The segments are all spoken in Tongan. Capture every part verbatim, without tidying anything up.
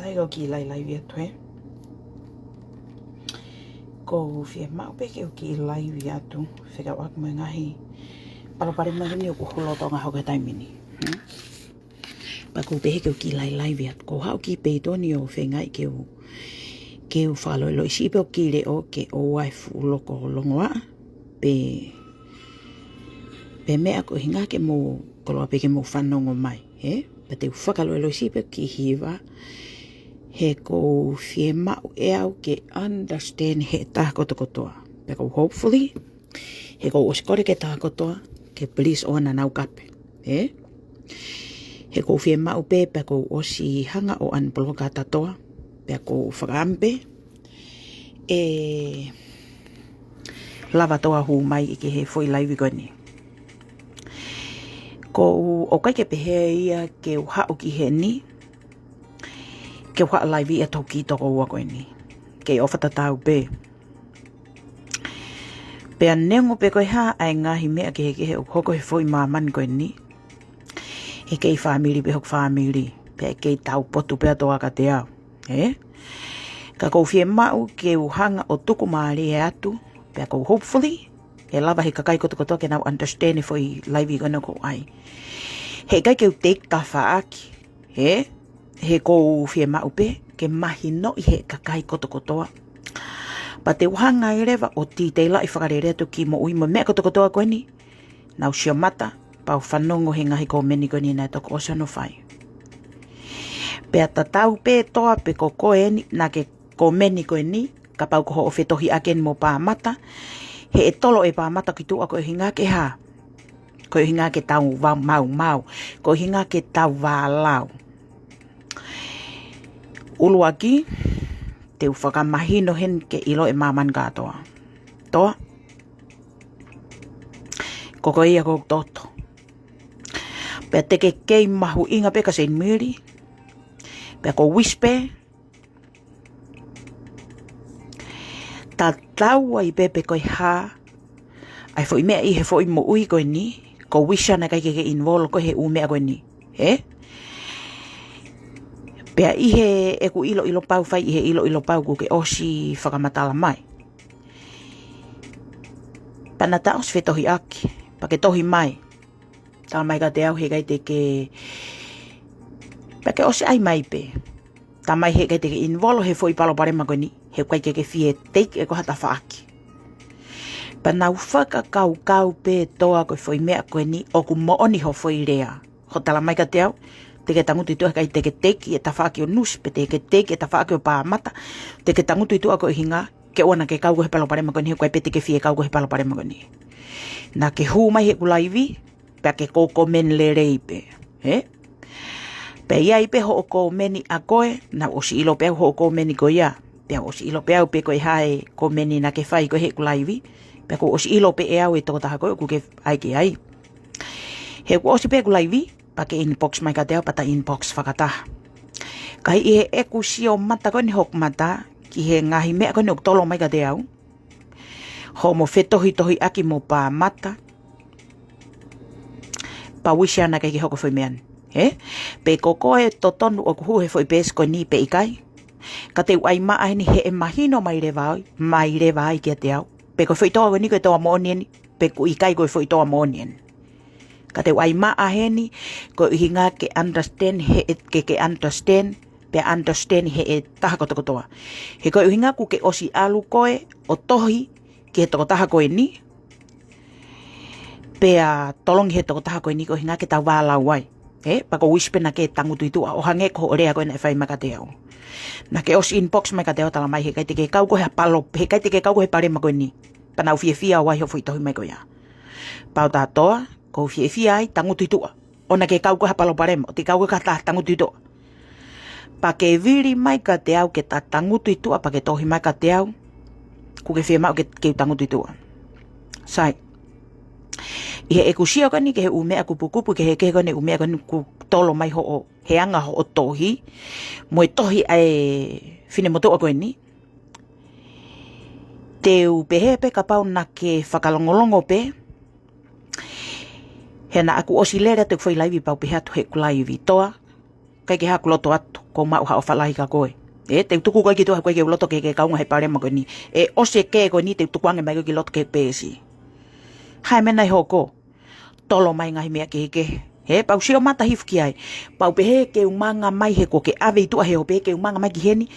Fakafetaʻi ʻoku ou kiʻi laivi atu he. ʻOku ou fiemaʻu pē ke u kiʻi laivi atu fekauʻaki mo e ngaahi palopalema ko eni ʻoku hulu ʻo Tonga hoko he taimi ni. Hmm? Pea ʻoku ou pehē ke u kiʻi laivi atu. ʻOku ou haʻu ki Peitoni ʻo feingaʻi ke u, ke u fakaloiloʻi siʻi pē ʻo kiʻi leʻo ke ʻoua ʻe fuʻu loko longoaʻa. Pē, pē meʻa ko e ʻuhinga ke mou koloa pē ke mou fanongo mai, ē? Pea te u fakaloiloʻi siʻi pē ʻo kiʻi hiva. He ʻoku ou fiemaʻu ʻe au ke understand he taha kotokotoa. Pea ʻoku ou hopefully, he ʻoku ou ʻosi kole ki he taha kotoa, ke please ʻoua naʻa nau kape, ē? He ʻoku ou fiemaʻu pē, pea ʻoku ou ʻosi hanga ʻo unblock ʻa Tatoa, pea ʻoku ou fakaʻamu pē ʻe lava Toa hū mai ki he foʻi laivi ko eni. ʻOku ou, ʻoku ʻikai ke pehē ia ke u haʻu ki heni, ke u haʻu laivi ʻa e toki tokoua ko eni. Kei ʻofa tatau pē. Pea neongo pē ko e hā ʻa e ngaahi meʻa kehekehe ʻoku hoko he foʻi māmani ko eni. ʻE kei fāmili pē hoku fāmili. Pea ʻe kei taupotu pē ʻa Toa kiate au. Ē? Ka ʻoku ou fiemaʻu ke u hanga ʻo tuku mālie atu. Pea ʻoku ou hopefully, ʻe lava he kakai kotokotoa ke nau understand e foʻi laivi ko ena ʻoku ou ʻai. He ʻikai ke u take tafaʻaki. Ē? He ʻoku ou fiemaʻu pē, ke mahinoʻi he kakai kotokotoa. Pea te u hanga ai leva ʻo titeilaʻi fakalelei atu ki moʻui mo e meʻa kotokotoa ko eni. Nau sio mata, pea u fanongo he ngaahi kōmeni ko eni naʻe toki ʻosi hono fai. Pea tatau pē Toa pe ko koe eni, naʻa ke kōmeni ko eni, kapau ko hoʻo fetohiʻaki eni mo Pāmata, he ʻe tolo ʻe Pāmata ki tuʻa ko e ʻuhinga ke hā. Ko e ʻuhinga ke tau vā maumau, ko e ʻuhinga ke tau vālau. ʻUluaki, te u fakamahino heni ke ʻilo ʻe māmani kātoa. Toa. Ko koe ia ko hoku toto. Pea te ke kei mahuʻinga pē kia Seinimili. Pea ʻoku ou wish pē. Tatau ai pē pe ko e hā. ʻA e foʻi meʻa ʻi he foʻi moʻui ko eni. ʻOku ou wish naʻe ʻikai ke ke involve koe he ʻū meʻa ko eni. Ē? Pea ʻi he ʻeku ʻiloʻilo pau fai ʻi he ʻiloʻilo pau ʻoku ke ʻosi fakamatala mai. Pea naʻa ta ʻosi fetohiʻaki. Pea ke tohi mai. Tala mai kiate au he ʻikai te ke, pea ke ʻosi ʻai mai pē. Tala mai he ʻikai te ke involve he foʻi palopalema ko eni, he ʻikai ke ke fie take ʻe koe ha tafaʻaki. Pea naʻa ku fakakaukau pē Toa ko e foʻi meʻa ko eni ʻoku moʻoni hoʻo foʻi lea. Hoʻo tala mai kiate au, te ke tangutu ʻi tuʻa he ʻikai te ke take e tafaʻaki ʻo Nusi, pe te ke take e tafaʻaki ʻo Pāmata, te ke tangutu ʻi tuʻa ko e ʻuhinga, ke ʻoua naʻa ke kau koe he palopalema ko eni, he ʻoku ʻikai pē te ke fie kau koe he palopalema ko eni. Naʻa ke hū mai heʻeku laivi, pea ke kōmeni lelei pē. Ē? Pea ʻi ai pē hoʻo kōmeni ʻa koe, naʻa ku ʻosi ʻilo pē au hoʻo kōmeni ko ia. Pea ʻosi ʻilo pē au pe ko e hā e kōmeni naʻa ke fai koe heʻeku laivi. Pea ʻoku ʻosi ʻilo pē ʻe au e tokotaha ko ē ʻoku ke ʻai ki ai. He ʻoku ʻosi pē ʻeku laivi, pea ke inbox mai kiate au, pea ta inbox fakataha. Ka ʻi he ʻeku sio mata ko eni hoku mata, ki he ngaahi meʻa ko eni ʻoku tolo mai kiate au. Hoʻomo fetohitohiʻaki mo Pāmata. Pea wish naʻe ʻikai ke hoko foʻi meʻa ni. Ē? Pe ko koe totonu ʻoku hū he foʻi peesi ko eni pe ʻikai. Ka te u ʻai maʻa heni he ʻe mahino mai leva ai, mai leva ai kiate au. Pe ko e foʻi Toa ko eni ko e Toa moʻoni eni, pe ʻoku ʻikai ko e foʻi Toa moʻoni eni. Ka te u ʻai maʻa heni, ko e ʻuhinga ke understand, he ke, ke understand, pea understand he ʻe taha kotokotoa. He ko e ʻuhinga ʻoku ke ʻosi ʻalu koe, ʻo tohi, ki he tokotaha ko eni, pea tolongi he tokotaha ko eni ko e ʻuhinga ke tau vālau ai. Ē, pea ʻoku ou wish pē naʻa ke tangutu ʻi tuʻa, ʻo hangē ko hoʻo lea ko ē naʻe fai mai kiate au. Naʻa ke ʻosi inbox mai kiate au tala mai he ʻikai te ke kau koe he palo, he ʻikai te ke kau koe he palopalema ko eni. Pea naʻa ku fiefia au ai hoʻo foʻi tohi mai ko ia. Pea u tala Toa, ʻoku ou fiefia ai tangutu ʻi tuʻa. ʻOua naʻa ke kau koe ha palopalema, ʻoua te ke kau koe ha taha, tangutu ʻi tuʻa. Pea ke vili mai kiate au ke ta tangutu ʻi tuʻa, pea ke tohi mai kiate au. ʻOku ke fiemaʻu ke, ke u tangutu ʻi tuʻa. Sai. ʻI heʻeku sio ko eni ki he ʻū meʻa kupukupu, ki he, ki he ko eni ʻū meʻa ko eni ʻoku tolo mai hoʻo, he anga hoʻo tohi. Mo e tohi ʻa e finemotuʻa ko eni. Te u pehē pē kapau naʻa ke fakalongolongo pē. He naʻa ku ʻosi lele atu ʻeku foʻi laivi pea u pehē atu heʻeku laivi Toa. ʻIkai ke haʻaku loto atu, ʻoku ou maʻu haʻo falahi kia koe. Ē, te u tuku koe ki tuʻa, ʻoku ʻikai ke u loto ke ke kaunga he palopalema ko eni. ʻE ʻosi e kē ko eni, te u tukuange mai koe ki loto ki he peesi. Hā e meʻa naʻe hoko? Tolo mai ngaahi meʻa kehekehe. Ē, pea u sio mata hifo ki ai. Pea u pehē ke u manga mai he kuo ke ʻave ʻi tuʻa he ʻoku pehē ke u manga mai ki heni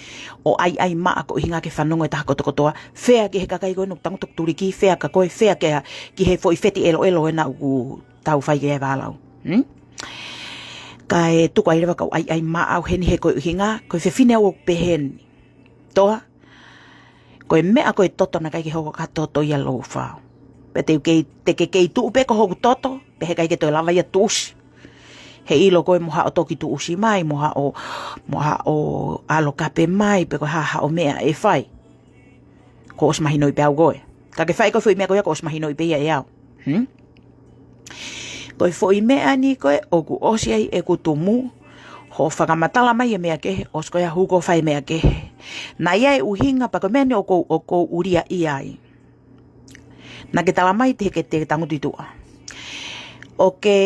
ʻo ʻaiʻai maʻa koeʻuhinga ke fanongo e taha kotokotoa. Fea ki he kakai ko ena ʻoku tangutu ʻoku tuliki, fea kia koe, fea ki he, ki he foʻi feti ʻeloʻelo ena ʻoku tau fai ki ai e vālau. Hmm? Kae tuku ai leva kau ʻaiʻai maʻa au heni he koeʻuhinga, ko e fefine au ʻoku pehē ni. Toa, ko e meʻa ko e toto naʻe ʻikai ke hoko ki ha toto ia Loufau. Pea te u kei, te ke kei tuʻu pē ko hoku toto, pea heʻikai ke toe lava ia tuʻusi. He ʻilo koe mo haʻo toki tuʻusi mai, mo haʻo, mo haʻo ʻalokape mai, pe ko e hā haʻo meʻa ʻe fai. Kuo ʻosi mahinoʻi pē au koe. Ka ke fai ko e foʻi meʻa ko ia kuo ʻosi mahinoʻi pē ia ʻe au. Hmm? Ko e foʻi meʻa ni ko ē ʻoku ʻosi ai ʻeku tumu, hoʻo fakamatala mai e meʻa kehe, ʻosi ko ia hū ko ē ʻo fai e meʻa kehe. Naʻe ʻi ai e ʻuhinga pea ko e meʻa ni ʻoku ou, ʻoku ou ʻuliaʻia ai. Naʻa ke tala mai te ke, te ke tangutu ʻi tuʻa. ʻOku ke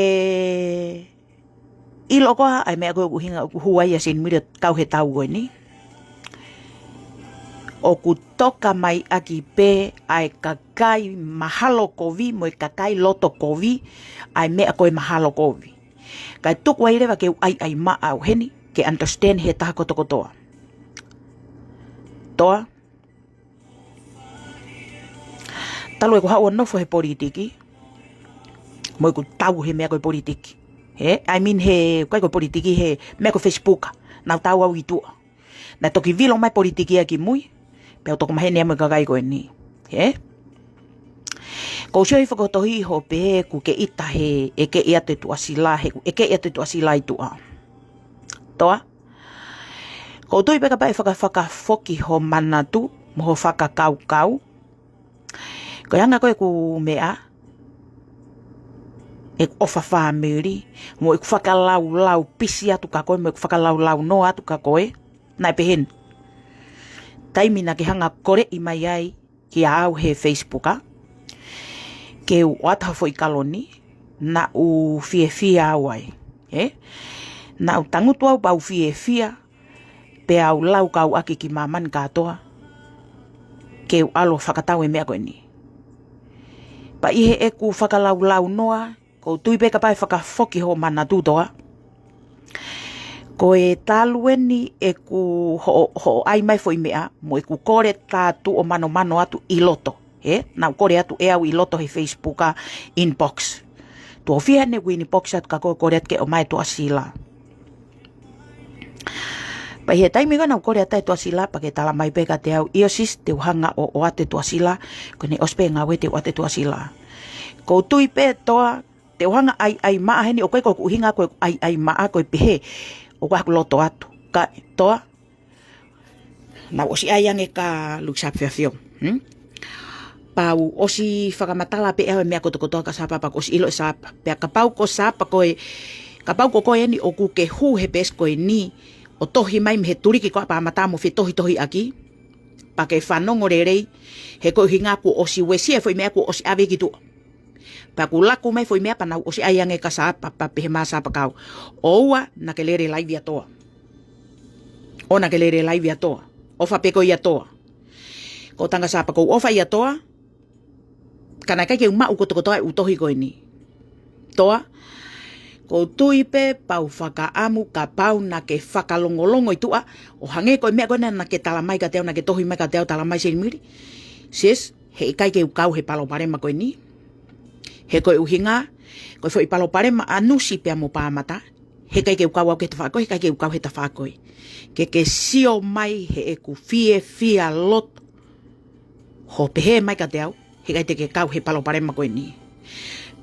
ʻilo koā ʻa e meʻa ko ē ʻoku ʻuhinga ʻoku hū ai ʻa Seinimili ʻo kau he tau ko eni? ʻOku toka mai ʻaki pē ʻa e kakai mahalo kovi mo e kakai loto kovi ʻa e meʻa ko e mahalo kovi. Kae tuku ai leva ke u ʻaiʻai maʻa au heni, ke understand he taha kotokotoa. Toa, talu ʻeku haʻu ʻo nofo he politiki, mo ʻeku tau he meʻa ko e politiki. Ē, I mean he, ʻikai ko e politiki, he meʻa ko e Facebook, naʻa ku tau au ʻi tuʻa. Naʻe toki vilo mai politiki ia ki mui, pea u toki maheni ai mo e kakai ko eni. Ē? Ko u sio hifo ki ho tohi ʻo pehē ʻoku ke ʻita he ʻekeʻi atu e tuʻasila, he ʻoku ʻekeʻi atu e tuʻasila ʻi tuʻa. Toa, ko u tui pē kapau ʻe fakafakafoki ho manatu mo ho fakakaukau. Ko e anga ko ē ʻeku meʻa, ʻeku ʻofa fāmili, mo ʻeku fakalaulau pisi atu kia koe, mo ʻeku fakalaulau noa atu kia koe, naʻe pehē ni. Taimi naʻa ke hanga ʻo koleʻi mai ai kia au he Facebook, ke u ʻoatu ha foʻi kalo ni, naʻa ku fiefia au ai. Ē? Naʻa ku tangutu au pea u fiefia, pea u laukau ʻaki ki māmani kātoa, ke u ʻalu ʻo fakatau e meʻa ko eni. Pea ʻi heʻeku fakalaulau noa, ko u tui pē kapau ʻe fakafoki ho manatu Toa. Ko e talu eni ʻeku hoʻo, hoʻo ʻai mai foʻi meʻa, mo ʻeku kole tātuʻo manomano atu ʻi loto. Ē, naʻa ku kole atu ʻe au ʻi loto he Facebook inbox. Tuʻo fiha eni ʻeku inbox atu kia koe kole atu ke ʻomai e tuʻasila. Pea ʻi he taimi ko ē naʻa ku kole atu ai e tuʻasila pea ke tala mai pē kiate au, ʻio sis, te u hanga ʻo, ʻoatu e tuʻasila, ko ʻene ʻosi pē ngāue te u ʻoatu e tuʻasila. Ko u tui pē Toa, te u hanga ʻaiʻai maʻa heni, ʻoku ʻikai ko ʻeku ʻuhinga ko e ʻaiʻai maʻa ko e pehē ʻoku ʻaku loto atu. Ka Toa, naʻa ku ʻosi ʻai ange kia Luke Sapa Fiafio. Hmm? Pea u ʻosi fakamatala pē ʻe au e meʻa kotokotoa kia Sapa pea kuo ʻosi ʻilo ʻe Sapa. Pea kapau ko Sapa ko e, kapau ko koe eni ʻoku ke hū he peesi ko eni, ʻo tohi mai mei he tuliki ko ē ʻa Pāmata mo fetohitohiʻaki, pea ke fanongo lelei, he ko e ʻuhinga kuo ʻosi uesia e foʻi meʻa kuo ʻosi ʻave ki tuʻa. Pea ʻoku laku mai e foʻi meʻa pea naʻa ku ʻosi ʻai ange kia Sapa, pea pehē mai ʻa Sapa kia au, ʻoua naʻa ke lele laivi ʻa Toa. ʻOua naʻa ke lele laivi ʻa Toa. ʻOfa pē koe ʻia Toa. Ko e tangata Sapa, ko u ʻofa ʻia Toa, ka naʻe ʻikai ke u maʻu kotokotoa e ʻū tohi ko eni. Toa, ko u tui pē pea u fakaʻamu kapau naʻa ke fakalongolongo ʻi tuʻa, ʻo hangē ko e meʻa ko ena naʻa ke tala mai kiate au, naʻa ke tohi mai kiate au, tala mai Seinimili. Sis, heʻikai ke u kau he palopalema ko eni. He ko e ʻuhinga, ko e foʻi palopalema ʻa Nusi pea mo Pāmata, heʻikai ke u kau au ki he tafaʻaki ko ē, heʻikai ke u kau he tafaʻaki ko ē. Ke ke sio mai heʻeku fiefia loto, hoʻo pehē mai kiate au, heʻikai te ke kau he palopalema ko eni.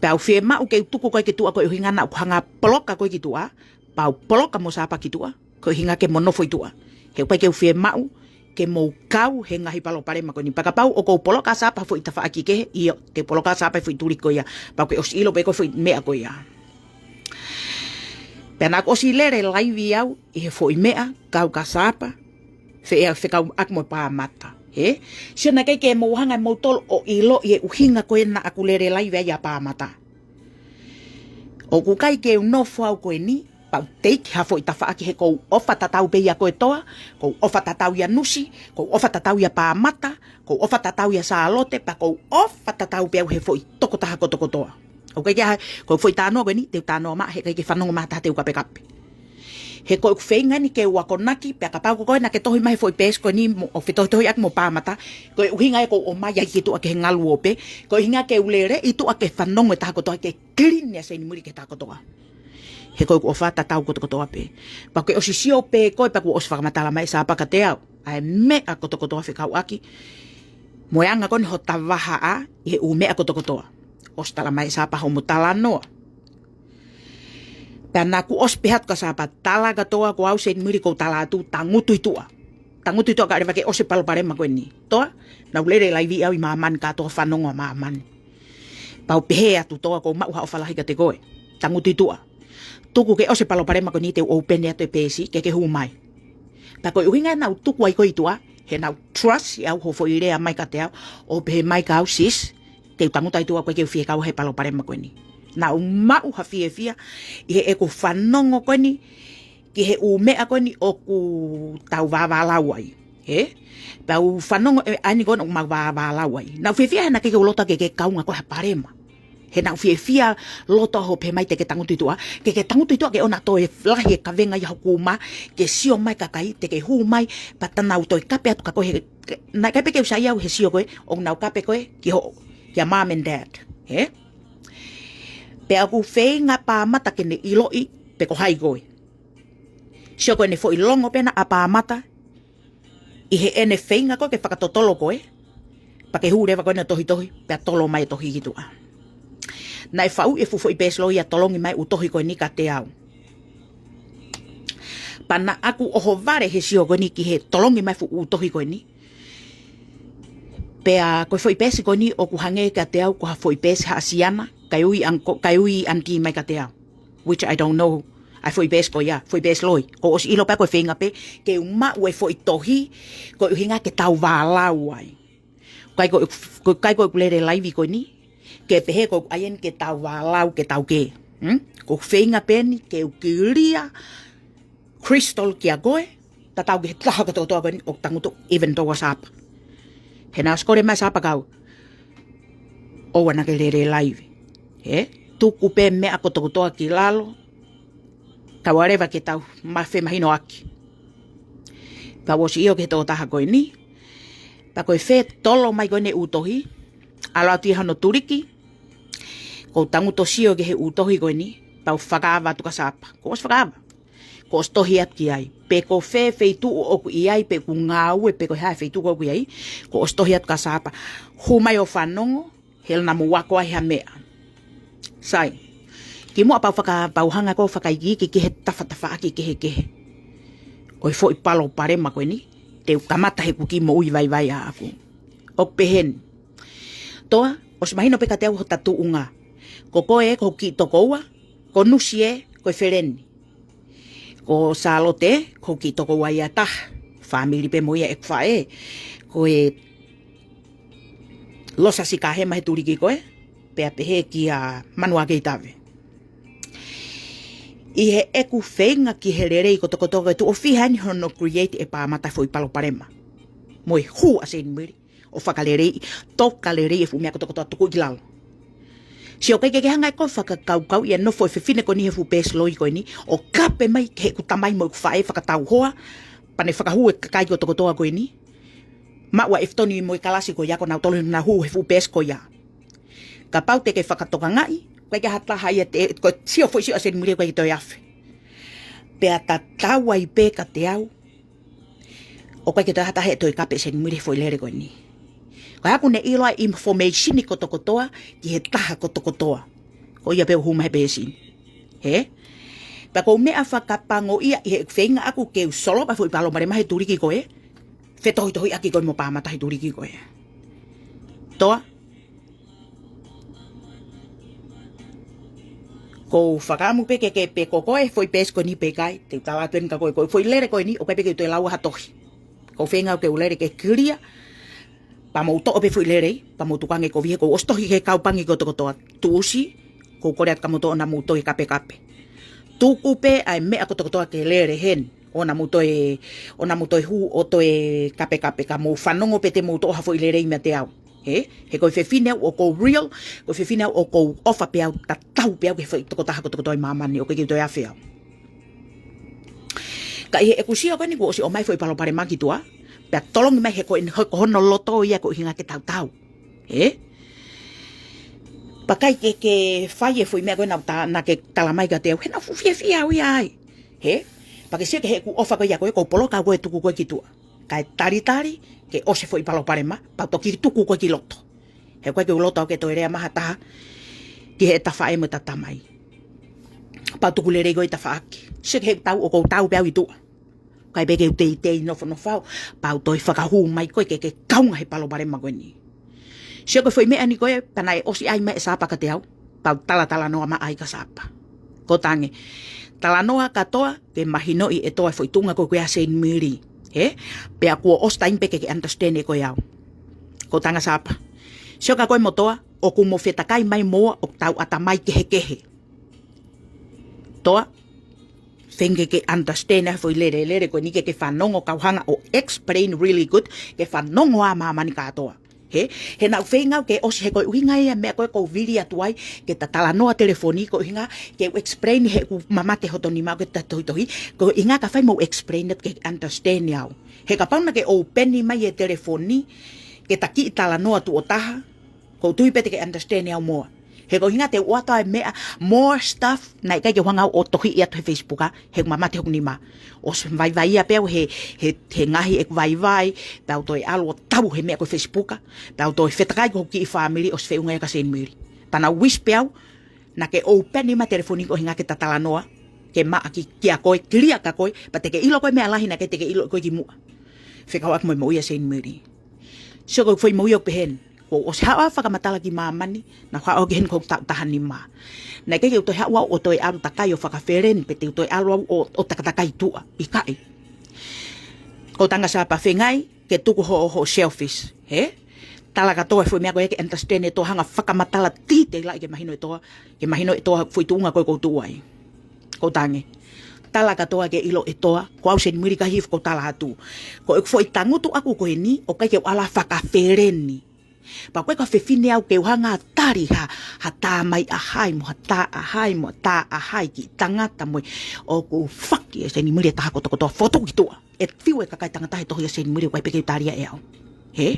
Pea u fiemaʻu ke u tuku koe ki tuʻa ko e ʻuhinga naʻa ku hanga ʻo poloka koe ki tuʻa, pea u poloka mo Sapa ki tuʻa, ko e ʻuhinga ke mo nofo ʻi tuʻa. He ʻoku ʻikai ke u fiemaʻu ke mou kau he ngaahi palopalema ko eni. Pea kapau ʻoku ou poloka ʻa Sapa he foʻi tafaʻaki kehe, ʻio, te u poloka ʻa Sapa he foʻi tuliki ko ia, pea ʻoku ke ʻosi ʻilo pē ko e foʻi meʻa ko ia. Pea naʻa ku ʻosi lele laivi au ʻi he foʻi meʻa, kau kia Sapa, fe-, fekauʻaki mo Pāmata. Ē? Sio naʻe ʻikai ke mou hanga ʻe moutolu ʻo ʻiloʻi e ʻuhinga ko ē naʻa ku lele laivi ai ʻia Pāmata. ʻOku ʻikai ke u nofo au ko eni, Pea u teiki ha foʻi tafaʻaki he ʻoku ou ʻofa tatau pē ʻia koe Toa, ʻoku ou ʻofa tatau ʻia Nusi, ʻoku ou ʻofa tatau ʻia Pāmata, ʻoku ou ʻofa tatau ʻia Sālote, pea ʻoku ou ʻofa tatau pē au he foʻi tokotaha kotokotoa. ʻOku ʻikai ke ʻi ai ha, ko e foʻi talanoa ko eni, te u talanoa mai, he ʻikai ke fanongo mai ha taha te u kapekape. He ko ʻeku feinga eni ke u akonaki, pea kapau ko koe naʻá ke tohi mai he foʻi peesi ko eni mo, ʻo fetohitohiʻaki mo Pāmata, ko e ʻuhinga ia ʻoku ou ʻomai ai ki tuʻa ki he ngalu ope, ko e ʻuhinga ke u lele ʻi tuʻa ke fanongo e taha kotoa ke clean ʻa Seinimuli ki he taha kotoa. He ko ʻeku ʻofa tatau kotokotoa pē. Pea ke ʻosi sio pē koe pea kuo ʻosi fakamatala mai ʻe Sapa kiate au ʻa e meʻa kotokotoa fekauʻaki mo e anga ko eni hota vahaʻa ʻi he ʻū meʻa kotokotoa. ʻOsi tala mai ʻe Sapa homo talanoa. Pea naʻá ku ʻosi pehē atu kia Sapa, tala kātoa ko au Seinimuli ʻoku ou tala atu tangutu ʻi tuʻa. Tangutu ʻi tuʻa kae ʻoua leva ke ʻosi e palopalema ko eni. Toa, naʻá ku lele laivi au ʻi māmani kātoa fanongo ʻa māmani. Pea u pehē atu Toa ʻoku ou maʻu ha ʻofa lahi kiate koe. Tangutu ʻi tuʻa. Tuku ke ʻosi e palopalema ko eni te u open atu e peesi ke ke hū mai. Pea ko e ʻuhinga naʻá ku tuku ai koe ʻi tuʻa, he naʻá ku trust ʻe au hoʻo foʻi lea mai kiate au, ʻo pehē mai kia au sis, te u tangutu ʻi tuʻa ʻoku ʻikai ke u fie kau he palopalema ko eni. Naʻá ku maʻu ha fiefia ʻi heʻeku fanongo ko eni ki he ʻū meʻa ko eni ʻoku tau vāvālau ai. He? Pea u fanongo ʻe au ʻa eni ko eni ʻoku mau vāvālau ai. Naʻá ku fiefia he naʻe ʻikai ke u loto ke ke kaunga koe ha palema. He naʻá ku fiefia loto hoʻo pehē mai te ke tangutu ʻi tuʻa. Ke ke tangutu ʻi tuʻa ke ʻoua toe lahi e kavenga ʻi hoku uma. Ke sio mai e kakai, te ke hū mai, pea te nau toe kape atu kia koe he, ke, naʻe ʻikai pē ke u saiʻia au he sio ko ē, ʻoku nau kape koe ki hoʻo, kia mom and dad. He? Pea ʻoku feinga Pāmata ke ne ʻiloʻi pe ko hai koe. Sio ko ʻene foʻi longo pē ena ʻa Pāmata ʻi heʻene feinga ko ē ke fakatotolo koe, pea ke hū leva ko ena ʻo tohitohi, pea tolo mai e tohi ki tuʻa. Naʻe faʻu e fuʻu foʻi peesi loi ia ʻo tolongi mai e ʻū tohi ko eni kiate au. Pea naʻá ku ʻohovale he sio ko eni ki he tolongi mai e fuʻu ʻū tohi ko eni. Pea ko e foʻi peesi ko eni ʻoku hangē kiate au ko ha foʻi peesi haʻa siana, kae ui anko, kae ui aunty mai kiate au. Which I don't know. ʻA e foʻi peesi ko ia, foʻi peesi loi. ʻOku ou ʻosi ʻilo pē ko e feinga pē ke u maʻu e foʻi tohi, ko e ʻuhinga ke tau vālau ai. ʻIkai ko, ko, ʻikai ko ʻeku lele laivi ko eni ke pehē ko ʻeku ʻai eni ke tau vālau, ke tau kē. Hmm? ʻOku ou feinga pē eni ke u clear crystal kia koe, tatau ki he taha kotokotoa ko eni ʻoku tangutu, even though ʻa Sapa. He naʻe ʻosi kole mai ʻe Sapa kia au, ʻoua naʻá ke lele laivi. He? Tuku pē meʻa kotokotoa ki lalo, kae ʻoua leva ke tau mafemahinoʻaki. Pea u ʻosi ʻio ki he tokotaha ko eni. Pea ko e fetolo mai ko eni e ʻū tohi, ʻalu atu ia hono tuliki, ʻoku ou tangutu ʻo sio ki he ʻū tohi ko eni, pea u fakaava atu kia Sapa. Kuo u ʻosi fakaava. Kuo u ʻosi tohi atu ki ai. Pe ko fē feituʻu ʻoku ʻi ai, pe ʻoku ngāue, pe ko e hā e feituʻu ʻoku ʻi ai, kuo u ʻosi tohi atu kia Sapa. Hū mai ʻo fanongo, he ʻoua naʻa mou ako ai ha meʻa. Sai. Kimuʻa pea u faka-, pea u hanga ʻo fakaikiiki ki he tafatafaʻaki kehekehe ʻo e foʻi palopalema ko eni, te u kamata heʻeku kiʻi moʻui vaivai ʻaʻaku. ʻOku pehē ni. Toa, ʻosi mahino pē kiate au hota tuʻunga. Ko koe ē ko hoku kiʻi tokoua, ko Nusi ē ko e feleni. Ko Sālote, ko hoku kiʻi tokoua ia ʻe taha. Fāmili pē mo ia ʻeku faʻē. Ko e Losasi Kahema he tuliki ko ē, pea pehē kia Manuakeitave. ʻI heʻeku feinga ki he lelei kotokotoa ko e tuʻo fiha eni hono create ʻe Pāmata e foʻi palopalema mo e hū ʻa Seinimuli ʻo fakaleleiʻi, tokalelei e fuʻu meʻa kotokotoa tuku ki lalo. Sio ʻikai ke ke hanga ʻe koe ʻo fakakaukauʻi ʻa e nofo e fefine ko eni he fuʻu peesi loi ko eni, ʻo kape mai ki heʻeku tamai mo ʻeku faʻē fakatauhoa, pea ne fakahū e kakai kotokotoa ko eni. Maʻu ʻa ʻEfitoni mo e kalasi ko ia ko nautolu naʻa nau hū he fuʻu peesi ko ia. Kapau te ke fakatokangaʻi, ʻoku ʻikai ke ʻi ai ha taha ia te, ko e sio foʻi sio ʻa Seinimuli ʻoku ʻikai ke toe afe. Pea tatau ai pē kiate au, ʻoku ʻikai ke toe ʻi ai ha taha ʻe toe kape ʻe Seinimuli he foʻi lele ko eni. Ko ia ʻoku ne ʻilo ʻa e information kotokotoa ki he taha kotokotoa. Ko ia pē ʻoku hū mai he peesi ni. He? Pea ʻoku ou meʻa fakapango ia ʻi heʻeku feinga ʻaʻaku ke u solo pē e foʻi palopalema he tuliki ko ē, fetohitohiʻaki koe mo Pāmata he tuliki ko ē. Toa, ʻoku ou fakaʻamu pē ke ke pehē ko koe foʻi peesi ko eni pe ʻikai, te u tala atu eni kia koe, ko e foʻi lele ko eni, ʻoku ʻikai pē ke u toe lau ha tohi. ʻOku ou feinga ke u lele ke clear, pea mou toʻo pē foʻi lele, pea mou tukuange kovi he kuo u ʻosi tohi ki he kau pangi kotokotoa, tuʻusi, ʻoku ou kole atu kia moutolu ʻoua naʻa mou toe kapekape. Tuku pē ʻa e meʻa kotokotoa ke lele heni. ʻOua naʻa mou toe, ʻoua naʻa mou toe hū ʻo toe kapekape ka mou fanongo pē te mou toʻo ha foʻi lelei meiate au. Hē? He ko e fefine au ʻoku ou real, ko e fefine au ʻoku ou ʻofa pē au, tatau pē au ki he foʻi tokotaha kotokotoa ʻi māmani, ʻoku ʻikai ke u toe afe au. Ka ʻi heʻeku sio ko eni kuo ʻosi ʻomai foʻi palopalema ki tuʻa, pea tolongi mai he ko e, ko hono loto ia ko e ʻuhinga ke tautau. Hē? Pea ʻikai ke, ke fai e foʻi meʻa ko ē naʻa ta-, naʻa ke tala mai kiate au, he naʻa ku fiefia au ia ai. Hē? Pea ke sio ki heʻeku ʻofa ko ia ko ē, ʻoku ou poloka au ko ē tuku ko ē ki tuʻa. Kae talitali ke ʻosi e foʻi palopalema, pea u toki tuku ko ē ki loto. He ʻoku ʻikai ke u loto au ke toe lea mai ha taha ki he tafaʻaki mo e tatamai. Pea u tuku lelei ko ē ʻi tafaʻaki. Sio ki heʻeku tau, ʻoku ou tau pē au ʻi tuʻa. ʻIkai pē ke u teitei nofonofo au, pea u toe fakahū mai ko ē ke, ke kaunga he palopalema ko eni. Sio ko e foʻi meʻa ni ko ē, pea naʻe ʻosi ʻai mai ʻe Sapa kiate au, pea u talatalanoa mai ai kia Sapa. Ko Tange, talanoa kia Toa, ke mahinoʻi ʻe Toa e foʻi tuʻunga ko ē ʻa Seinimili. Hē? Pea kuo ʻosi taimi pē ke ke understand ʻe koe au. Ko Tange, Sapa, sio kia koe mo Toa, ʻoku mo fetakai mai moua ʻoku tau ʻatamai kehekehe. Toa, feinga ke ke understand ʻa e foʻi lele, lele ko eni ke ke fanongo kau hanga ʻo explain really good, ke fanongo ʻa māmani kātoa. Hē? He naʻa ku feinga au ke ʻosi he ko e ʻuhinga ia e meʻa ko ē ʻoku ou vili atu ai ke ta talanoa telefoni, ko e ʻuhinga ke u explain heʻeku mamate hoto nima ke ta tohitohi, ko e ʻuhinga ka fai mo u explain atu ke understand au. He kapau naʻa ke open mai e telefoni ke ta kiʻi talanoa tuʻo taha, ʻoku ou tui pē te ke understand au moa. He ko e ʻuhinga te u ʻoatu e meʻa, more stuff, naʻe ʻikai ke u hanga au ʻo tohiʻi atu he Facebook, he ʻoku mamate hoku nima. ʻOsi vaivai ia pē au he, he, he ngaohi ʻeku vaivai, pea u toe ʻalu ʻo tau he meʻa ko e Facebook, pea u toe fetakai ko hoku kiʻi family, ʻosi feʻunga ia kia Seinimili. Pea naʻa ku wish pē au, naʻa ke open mai telefoni ko e ʻuhinga ke ta talanoa, ke maʻa ki, kia koe, clear kia koe, pea te ke ʻilo ko e meʻa lahi naʻe ʻikai te ke ʻilo ʻe koe kimuʻa. Fekauʻaki mo e moʻui ʻa Seinimili. Sio ko e foʻi moʻui ʻoku pehē ni. Kuo ʻosi haʻu ʻa e fakamatala ki māmani, naʻa ku haʻu ki heni ko e taʻu taha nima. Naʻe ʻikai ke u toe haʻu au ʻo toe ʻalu takai ʻo fakafeleni, pe te u toe ʻalu au ʻo, ʻo takatakai tuʻa, ʻikai. Ko Tange, Sapa, feinga ai ke tuku hoʻo, hoʻo selfish, hē? Tala kia Toa e foʻi meʻa ko ē ke understand ʻe Toa, hanga fakamatala titeilaʻi ke mahino ʻe Toa, ke mahino ʻe Toa foʻi tuʻunga ko ē ʻoku ou tuʻu ai. Ko Tange, tala kia Toa ke ʻilo ʻe Toa, ko au Seinimili ka hifo ʻoku ou tala atu. Ko ʻeku foʻi tangutu ʻaku ko eni, ʻoku ʻikai ke u ʻalu ʻo fakafeleni. Pea ko e ka fefine au ke u hanga ʻo tali ha, ha tā mai ʻa hai mo ha tā ʻa hai mo ha tā ʻa hai ki tangata mo e, ʻoku faki ʻe Seinimili e taha kotokotoa, fotu ki tuʻa. ʻE fiu e kakai tangata he tohi ʻa Seinimili, ʻoku ʻikai pē ke u tali ia ʻe au. Hē?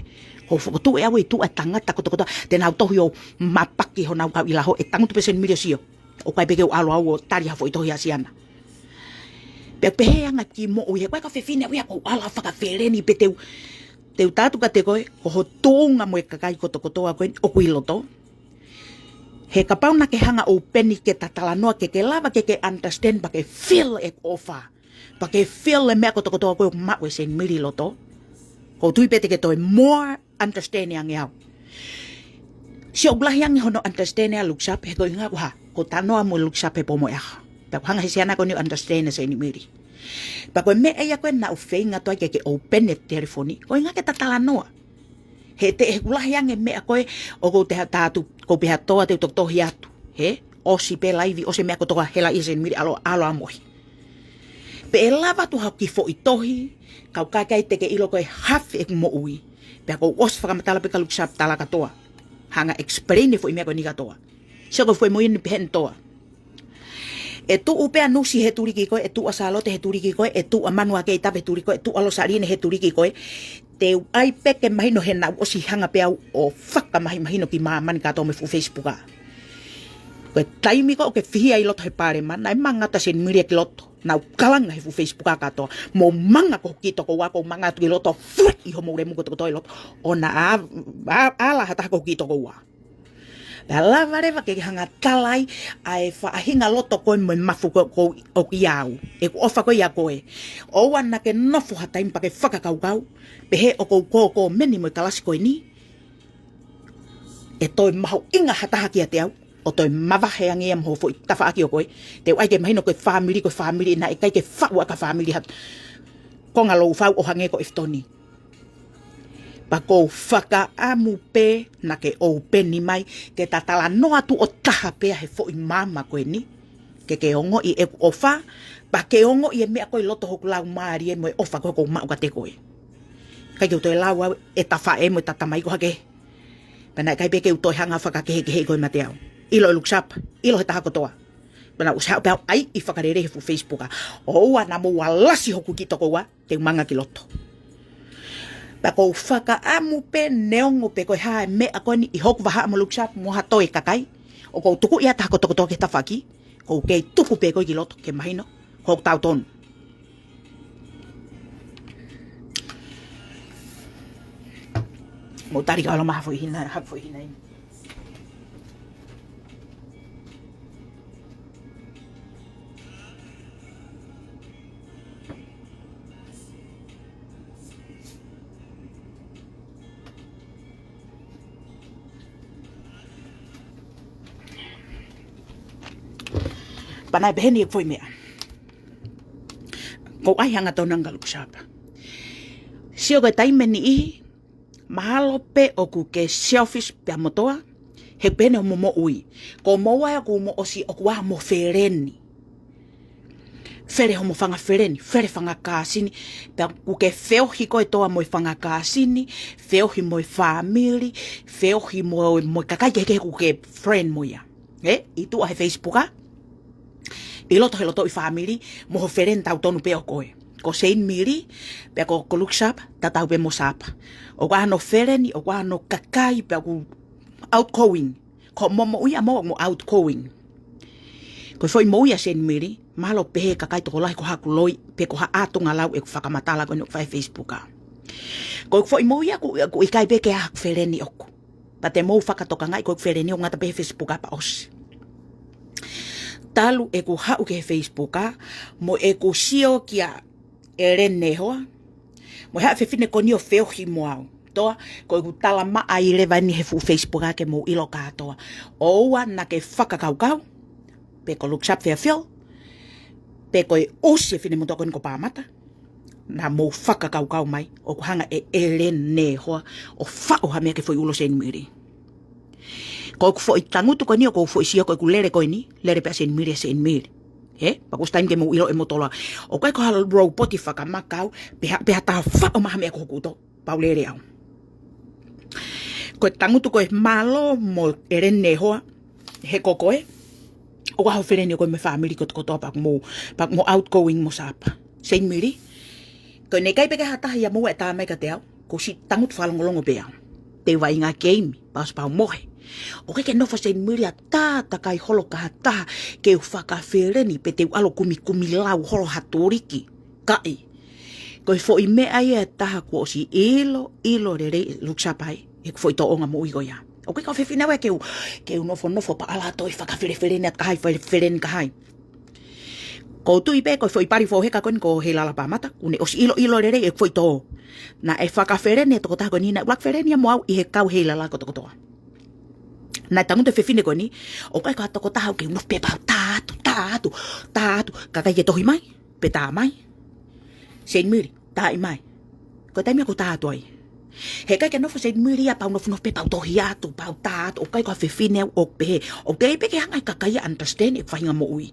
ʻOku ou fokotuʻu ʻe au ʻi tuʻa e tangata kotokotoa te nau tohi ʻo mapaki honau kau ʻi laho, ʻe tangutu pē Seinimili ʻo sio. ʻOku ʻikai pē ke u ʻalu au ʻo tali ha foʻi tohi ʻa siana. Pea pehē ange ki moʻui, he ko e ka fefine au ia ʻoku ou ʻalu ʻo fakafeleni pe te u, te u tala atu kiate koe, ko ho tuʻunga mo e kakai kotokotoa ko eni ʻoku ʻi loto. He kapau naʻa ke hanga ʻo open ke ta talanoa ke ke lava ke ke understand pea ke feel e ʻofa, pea ke feel e meʻa kotokotoa ko ē ʻoku maʻu ʻe Seinimili ʻi loto, ʻoku ou tui pē te ke toe more understand ange au. Sio ʻoku lahi ange hono understand ʻa Luke Sharp, he ko e ʻuhinga ʻoku hā, ʻoku ou talanoa mo Luke Sharp he pō mo e ʻaho. Pea ʻoku hanga he siana ko eni ʻo understand ʻa Seinimili. Pea ko e meʻa ia ko ē naʻa ku feinga atu ai ke ke open e telefoni, ko e ʻuhinga ke ta talanoa. He te, he ʻoku lahi ange meʻa ko ē ʻoku ou te ha tatu, ʻoku ou pehē atu, te u toki tohi atu. Hē? ʻOsi pē laivi, ʻosi e meʻa kotoa, hela ʻia Seinimili, ʻalu, ʻalu ʻo mohe. Pea ʻe lava atu haʻo kiʻi foʻi tohi, ka ʻoku ʻikai te ke ʻilo ko e half ʻeku moʻui. Pea kuo u ʻosi fakamatala pē kia Luke Sharp, tala kia Toa. Hanga explain e foʻi meʻa ko eni kia Toa. Sio ko e foʻi moʻui ni pehē ni, Toa. ʻE tuʻu pē ʻa Nusi he tuliki ko ē, ʻe tuʻu ʻa Sālote he tuliki ko ē, ʻe tuʻu ʻa Manuakeitape he tuliki ko ē, ʻe tuʻu ʻa Losaline he tuliki ko ē. Te u ʻai pē ke mahino he naʻa ku ʻosi hanga pē au ʻo fakamahimahino ki māmani kātoa mo e fuʻu Facebook. Ko e taimi ko ē ʻoku ke fihia ʻi loto he palopalema, naʻe manga atu ʻa Seinimili ia ki loto. Naʻa ku kalanga he fuʻu Facebook kātoa. Mou manga ko hoku kiʻi tokoua, kou manga atu ki loto, fuʻu ʻi homou lemu kotokotoa ʻi loto. ʻO na a, a, ala ha taha ko hoku kiʻi tokoua. Pea lava leva ke hanga tala ai ʻa e faʻahinga loto ko ē mo e mafu ko ē ʻoku ʻi au. ʻEku ʻofa ko ē ʻia koe. ʻOua naʻa ke nofo ha taimi pea ke fakakaukau, pehē ʻoku ou kōkōmeni mo e kalasi ko eni, ʻe toe mahuʻinga ha taha kiate au, ʻo toe mavahe ange ia mo ho foʻi tafaʻaki ʻo koe. Te u ʻai ke mahino ko e family, ko e family, naʻe ʻikai ke faʻu ʻaki ha family ha konga lou fau ʻo hangē ko ʻEfitoni. Pea kou fakaʻamu pē naʻa ke open mai, ke ta talanoa tuʻo taha pē he foʻi maama ko eni. Ke ke ongoʻi ʻeku ʻofa, pea ke ongoʻi e meʻa ko ē ʻi loto hoku laumālie mo e ʻofa ko ē ʻoku ou maʻu kiate koe. ʻIkai ke u toe lau au e tafaʻe mo e tatamai ko hake. Pea naʻe ʻikai pē ke u toe hanga fakakehekeheʻi koe meiate au. ʻIlo e Luksapa, ʻilo he taha kotoa. Pea naʻa ku ʻosi haʻu pē au ʻai ʻi fakalelei he fuʻu Facebook. ʻOua naʻa mou alasi hoku kiʻi tokoua, te u manga ki loto. Pea ʻoku ou fakaʻamu pē neongo pe ko e hā e meʻa ko eni ʻi hoku vahaʻa mo Luksapa mo ha toe kakai, ʻoku ou tuku ia taha kotokotoa ki he tafaʻaki, ʻoku ou kei tuku pē koe ki loto ke mahino ko hoku tautonu. Mou tali ka ʻalu mai ha foʻi hina, ha foʻi hina ʻi. Pea naʻe pehē ni e foʻi meʻa. ʻOku ou ʻai hangatonu ange kia Luksapa. Sio ko e taimi ʻe niʻihi, mahalo pē ʻoku ke selfish pea mo toa, he pehē ni homo moʻui. Ko moua ʻoku mou ʻosi ʻoku ʻi ai homo feleni. Fele homo fanga feleni, fele fanga kāsini, pea ʻoku ke feohi koe toa mo e fanga kāsini, feohi mo e fāmili, feohi mo, mo e kakai kehekehe ʻoku ke friend mo ia. ʻE, ʻi tuʻa he Facebook, ʻi loto he lotoʻi fāmili, mo ho feleni tautonu pē ʻo koe. Ko Seini Mili, pea ko, ko Luksapa, tatau pē mo Sapa. ʻOku ʻi ai hono feleni, ʻoku ʻi ai hono kakai, pea ʻoku outgoing. Ko homo moʻui ʻa moua ʻoku mo outgoing. Ko e foʻi moʻui ʻa Seini Mili, mahalo pehē kakai tokolahi ko haku loi, pe ko ha ʻātunga lau ʻeku fakamatala ko eni ʻoku fai he Facebook. Ko e foʻi moʻui ʻaʻaku, ʻoku ʻikai pē ke ʻi ai haku feleni ʻoʻoku. Pea te mou fakatokangaʻi ko e feleni ʻoku ngata pē he Facebook pea ʻosi. Talu ʻeku haʻu ki he Facebook, mo ʻeku sio kia ʻEleni Nehoa, mo e haʻa fefine ko eni ʻo feohi mo au. Toa, ko ʻeku tala mai leva eni he fuʻu Facebook ke mou ʻilo kātoa. ʻOua naʻa ke fakakaukau, pe ko Luksapa Fairfield, pe ko e ʻosi e finemotuʻa ko eni ko Pāmata, naʻa mou fakakaukau mai, ʻoku hanga ʻe ʻEleni Nehoa ʻo faʻo ha meʻa ki he foʻi ulo ʻo Seini Mili. Ko ʻeku foʻi tangutu ko eni ʻoku ou foʻi sio ko ʻeku lele ko eni, lele pē ʻa Seini Mili ʻa Seini Mili. He, pea kuo ʻosi taimi ke mou ʻilo ʻe moutolu. ʻOku ʻikai ko ha lopoti fakamaka au, pe ha, pe ha taha faʻo mai ha meʻa ki hoku uto, pea u lele au. Ko e tangutu ko e mālō mo ʻEleni Nehoa, he ko koe, ʻoku ʻi ai ho feleni ʻo koe mo e fāmili kotokotoa pea ʻoku mou, pea ʻoku mou outgoing mo Sapa. Seini Mili, ko ʻene ʻikai pē ke ʻi ai ha taha ia mo e tā mai kiate au, kuo u ʻosi tangutu fakalongolongo pē au. Te u vaʻinga keimi, pea ʻosi pea u mohe. ʻOku ʻikai ke nofo Seini Mili ʻo tātakai holo ki ha taha, ke u fakafeleni pe te u ʻalu ʻo kumikumi lau holo ha tuliki. ʻIkai. Ko e foʻi meʻa ia ʻe taha kuo ʻosi ʻilo, ʻilo lelei ʻe Luksapa ʻeku foʻi tōʻonga moʻui ko ia. ʻOku ʻikai ko ha fefine au ia ke u, ke u nofonofo pea ʻalu ʻo toe fakafelefeleni atu ki ha, fele, feleni ki ha. Ko u tui pē ko e foʻi pali foʻou heka ko eni ko Heilala Pāmata, kuo ne ʻosi ʻiloʻilo lelei ʻeku foʻi tō. Naʻe fakafeleni e tokotaha ko eni, naʻe ʻuluaki feleni ia mo au ʻi he kau Heilala kotokotoa. Naʻe tangutu e fefine ko eni, ʻoku ʻikai ko ha tokotaha au ke u nofo pē pea u tā atu, tā atu, tā atu, kae ʻikai ke tohi mai, pe tā mai. Seini Mili, tā mai. Ko e taimi ia ʻoku ou tā atu ai. He ʻikai ke nofo Seini Mili ia pea u nofonofo pē pea u tohi atu, pea u tā atu, ʻoku ʻikai ko ha fefine au ʻoku pehē. ʻOku teʻeki pē ke hanga ʻe he kakai ia ʻo understand ʻeku faʻahinga moʻui.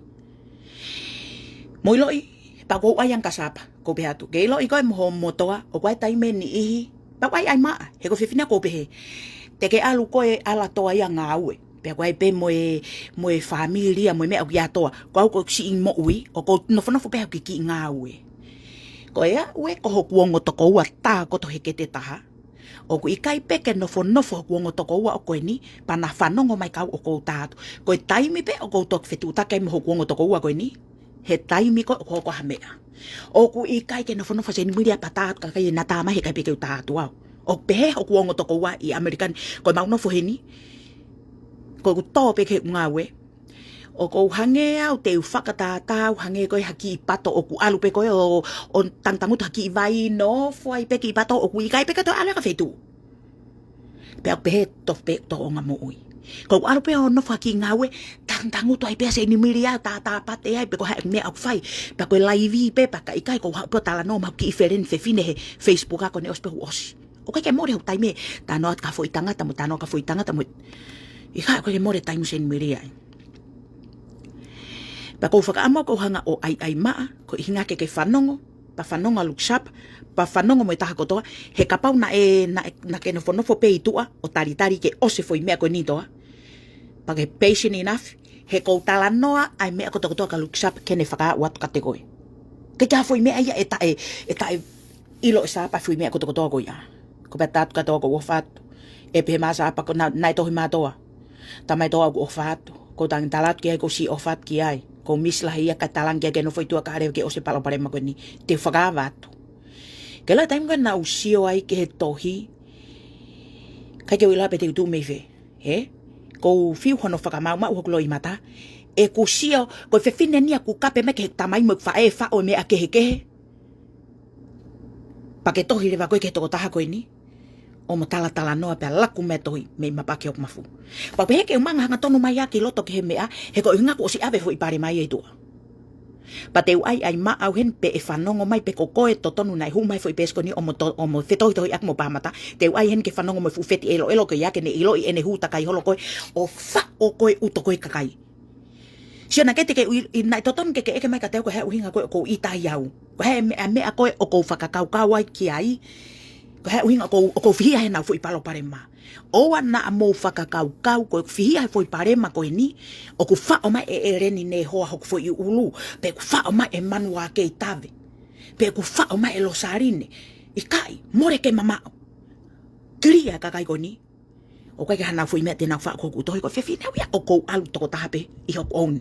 Mou ʻiloʻi, pea ʻoku ou ʻai ange kia Sapa, ʻoku ou pehē atu. Ke ʻiloʻi koe mo homo toa, ʻoku ʻi ai e taimi ʻe niʻihi, pea ʻoku ʻai ʻai maʻa, he ko e fefine ʻoku ou pehē. Te ke ʻalu koe ʻo ʻalu ʻo toe ʻai ʻa e ngāue. Pea ʻoku ʻi ai pē mo e, mo e fāmili ia, mo e meʻa ʻoku ʻi ai ʻa e toa. Ko au ko e siʻi moʻui, ʻoku ou nofonofo pē he kiʻi ngāue. Ko e aʻu ē ko hoku ongo tokoua tā koto he kete taha. ʻOku ʻikai pē ke nofonofo hoku ongo tokoua ʻo ko eni, pea na fanongo mai kia au ʻoku ou tā atu. Ko e taimi pē ʻoku ou toki fetuʻutaki ai mo hoku ongo tokoua ko eni, he taimi ko ē ʻoku hoko ha meʻa. ʻOku ʻikai ke nofonofo Seini Mili ia pea tā atu kakai ʻe na tā mai he ʻikai pē ke u tā atu au. ʻOku pehē hoku ongo tokoua ʻi ʻAmelika ni, ko ʻemau nofo heni, ko ʻeku tō pē ki heʻeku ngāue. ʻOku ou hangē au te u fakatātā au hangē ko e ha kiʻi pato ʻoku ʻalu pē ko ē ʻo, ʻo tangutangutu ha kiʻi vai, nofo ai pē kiʻi pato ʻoku ʻikai pē ke toe ʻalu ia ki ha feituʻu. Pea ʻoku pehē tofu pē tōʻonga moʻui. Ko ʻeku ʻalu pē ʻo nofo ha kiʻi ngāue, tangutangutu ai pē ʻa Seini Mili ia, tātāpate ai, pe ko e hā e meʻa ʻoku fai, pea ko e laivi pē, pea ka ʻikai, ko u haʻu pē ʻo talanoa mo hoku kiʻi feleni fefine he Facebook ko eni ʻosi pē ʻoku ʻosi. ʻOku ʻikai ke mole hoku taimi ʻo talanoa atu ki ha foʻi tangata mo talanoa ki ha foʻi tangata mo. ʻIkai, ʻoku ʻikai ke mole taimi ʻo Seini Mili ia. Pea ʻoku ou fakaʻamu au ke u hanga ʻo ʻaiʻai maʻa, ko e ʻuhinga ke ke fanongo, pea fanongo ʻa Luke Sharp, pea fanongo mo e taha kotoa, he kapau naʻe, naʻe, naʻa ke nofonofo pē ʻi tuʻa, ʻo talitali ke ʻosi e foʻi meʻa ko eni Toa. Pea ke patient enough, he ʻoku ou talanoa ʻa e meʻa kotokotoa kia Luke Sharp ke ne fakaaʻu atu kiate koe. ʻIkai ke ʻi ai ha foʻi meʻa ia ʻe taʻe, ʻe taʻe ʻilo ʻe Sharp ʻa e foʻi meʻa kotokotoa ko ia. Ko e pehē atu kia Toa ʻoku ou ʻofa atu. ʻE pehē mai ʻa Sharp ko ena, naʻe tohi mai Toa. Tamai Toa ʻoku ou ʻofa atu. ʻOku ou tangi tala atu ki ai, ʻoku ou siʻi ʻofa atu ki ai. ʻOku ou miss lahi ia kae talaange ki ai ke nofo ʻi tuʻa kae ʻoua ke ʻosi e palopalema ko eni. Te u fakaava atu. Ke lau e taimi ko ē naʻa ku sio ai ki he tohi. ʻIkai ke u ʻilo pe te u tuʻu mei fē. Hē? ʻOku ou fiu hono fakamaʻumaʻu hoku loʻimata. ʻOku ou sio, ko e fefine ni ʻoku kape mai ki he tamai mo e faʻē ʻo faʻo e meʻa kehekehe. Pea ke tohi leva koe ki he tokotaha ko eni. ʻO mo talatalanoa pea laku mai e tohi mei mapa ki hoku mafu. Pea pehē ke u manga hangatonu mai ia ki loto ki he meʻa, he ko e ʻuhinga kuo ʻosi ʻave e foʻi palopalema ia ʻi tuʻa. Pea te u ʻaiʻai maʻa au heni pe ʻe fanongo mai pe ko koe totonu naʻe hū mai e foʻi peesi ko eni ʻo mo to-, ʻo mo fetohitohiʻaki mo Pāmata, te u ʻai heni ke fanongo mo e fuʻu feti ʻeloʻelo ko ia ke ne ʻiloʻi ʻene hū takai holo koe, ʻo faʻo koe ʻuto koe kakai. Sio naʻa ke te ke ui, ʻi naʻe totonu ke ke ʻeke mai kiate au ko e hā e ʻuhinga ko ē ʻoku ou ʻita ai au. Ko e hā e meʻa, meʻa ko ē ʻoku ou fakakaukau ai ki ai. Ko e hā e ʻuhinga ʻoku ou, ʻoku ou fihia he ʻenau foʻi palopalema. ʻOua naʻa mou fakakaukau ko e fihia he foʻi palopalema ko eni, ʻoku faʻo mai ʻe ʻEleni Nehoa hoku foʻi ʻulu, pe ʻoku faʻo mai ʻe Manuakei Tave, pe ʻoku faʻo mai ʻe Losaline. ʻIkai, mole ke mamaʻo. Kilia e kakai ko eni. ʻOku ʻikai ke ʻi ai haʻanau foʻi meʻa te nau faʻo ki hoku tohi, ko e fefine au ia ʻoku ou ʻalu tokotaha pē ʻi hoku ʻoʻou ni.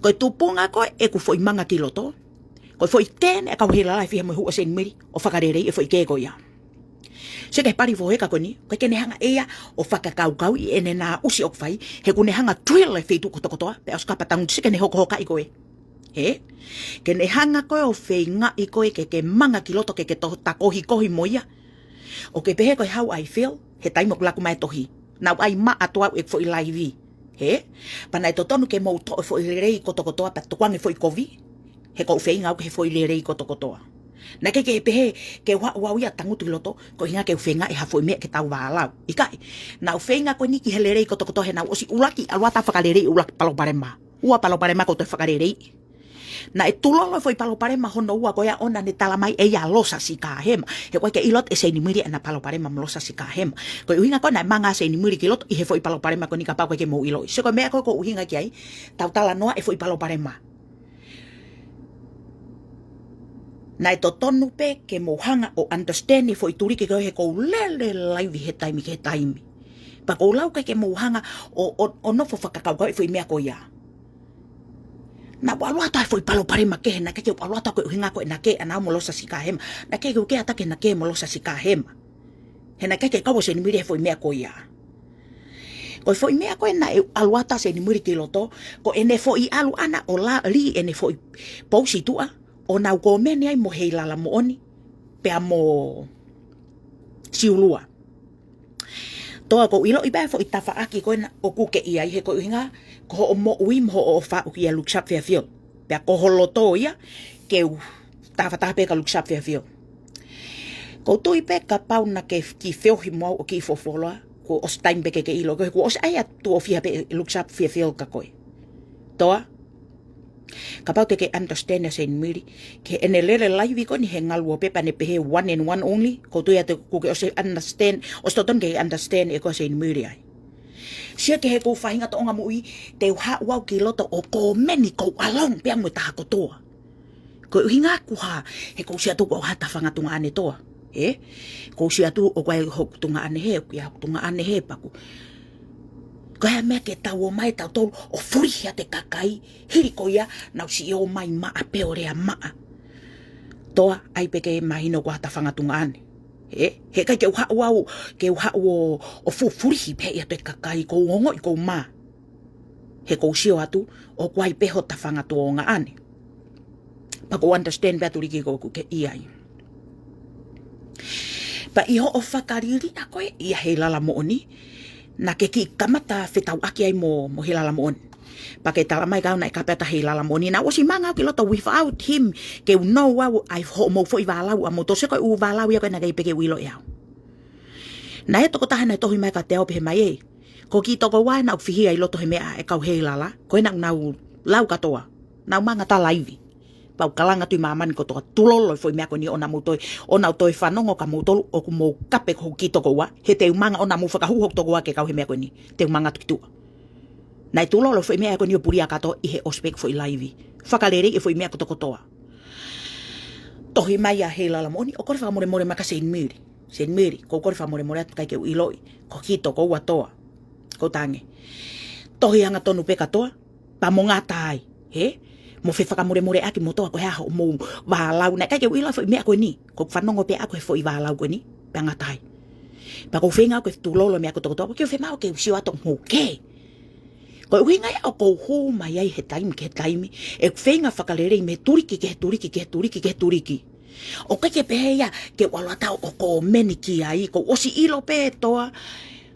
Ko e tupunga ko ē ʻeku foʻi manga ki loto. Ko e foʻi tēne ʻa e kau heilala ʻe fiha mo e hū ʻa Seinimili ʻo fakaleleiʻi e foʻi kē ko ia. Sio ki he pali foheka ko eni, ʻoku ʻikai ke ne hanga ʻe ia ʻo fakakaukauʻi ʻene naʻusi ʻoku fai, he ʻoku ne hanga ʻo drill e feituʻu kotokotoa, pea ʻosi kapa tangutu sio ki heʻene hokohokaʻi koe. Hē? Ke ne hanga koe ʻo feingaʻi koe ke ke manga ki loto ke ke to-, takohikohi mo ia. ʻOku ke pehē ko e how I feel, he taimi ʻoku laku mai e tohi. Naʻa ku ʻai maʻa atu au ʻeku foʻi laivi. Hē? Pea naʻe totonu ke mou toʻo e foʻi lelei kotokotoa pea tukuange e foʻi kovi. He ʻoku ou feinga au ki he foʻi lelei kotokotoa. Naʻe ʻikai ke pehē ke u haʻu au ia ʻo tangutu ʻi loto, ko e ʻuhinga ke u feingaʻi ha foʻi meʻa ke tau vālau. ʻIkai, naʻa ku feinga ko eni ki he lelei kotokotoa he naʻa ku ʻosi ʻuluaki ʻalu atu ʻo fakaleleiʻi ʻuluaki palopalema. Ua palopalema kuo toe fakaleleiʻi. Naʻe tulolo e foʻi palopalema hono ua ko ia ʻo ne tala mai ʻe ia ʻa Losa Sikahema. He ʻoku ʻikai ke ʻilo ʻe Seinimili ʻena palopalema mo Losa Sikahema. Ko e ʻuhinga ko ē naʻe manga ai ʻa Seinimili ki loto ʻi he foʻi palopalema ko eni kapau ʻoku ʻikai ke mou ʻiloʻi. Sio ko e meʻa ko ē ʻoku ou ʻuhinga ki ai, tau talanoa e foʻi palopalema. Naʻe totonu pē ke mou hanga ʻo understand e foʻi tuliki ko ē he ʻoku ou lele laivi he taimi ki he taimi. Pea ʻoku ou lau ki ai ke mou hanga ʻo, ʻo, ʻo nofo fakakaukauʻi e foʻi meʻa ko ia. Naʻa ku ʻalu atu he foʻi palopalema kehe, naʻe ʻikai ke u ʻalu atu ko e ʻuhinga ko ʻena kē ʻaʻana mo Losa Sikahema. Naʻe ʻikai ke u kē atu ki heʻena kē mo Losa Sikahema. He naʻe ʻikai ke kau ʻa Seinimili he foʻi meʻa ko ia. Ko e foʻi meʻa ko ē naʻe ʻalu atu ai ʻa Seinimili ki loto, ko ʻene foʻi ʻalu ʻana ʻo la-, lī ʻene foʻi pousi ʻi tuʻa, ʻo nau kōmeni ai mo Heilala Moʻoni, pea mo Siulua. Toa, ʻoku ou ʻiloʻi pē ʻa e foʻi tafaʻaki ko ena ʻoku ke ʻi ai, he ko e ʻuhinga ko hoʻo moʻui mo hoʻo ʻofa ʻoku ʻia Luke Sharp Fairfield. Pea ko ho loto ia ke u tafataha pē kia Luke Sharp Fairfield. ʻOku ou tui pē kapau naʻa ke kiʻi feohi mo au ʻo kiʻi folofola, kuo ʻosi taimi pē ke ke ʻilo, kuo ʻosi ʻai atu ʻo fiha pē Luke Sharp Fairfield kia koe. Toa, kapau te ke understand ʻa Seinimili, ki heʻene lele laivi ko eni he ngaluope pea ne pehē one and one only, ʻoku ou tui atu ʻoku ke ʻosi understand, ʻosi totonu ke understand ʻe koe ʻa Seinimili ai. Sio ki he ʻeku faʻahinga toʻonga moʻui, te u haʻu au ki loto ʻo kōmeni ʻoku ou ʻalonga pē au mo e taha kotoa. Ko e ʻuhinga ʻoku hā, he ʻoku ou sio atu ʻoku ʻi ai ha tafanga tuongaʻane Toa. Ē? ʻOku ou sio atu ʻoku ʻi ai hoku tuongaʻane hē, ʻoku ʻi ai hoku tuongaʻane hē pea ʻoku. Ko e hā e meʻa ke tau ō mai tautolu ʻo fulihi atu e kakai, hili ko ia, naʻa ku siʻi ō mai maʻa pē ʻo lea maʻa. Toa, ʻai pē ke mahino ʻoku ʻi ai ha tafanga tuongaʻane. Ē? He ʻikai ke u haʻu au, ke u haʻu ʻo, ʻo fufulihi pē ʻiate e kakai, ʻoku ou ongoʻi ʻoku ou mā. He ʻoku ou sio atu, ʻoku ʻi ai pē ho tafanga tuongaʻane. Pea ʻoku ou understand pē ʻa e tuliki ko ē ʻoku ke ʻi ai. Pea ʻi hoʻo fakaliliʻa ko ē ʻia Heilala Moʻoni, naʻa ke kiʻi kamata fetauʻaki ai mo, mo Heilala Moʻoni. Pea ke tala mai kia au naʻe kape atu ʻa Heilala Moʻoni, naʻa ku ʻosi manga au ki loto without him, ke u know au ʻa e hoʻomou foʻi vālau ʻamoutolu, sio ko e ʻū vālau ia ko ē naʻe ʻikai pē ke u ʻilo ʻe au. Naʻe ʻi ai e tokotaha naʻe tohi mai kiate au pehē mai ē, ko e kiʻi tokoua naʻa ku fihia ʻi loto he meʻa ʻa e kau Heilala, ko ē naʻa nau Lau kātoa. Naʻa ku manga ta laivi. Pea u kalanga atu ʻi māmani kotoa, tulolo e foʻi meʻa ko eni ʻoua naʻa mou toe, ʻoua naʻa toe fanongo ka moutolu ʻoku mou kape ko hoku kiʻi tokoua, he te u manga ʻoua naʻa mou fakahū hoku tokoua ke kau he meʻa ko eni. Te u manga atu ki tuʻa. Naʻe tulolo e foʻi meʻa ko eni ʻo pulia kātoa ʻi he ʻosi pē ʻeku foʻi laivi. Fakaleleiʻi e foʻi meʻa kotokotoa. Tohi mai ʻa Heilala Moʻoni, ʻo kole fakamolemole mai kia Seinimili. Seinimili, ʻoku ou kole fakamolemole atu, ʻikai ke u ʻiloʻi ko hoku kiʻi tokoua Toa. Ko tange. Tohi hangatonu pē kia Toa, pea mo ngata ai, hē? Mo fefakamolemoleʻaki mo Toa ko e hā hoʻomou vālau. Naʻe ʻikai ke u ʻilo e foʻi meʻa ko eni. ʻOku ou fanongo pē ʻaʻaku he foʻi vālau ko eni, pea ngata ai. Pea ʻoku ou feinga au ke tulolo e meʻa kotokotoa, ke u fiemaʻu ke u sio atu ʻoku mou kē. Ko e ʻuhinga ia ʻoku ou hū mai ai he taimi ki he taimi, ʻeku feinga fakalelei mei he tuliki ki he tuliki ki he tuliki ki he tuliki. ʻOku ʻikai ke pehē ia ke u ʻalu atu ʻo kōmeni ki ai, kuo u ʻosi ʻilo pē Toa,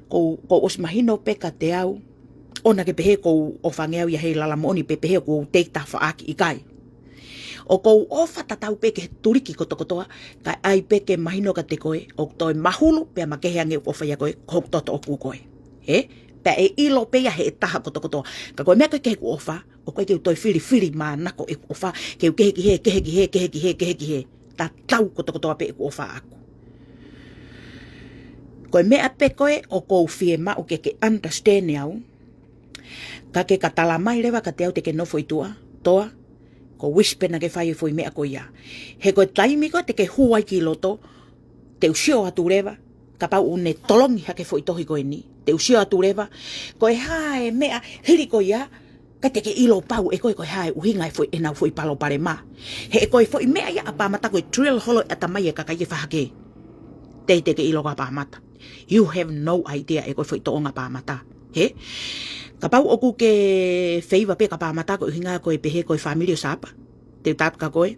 kuo u, kuo u ʻosi mahino pē kiate au. ʻOua naʻa ke pehē kuo u ʻofa ange au ia Heilala Moʻoni pe pehē kuo u tei tafaʻaki, ʻikai. ʻOku ou ʻofa tatau pē ki he tuliki kotokotoa, kae ʻai pē ke mahino kiate koe, ʻoku toe mahulu pea makehe ange ʻeku ʻofa ia koe, ko hoku toto ʻoku koe. Hē? Pea ʻe ʻilo pē ia ʻe he taha kotokotoa. Ka ko e meʻa ko ē ki heʻeku ʻofa, ʻoku ʻikai ke u toe filifili manako ʻeku ʻofa, ke u kehe ki hē, kehe ki hē, kehe ki hē, kehe ki hē. Tatau kotokotoa pē ʻeku ʻofa ʻaʻaku. Ko e meʻa pē ko ē ʻoku ou fiemaʻu ke ke understand au, ka ke ka tala mai leva kiate au te ke nofo ʻi tuʻa, Toa, ko e wish pē naʻa ke fai e foʻi meʻa ko ia. He ko e taimi ko ē te ke hū ai ki loto, te u sio atu leva, kapau ʻoku ne tolongi hake e foʻi tohi ko eni. Te u sio atu leva, ko e hā e meʻa hili ko ia, ka te ke ʻilo pau ʻe koe ko e hā e ʻuhinga e foʻi, ʻenau foʻi palopalema. He ko e foʻi meʻa ia ʻa Pāmata ko e drill holo e ʻatamai e kakai ke fai hake. Te, te ke ʻilo ko ā Pāmata. You have no idea ʻe koe e foʻi tōʻonga ʻa Pāmata. Hē? Kapau ʻoku ke favour pē kia Pāmata ko e ʻuhinga ko e pehē ko e family ʻo Sapa. Te u tala atu kia koe.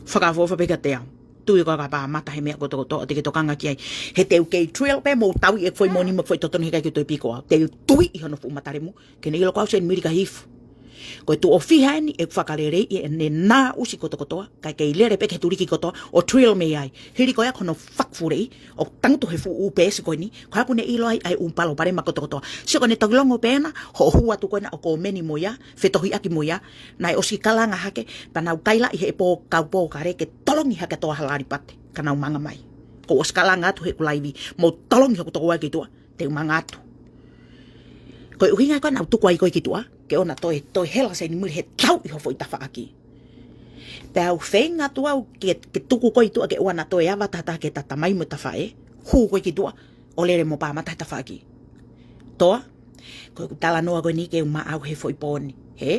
Fakaʻofoʻofa pē kiate au. Tui ko ā kia Pāmata he meʻa kotokotoa ʻoku te ke tokanga ki ai. He te u kei drill pē mo tauʻi e foʻi moʻoni mo e foʻi totonu he ʻikai ke toe piko au. Te u tui ʻi hono fuʻu matalemu. Ke ne ʻilo ko au Seinimili Kahifu. Ko e tuʻo fiha eni ʻeku fakaleleiʻi ʻene nā ʻusi kotokotoa. Kae kei lele pē ki he tuliki kotoa ʻo drill mei ai. Hili ko ia ko hono fakafuleʻi ʻo tangutu he fuʻu ʻū peesi ko eni. Ko ā kuo ne ʻilo ai ʻa e ʻū palopalema kotokotoa. Sio ko ʻene toki longo pē ena, hoʻo hū atu ko ena ʻo kōmeni mo ia, fetohiʻaki mo ia, naʻe ʻosi kalanga hake, pea nau kaila ʻi he pō, kau pō kale ke tolongi hake Toa Halalipate, ka nau manga mai. Kuo u ʻosi kalanga atu heʻeku laivi, mou tolongi hoku tokoua ki tuʻa, te u manga atu. Ko e ʻuhinga ko ē naʻa ku tuku ai koe ki tuʻa, ke ʻoua naʻa toe, toe hela Seinimili he tauʻi ho foʻi tafaʻaki. Pea u feinga atu au ke, ke tuku koe ʻi tuʻa ke ʻoua naʻa toe ava ha taha ki he ʻatamai mo e tafaʻaki, hū koe ki tuʻa, ʻo lele mo Pāmata he tafaʻaki. Toa, ko ʻeku talanoa ko eni ke u maʻau he foʻi pō ni. Hē?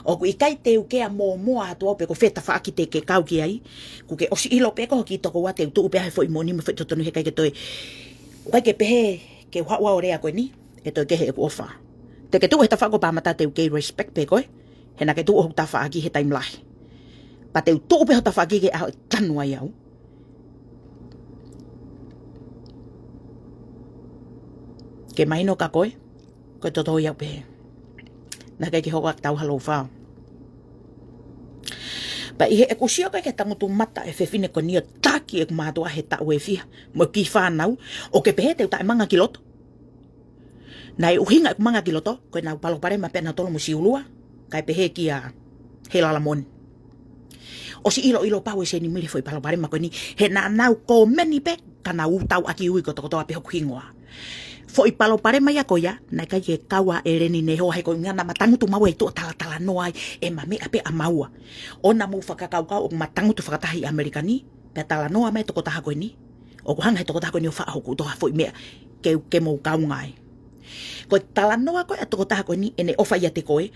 ʻOku ʻikai te u kea mōmoa atu au pe ko fē tafaʻaki te ke kau ki ai. Kuo ke ʻosi ʻilo pē ko hoku kiʻi tokoua te u tuʻu pē he foʻi moʻoni mo e foʻi totonu he ʻikai ke toe. ʻIkai ke pehē ke u haʻu au ʻo lea ko eni, ʻe toe kehe ʻeku ʻofa. Te ke tuʻu he tafaʻaki ʻo Pāmata te u kei respect pē koe. He naʻa ke tuʻu hoku tafaʻaki he taimi lahi. Pea te u tuʻu pē ho tafaʻaki ki he ʻaho ʻe tanu ai au. Ke mahino kia koe, ko e toto ia pē. Naʻe ʻikai ke hoko ʻa e tau halo fao. Pea ʻi heʻeku sio ko ē ki he tangutu mata e fefine ko eni ʻo taki ʻeku mātuʻa he taʻu ʻe fiha, mo e kiʻi fānau, ʻoku ke pehē te u taʻemanga ki loto. Naʻe ʻuhinga ʻeku manga ki loto, ko ʻenau palopalema pē ʻanautolu mo Siulua, kae pehē kia Heilala Moʻoni. ʻOsi ʻiloʻilo pau ʻe Seinimili e foʻi palopalema ko eni, he naʻa nau kōmeni pē, ka nau tauʻaki ui kotokotoa pē hoku hingoa. Foʻi palopalema ia ko ia, naʻe ʻikai ke kau ʻa ʻEleni Nehoa he ko e ʻuhinga naʻa ma tangutu maua ʻi tuʻa talatalanoa ai, ʻema meʻa pē ʻa maua. ʻOua naʻa mou fakakaukau ʻoku ma tangutu fakataha ʻi ʻAmelika ni, pea talanoa mai e tokotaha ko eni. ʻOku hanga he tokotaha ko eni ʻo faʻa hoko ʻo toe ha foʻi meʻa ke, ke mou kaunga ai. Ko e talanoa ko ē ʻa e tokotaha ko eni ʻene ʻofa ʻiate koe.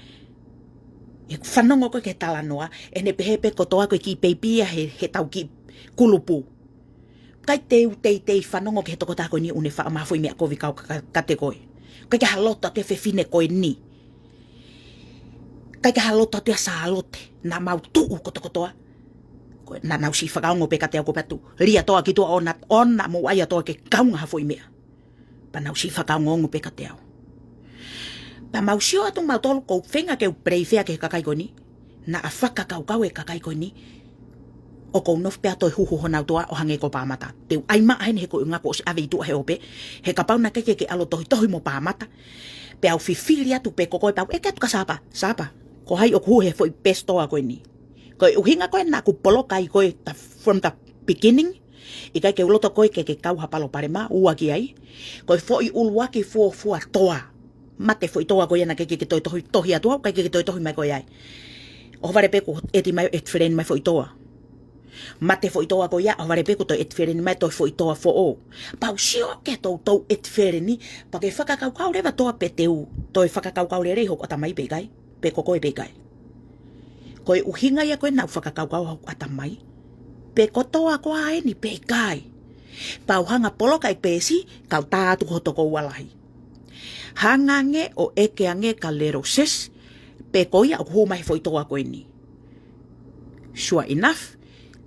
ʻE fanongo koe ki he talanoa, ʻene pehē pē ko Toa ko e kiʻi peipi ia he, heʻetau kiʻi kulupu. ʻIkai te u teitei fanongo ki he tokotaha ko eni ʻoku ne faʻa mafoʻi meʻa kovi kau ka, ka, kiate koe. ʻIkai ke ha loto atu e fefine ko eni. ʻIkai ke ha loto atu ʻa Sālote, naʻa mau tuʻu kotokotoa. Ko e, naʻa nau siʻi fakaongo pē kiate au ko patu. Lia Toa ki tuʻa ʻoua naʻa, ʻoua naʻa mou ʻai ʻa Toa ke kaunga ha foʻi meʻa. Pea nau siʻi fakaongoongo pē kiate au. Pea mau sio atu mautolu ʻoku ou feinga ke u playfair ki he kakai ko eni. Naʻa fakakaukau e kakai ko eni. ʻoku ou nofo pē ʻo toe huhu honau toa ʻo hangē ko Pāmata. Te u ʻai maʻa heni he ko e ʻuhinga kuo ʻosi ʻave ʻi tuʻa he ope. He kapau naʻe ʻikai ke ke ʻalu ʻo tohitohi mo Pāmata, pea u fifili atu pē ko koe pea u ʻeke atu kia Sapa, Sapa, ko hai ʻoku hū he foʻi best toa ko eni? Ko e ʻuhinga ko ē naʻa ku poloka ai koe ta-, from the beginning, ʻikai ke u loto koe ke ke kau ha palopalema, ua ki ai. Ko e foʻi ʻuluaki fuofua toa. Mate foʻi toa ko ia naʻe ʻikai ke ke toe tohi, tohi atu au, ʻikai ke ke toe tohi mai koe ai. ʻOhovale pē kuo ʻeti mai, ʻeti friend mai foʻi toa. Mate foʻi toa ko ia, ʻohovale pē kuo toe ʻeti friend mai toe foʻi toa foʻou. Pea u sio ki he toutou ʻeti friend, pea ke fakakaukau leva Toa pe te u toe fakakaukau lelei hoku ʻatamai pe ʻikai, pe ko koe pe ʻikai. Ko e ʻuhinga ia ko ē naʻa ku fakakaukau hoku ʻatamai pe ko Toa koā eni pe ʻikai. Pea u hanga ʻo poloka e peesi, kau tā atu ki ho tokoua lahi. Hanga ange ʻo ʻeke ange kia Little Sis pe ko ia ʻoku hū mai he foʻi toa ko eni. Sure enough,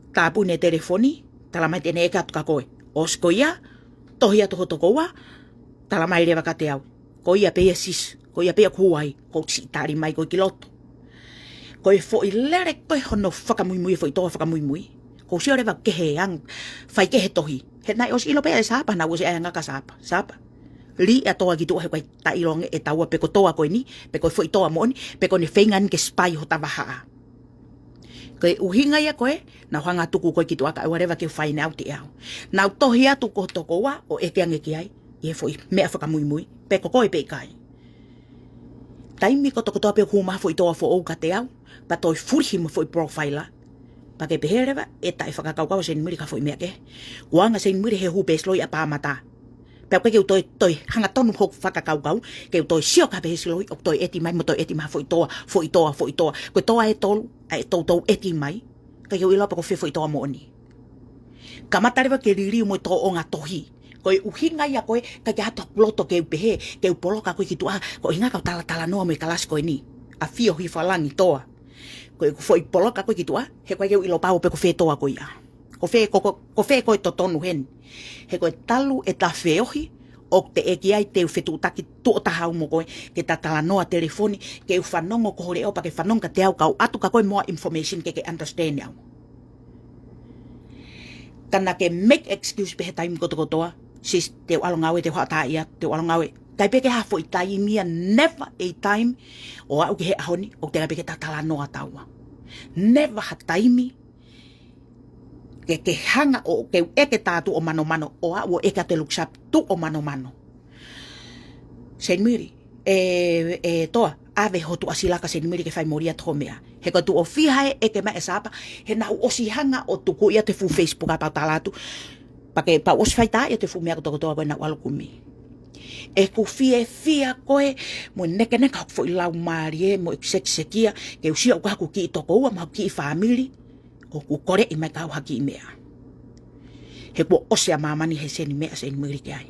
tāpuni e telefoni, talamai te ne ʻeke atu kia koe. ʻOsi ko ia, tohi atu ki ho tokoua, talamai leva kiate au, ko ia pē ia Sis, ko ia pē ia ʻoku hū ai. Ko u siʻi tali mai ko ē ki loto. Ko e foʻi lele ko ē hono fakamuimui, e foʻi toa fakamuimui, ko u sio leva ki he anga, fai ki he tohi. He naʻe ʻosi ʻilo pē ʻe Sapa, naʻa ku ʻosi ʻai ʻa e anga kia Sapa. Sapa, lī ʻa Toa ki tuʻa he ʻoku ʻikai taʻeʻilo ange ʻe taua pe ko Toa ko eni, pe ko e foʻi toa moʻoni, pe ko ʻene feinga eni ke spy hota vahaʻa. Ko e ʻuhinga ia ko ē naʻa ku hanga ʻo tuku koe ki tuʻa kae ʻoua leva ke u find out ʻe au. Naʻa ku tohi atu ki ho tokoua ʻo ʻeke ange ki ai ʻi he foʻi meʻa fakamuimui pe ko koe pe ʻikai. Taimi kotokotoa pē ʻoku hū mai ha foʻi toa foʻou kiate au, pea toe fulihi mo e foʻi profile, pea ke pehē leva ʻe taʻefakakaukau ʻa Senimili ki ha foʻi meʻa kehe. Ko e anga ʻa Senimili he hū best loi ʻa Pāmata. Pea ʻoku ʻikai ke u toe, toe hangatonu hoku fakakaukau ke u toe sio ki ha best loi ʻoku toe ʻeti mai mo toe ʻeti mai ha foʻi toa, foʻi toa, foʻi toa. Ko e toa ʻe tolu ʻa e toutou ʻeti mai, ʻikai ke u ʻilo pe ko fē foʻi toa moʻoni. Kamata leva ke liliu mo e tōʻonga tohi. Ko e ʻuhinga ia ko ē ʻikai ke ʻi ai haʻaku loto ke u pehē, ke u poloka koe ki tuʻa, ko e ʻuhinga kau talatalanoa mo e kalasi ko eni, ʻa Fio Hifalangi Toa. Ko ʻeku foʻi poloka koe ki tuʻa, he ʻoku ʻikai ke u ʻilo pe ko fē Toa ko ia. Ko fē, ko, ko, ko fē ko e totonu heni. He ko e talu ʻeta feohi, ʻoku teʻeki ai te u fetuʻutaki tuʻo taha au mo koe ke ta talanoa telefoni, ke u fanongo ki ho leʻo pea ke fanongo kiate au, kau ʻoatu kia koe more information ke ke understand au. Ka naʻa ke make excuse pē he taimi kotokotoa, Sis, te u ʻalu ʻo ngāue, te u haʻu ʻo tā ia, te u ʻalu ʻo ngāue. ʻIkai pē ke ʻi ai ha foʻi taimi ia, never a time, ʻo aʻu ki he ʻaho ni, ʻoku teʻeki ai pē ke ta talanoa taua. Never ha taimi ke, ke hanga ʻo, ke u ʻeke tā tuʻo manomano, ʻo aʻu ʻo ʻeke atu e lukisap tuʻo manomano. Senimili, ʻe, ʻe Toa, ʻave ho tuʻasila kia Senimili ke fai moli atu ho meʻa. He ko e tuʻo fiha ʻe ʻeke mai ʻe Sapa, he naʻa ku ʻosi hanga ʻo tuku ia ki he fuʻu Facebook ʻa pau tala atu, pea ke pau ʻosi fai tā ia ki he fuʻu meʻa kotokotoa ko ē naʻa ku ʻalu ʻo kumi. ʻEku fiefia ko ē mo e nekeneka hoku foʻi laumālie mo ʻeku sekisekia, ke u sio ʻoku ʻi ai haku kiʻi tokoua mo haku kiʻi fāmili ʻoku koleʻi mai kia au ha kiʻi meʻa. He kuo ʻosi ʻa māmani he seni meʻa, Senimili, ki ai.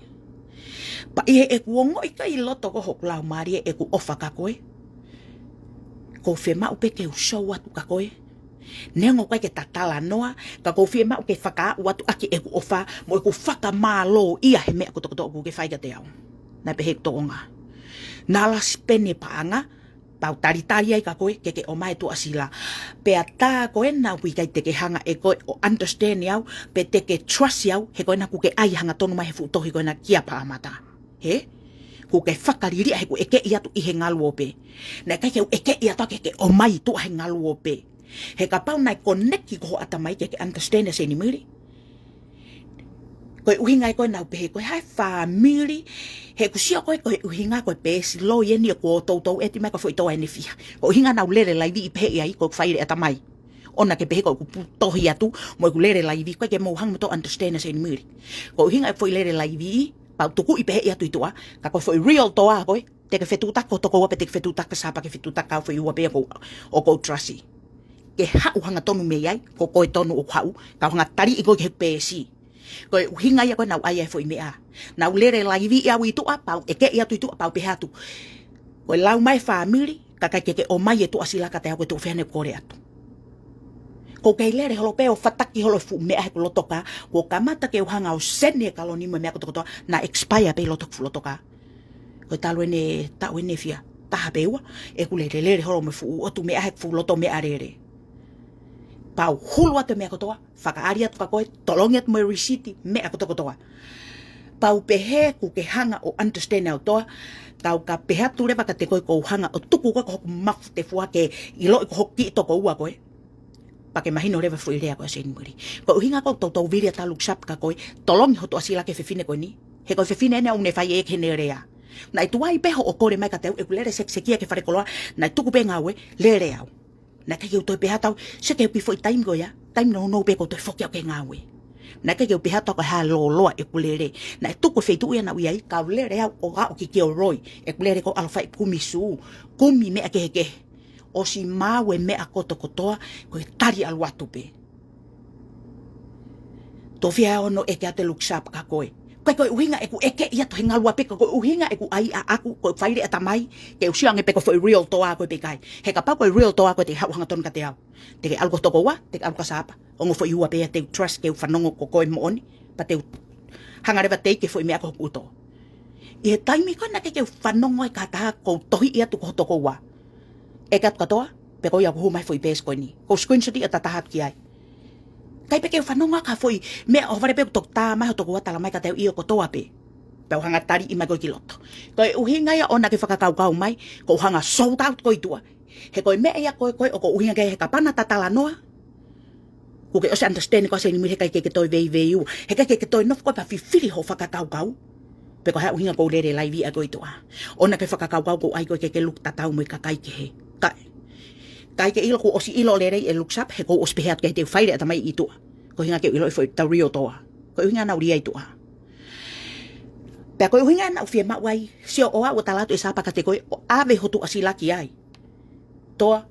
Pea ʻi heʻeku ongoʻi ko ē ʻi loto ko ē hoku laumālie ʻeku ʻofa kia koe, ʻoku ou fiemaʻu pē ke u show atu kia koe. Neongo ʻoku ʻikai ke ta talanoa, ka ʻoku ou fiemaʻu ke fakaaʻu atu ʻaki ʻeku ʻofa mo ʻeku fakamālō ia he meʻa kotokotoa ʻoku ke fai kiate au. Naʻe pehē ʻe he toʻonga, Nala, spend e paʻanga, pea u talitali ai kia koe ke ke ʻomai e tuʻasila. Pea tā ko ē naʻa ku ʻikai te ke hanga ʻe koe ʻo understand au, pe te ke trust au, he ko ena kuo ke ʻai hangatonu mai he fuʻu tohi ko ena kia Pāmata. Hē? Kuo ke fakaliliʻa he kuo u ʻekeʻi atu ʻi he ngaluope. Naʻe ʻikai ke u ʻekeʻi atu ke ke ʻomai tuʻa he ngaluope. He kapau naʻe koneki ko ho ʻatamai ke ke understand, Senimili, ko e ʻuhinga ia ko ē naʻa ku pehē ko e hā e fāmili, he ʻoku ou sio ko ē ko e ʻuhinga ko e best loi eni ʻoku toutou ʻeti mai ko e foʻi toa ʻe fiha. Ko e ʻuhinga naʻa ku lele laivi ʻi pehē ai ko ʻeku fai lele ʻatamai. ʻOua naʻa ke pehē ko ʻeku pu-, tohi atu mo ʻeku lele laivi, ʻikai ke mou hanga mo toe understand, Senimili. Ko e ʻuhinga e foʻi lele laivi, pea u tuku ʻi pehē atu ʻi tuʻa, ka ko e foʻi real toa ko ē, te ke fetuʻutaki ki ho tokoua pe te ke fetuʻutaki kia Sapa, ke fetuʻutaki kia au, foʻi ua pē ia ʻoku ou, ʻoku ou trust. Ke haʻu hangatonu mei ai, ko koe tonu ʻoku haʻu, kau hanga ʻo taliʻi koe ki he peesi. Ko e ʻuhinga ia ko ē naʻa ku ʻai ai e foʻi meʻa. Naʻa ku lele laivi au ʻi tuʻa, pea u ʻekeʻi atu ʻi tuʻa, pea u pehē atu, ko e lau mai e fāmili, ka ʻikai ke ke ʻomai e tuʻasila kiate au, ko e tuʻo fiha eni ʻeku kole atu. ʻOku ou kei lele holo pē ʻo fataki holo e fuʻu meʻa he ʻeku loto ka, kuo kamata ke u hanga ʻo send e kaloni mo e meʻa kotokotoa, naʻe expire pē ʻi loto ʻeku fuʻu loto ka. Ko e talu eni e taʻu eni ʻe fiha, taha pe ua, ʻeku lele lele holo mo e fuʻu ʻotu meʻa he ʻeku fuʻu loto meʻalele. Pau hulu atu e meʻa kotoa, fakaʻali atu kia koe, tolongi atu mo e lisiti, meʻa kotokotoa. Pau pehē kuo ke hanga ʻo understand ʻa e ʻOtua, kau ka pehē atu leva kiate koe kuo u hanga ʻo tuku koe ko hoku mafu tefua ke ʻiloʻi ko hoku kiʻi tokoua koe. Pea ke mahino leva foʻi lea ko ē ʻa Seinimuli. Ko e ʻuhinga ʻoku ou toutou vili atu ʻa Luke Sharp kia koe, tolongi hoʻo tuʻasila ki he fefine ko eni. He ko e fefine eni ʻoku ne fai ʻe ia ʻene lea. Naʻe tuai pē hoʻo kole mai kiate au, ʻeku lele sekisekia ki he falekoloa, naʻe tuku pē ngāue, lele au. Naʻe ʻikai ke u toe pehē atu au, sio ki he kiʻi foʻi taimi ko ia, taimi nounou pē kuo u toe foki au ki he ngāue. Naʻe ʻikai ke u pehē atu au ko e hā e lōloa ʻeku lele. Naʻe tuku e feituʻu ia naʻa ku ʻi ai, kau lele au ʻo aʻu ki Kilroy, ʻeku lele ko ē ʻo ʻalu ʻo fai e kumi sū, kumi meʻa kehekehe. ʻOsi maʻu e meʻa kotokotoa, ko e tali ʻalu atu pē. Tofiʻa ono ʻeke atu ʻe Luke Sharp kia koe. ʻIkai ko e ʻuhinga ʻeku ʻeke ia ʻi he ngaluope, ʻikai ko e ʻuhinga ʻeku ʻai ʻaʻaku, ko e fai lea ʻa e Tamai, ke u sio ange pe ko e foʻi real ʻOtua koe pe ʻikai. He kapau ko e real ʻOtua koe te ke haʻu ʻo hanga tonu kiate au. Te ke ʻalu ki ho tokoua, te ke ʻalu kia Sharp. Ongo foʻi ua pē ia te u trust ke u fanongo ko koe moʻoni, pea te u hanga leva ʻo teʻeki ke foʻi meʻa ko hoku ʻuto. ʻI he taimi ko ē naʻe ʻikai ke u fanongo ai ki ha taha, ʻoku ou tohiʻi atu ko ho tokoua. ʻEke atu kātoa, pea ko ia ʻoku hū mai foʻi peesi ko eni. ʻOku ou screenshot ʻo tatau atu ki ai. ʻIkai pē ke u fanongo ki ha foʻi meʻa ʻo vale pē ʻoku toki tā mai ho tokoua ʻo tala mai kiate au ʻio kotoa pē. Pea u hanga ʻo taliʻi mai ko ē ki loto. Ko e ʻuhinga ia ʻoua naʻa ke fakakaukau mai, ʻoku ou hanga ʻo sold out koe ʻi tuʻa. He ko e meʻa ia ko ē, ko ē ʻoku ou ʻuhinga ki ai he kapau naʻa ta talanoa, kuo ke ʻosi understand ko ē ʻa Seinimuli he ʻikai ke ke toe veiveiua. He ʻikai ke ke toe nofo ko ē pea fifili hoʻo fakakaukau. Pe ko e hā e ʻuhinga ʻoku ou lele laivi ʻa koe ʻi tuʻa. ʻOua naʻa ke fakakaukau ʻoku ou ʻai koe ke ke look tatau mo e kakai kehe. Ka, ʻikai ke ʻilo kuo ʻosi ʻilo lelei ʻe Luke Sharp, he ʻoku ou ʻosi pehē atu ke te u fai lea ʻa e Tamai ʻi tuʻa. Ko e ʻuhinga ke u ʻiloʻi foʻi tali ʻOtua. Ko e ʻuhinga naʻa ku ʻi ai ʻi tuʻa. Pea ko e ʻuhinga naʻa ku fiemaʻu ai, sio ʻo aʻu ʻo tala atu ʻe Sharp kiate koe, ʻo ʻave ho tuʻasila ki ai. Toa,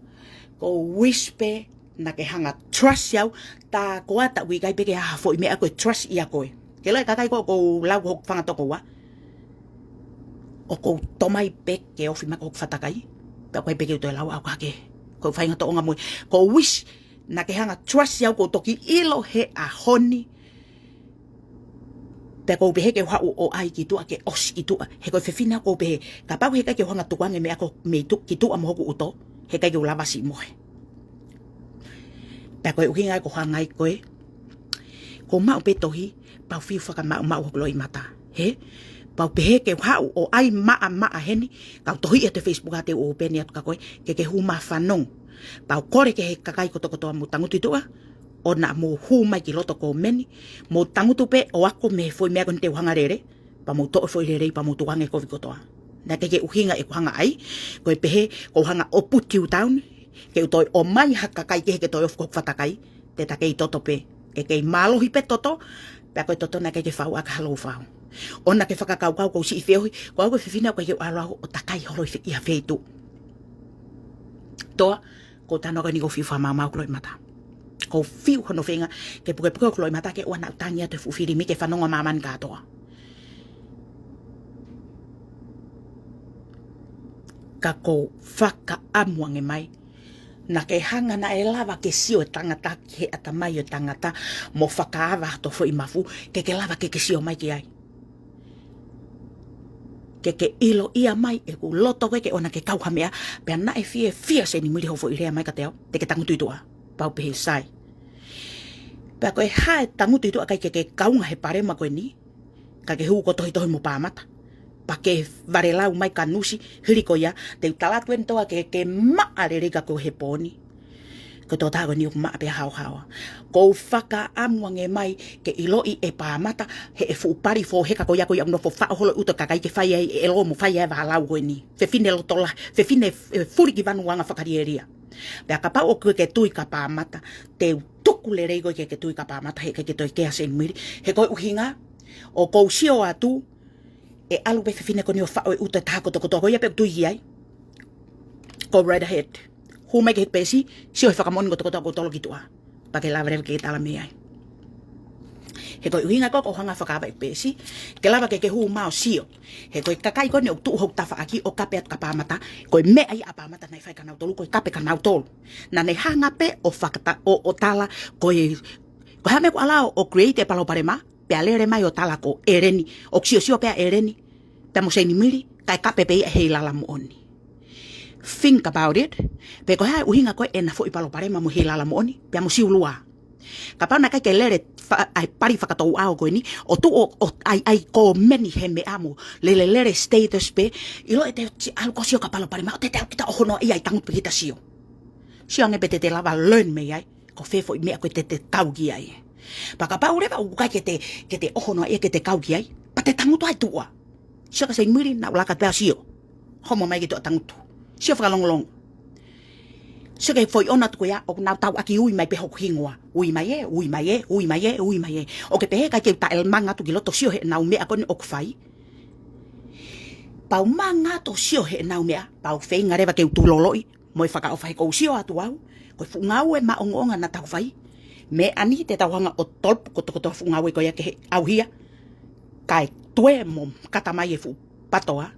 ʻoku ou wish pē naʻa ke hanga ʻo trust au, tā ko ā ta ui kai pē ke ʻi ai ha foʻi meʻa ʻoku ke trust ʻia koe. Ke ʻilo e kakai ko ē ʻoku ou lau ko hoku fanga tokoua. ʻOku ou tomai pē ke ofi mai ko hoku fatakai. Pea ʻoku ʻikai pē ke u toe lau au hake. ʻOku ou faʻahinga tōʻonga mo ia. ʻOku ou wish naʻa ke hanga ʻo trust au, ʻoku ou toki ʻilo he ʻaho ni. Pea ʻoku ou pehē ke u haʻu ʻo ʻai ki tuʻa ke ʻosi ʻi tuʻa. He ko e fefine ʻoku ou pehē, kapau he ʻikai ke u hanga ʻo tukuange meʻa ko ē mei tuʻa ki tuʻa mo hoku ʻuto, he ʻikai ke u lava ʻo siʻi mohe. Pea ko e ʻuhinga ia ʻoku ou hanga ai ko ē, ʻoku ou maʻu pē tohi, pea u fiu fakamaʻumaʻu hoku loʻimata. He, pea u pehē ke u haʻu ʻo ʻai maʻamaʻa heni, kau tohiʻi atu he Facebook ʻa te u open atu kia koe, ke ke hū mai ʻo fanongo. Pea u kole ki he kakai kotokotoa mou tangutu ʻi tuʻa, ʻoua naʻa mou hū mai ki loto ko ē meni, mou tangutu pē ʻo ako mei he foʻi meʻa ko eni te u hanga ʻo lele, pea mou toʻo e foʻi lelei pea mou tukuange kovi kotoa. Naʻe ʻikai ke ʻuhinga ʻeku hanga ʻai, ko e pehē, ʻoku ou hanga ʻo put you down, ke u toe ʻomai ha kakai kehe ke toe ofi ko hoku fatakai, te ta kei toto pē, ke kei mālohi pē toto, pea ko e toto naʻe ʻikai ke fau ʻaki ha lou fau. ʻOua naʻa ke fakakaukau ʻoku ou siʻi feohi, ko au ko e fefine ʻoku ʻikai ke u ʻalu au ʻo takai holo ʻi fe-, ʻi ha feituʻu. Toa, ʻoku ou talanoa ko eni ʻoku ou fiu fakamaʻumaʻu hoku loʻimata. ʻOku ou fiu hono feinga ke pukepuke hoku loʻimata ke ʻoua naʻa tangi atu he fuʻu filimi ke fanongo ʻa māmani kātoa. Ka ʻoku ou fakaʻamu ange mai, naʻa ke hanga naʻe lava ke sio e tangata ki he ʻatamai ʻo e tangata mo fakaava hoto foʻi mafu, ke ke lava ke ke sio mai ki ai. Ke ke ʻiloʻia mai ʻeku loto ko ē ke ʻoua naʻa ke kau ha meʻa, pea naʻe fiefia Seinimuli hoʻo foʻi lea mai kiate au, te ke tangutu ʻi tuʻa, pea u pehē sai. Pea ko e hā e tangutu ʻi tuʻa ʻikai ke ke kaunga he palopalema ko eni, ka ke hū ʻo tohitohi mo Pāmata. Pea ke valelau mai kia Nusi, hili ko ia, te u tala atu eni Toa ke, ke maʻa lelei kia koe he pō ni. Ko e tokotaha ko eni ʻoku maʻa pē haohaoa. ʻOku ou fakaʻamu ange mai ke ʻiloʻi ʻe Pāmata, he ʻe fuʻu pali fōheka ko ia ko ia ʻoku nofo faʻo holo ʻuto kakai ke fai ai e ʻelo mo fai ai e vālau ko eni. Fefine loto lahi, fefine, eh, fuli ki vanu anga fakalielia. Pea kapau ʻoku ke tui kia Pāmata, te u tuku lelei koe ke ke tui kia Pāmata, he ʻikai ke toe kea Seinimuli. He ko e ʻuhinga, ʻoku ou sio atu, ʻe ʻalu pē fefine ko eni ʻo faʻo e ʻuto ʻe taha kotokotoa ko ia pē ʻoku tui ki ai. Go right ahead. Hū mai ki he peesi, sio he fakamoʻoni kotokotoa ʻoku ou tolo ki tuʻa. Pea ke lava leva ke ke tala mei ai. He ko e ʻuhinga ko ē ʻoku ou hanga ʻo fakaava e peesi, ke lava ke ke hū mai ʻo sio. He ko e kakai ko eni ʻoku tuʻu hoku tafaʻaki ʻo kape atu kia Pāmata, ko e meʻa ia ʻa Pāmata naʻe fai kia nautolu, ko e kape kia nautolu. Naʻa ne hanga pē ʻo fakata-, ʻo, ʻo tala, ko e, ko e hā e meʻa ʻoku ala ʻo create e palopalema, pea lele mai ʻo tala ko ʻEleni, ʻoku siosio pē ʻa ʻEleni, pea mo Seinimuli, kae kape pē ia ʻe Heilala moʻoni. think about it, pe ko e hā e ʻuhinga ko ē ʻena foʻi palopalema mo Heilala Moʻoni, pea mo Siulua. Kapau naʻe ʻikai ke lele fa-, ʻa e pali fakatouʻau ko eni, ʻo tuʻu ʻo, ʻo ʻai, ʻai kōmeni he meʻa mo lele, lele status pē, ʻiloʻi ʻe te ʻalu ko ē ʻo sio ki ha palopalema, ʻo te te ʻalu kita ʻo hono ʻai ai tangutu pē kita ʻo sio. Sio ange pe te te lava learn mei ai, ko fē foʻi meʻa ko ē te te kau ki ai. Pea kapau leva ʻoku ʻikai ke te, ke te ʻohonoa ia ke te kau ki ai, pea te tangutu ai tuʻa. Sio kia Seinimili, naʻa ku laka pē ʻo sio. Homo mai ki tuʻa tangutu. Sio fakalongolongo. Sio ki he foʻi ʻona tuku ia, ʻoku nau tauʻaki ui mai pē hoku hingoa. Ui mai ē, ui mai ē, ui mai ē, ui mai ē. ʻOku ke pehē ʻikai ke u taʻelemanga atu ki loto ʻo sio heʻenau meʻa ko eni ʻoku fai. Pea u manga atu ʻo sio heʻenau meʻa, pea u feinga leva ke u tuloloʻi, mo e fakaʻofa he ʻoku ou sio atu au, ko e fuʻu ngāue maʻongoʻonga naʻa tau fai. Meʻa ni te tau hanga ʻo tolopu kotokotoa fuʻu ngāue ko ia ki he ʻauhia, kae tuē mo kata mai e fuʻu patoa.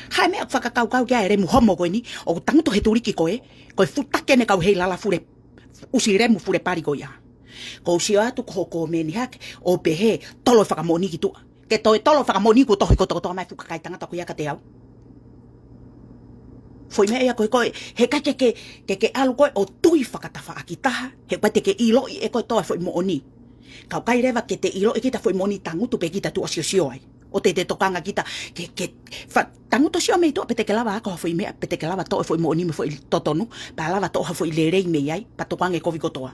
Hā e meʻa ʻoku fakakaukau ki ai e lemu homo ko eni, ʻoku tangutu he tuliki ko ē, ko e fuʻu taki ʻene kau Heilala Fule, ʻusi lemu Fule Pali ko ia. ʻOku ou sio atu ko hoʻo kōmeni hake, ʻo pehē, tolo e fakamoʻoni ki tuʻa. Ke toe tolo e fakamoʻoni kuo tohi kotokotoa mai e fuʻu kakai tangata ko ia kiate au. Foʻi meʻa ia ko ē ko ē, heʻikai ke, ke, ke, ke ʻalu koe ʻo tui fakatafaʻaki taha, he ʻoku ʻikai te ke ʻiloʻi ʻe koe ʻe toe foʻi moʻoni. Ka ʻoku ʻikai leva ke te ʻiloʻi kita foʻi moʻoni, tangutu pē kita tuʻa ʻo sio sio ai. ʻO te te tokanga kita, ke, ke, fa-, tangutu ʻo sio mei tuʻa pe te ke lava ako ha foʻi meʻa, pe te ke lava toʻo e foʻi moʻoni mo e foʻi totonu, pea lava toʻo ha foʻi lelei mei ai, pea tokanga e kovi kotoa.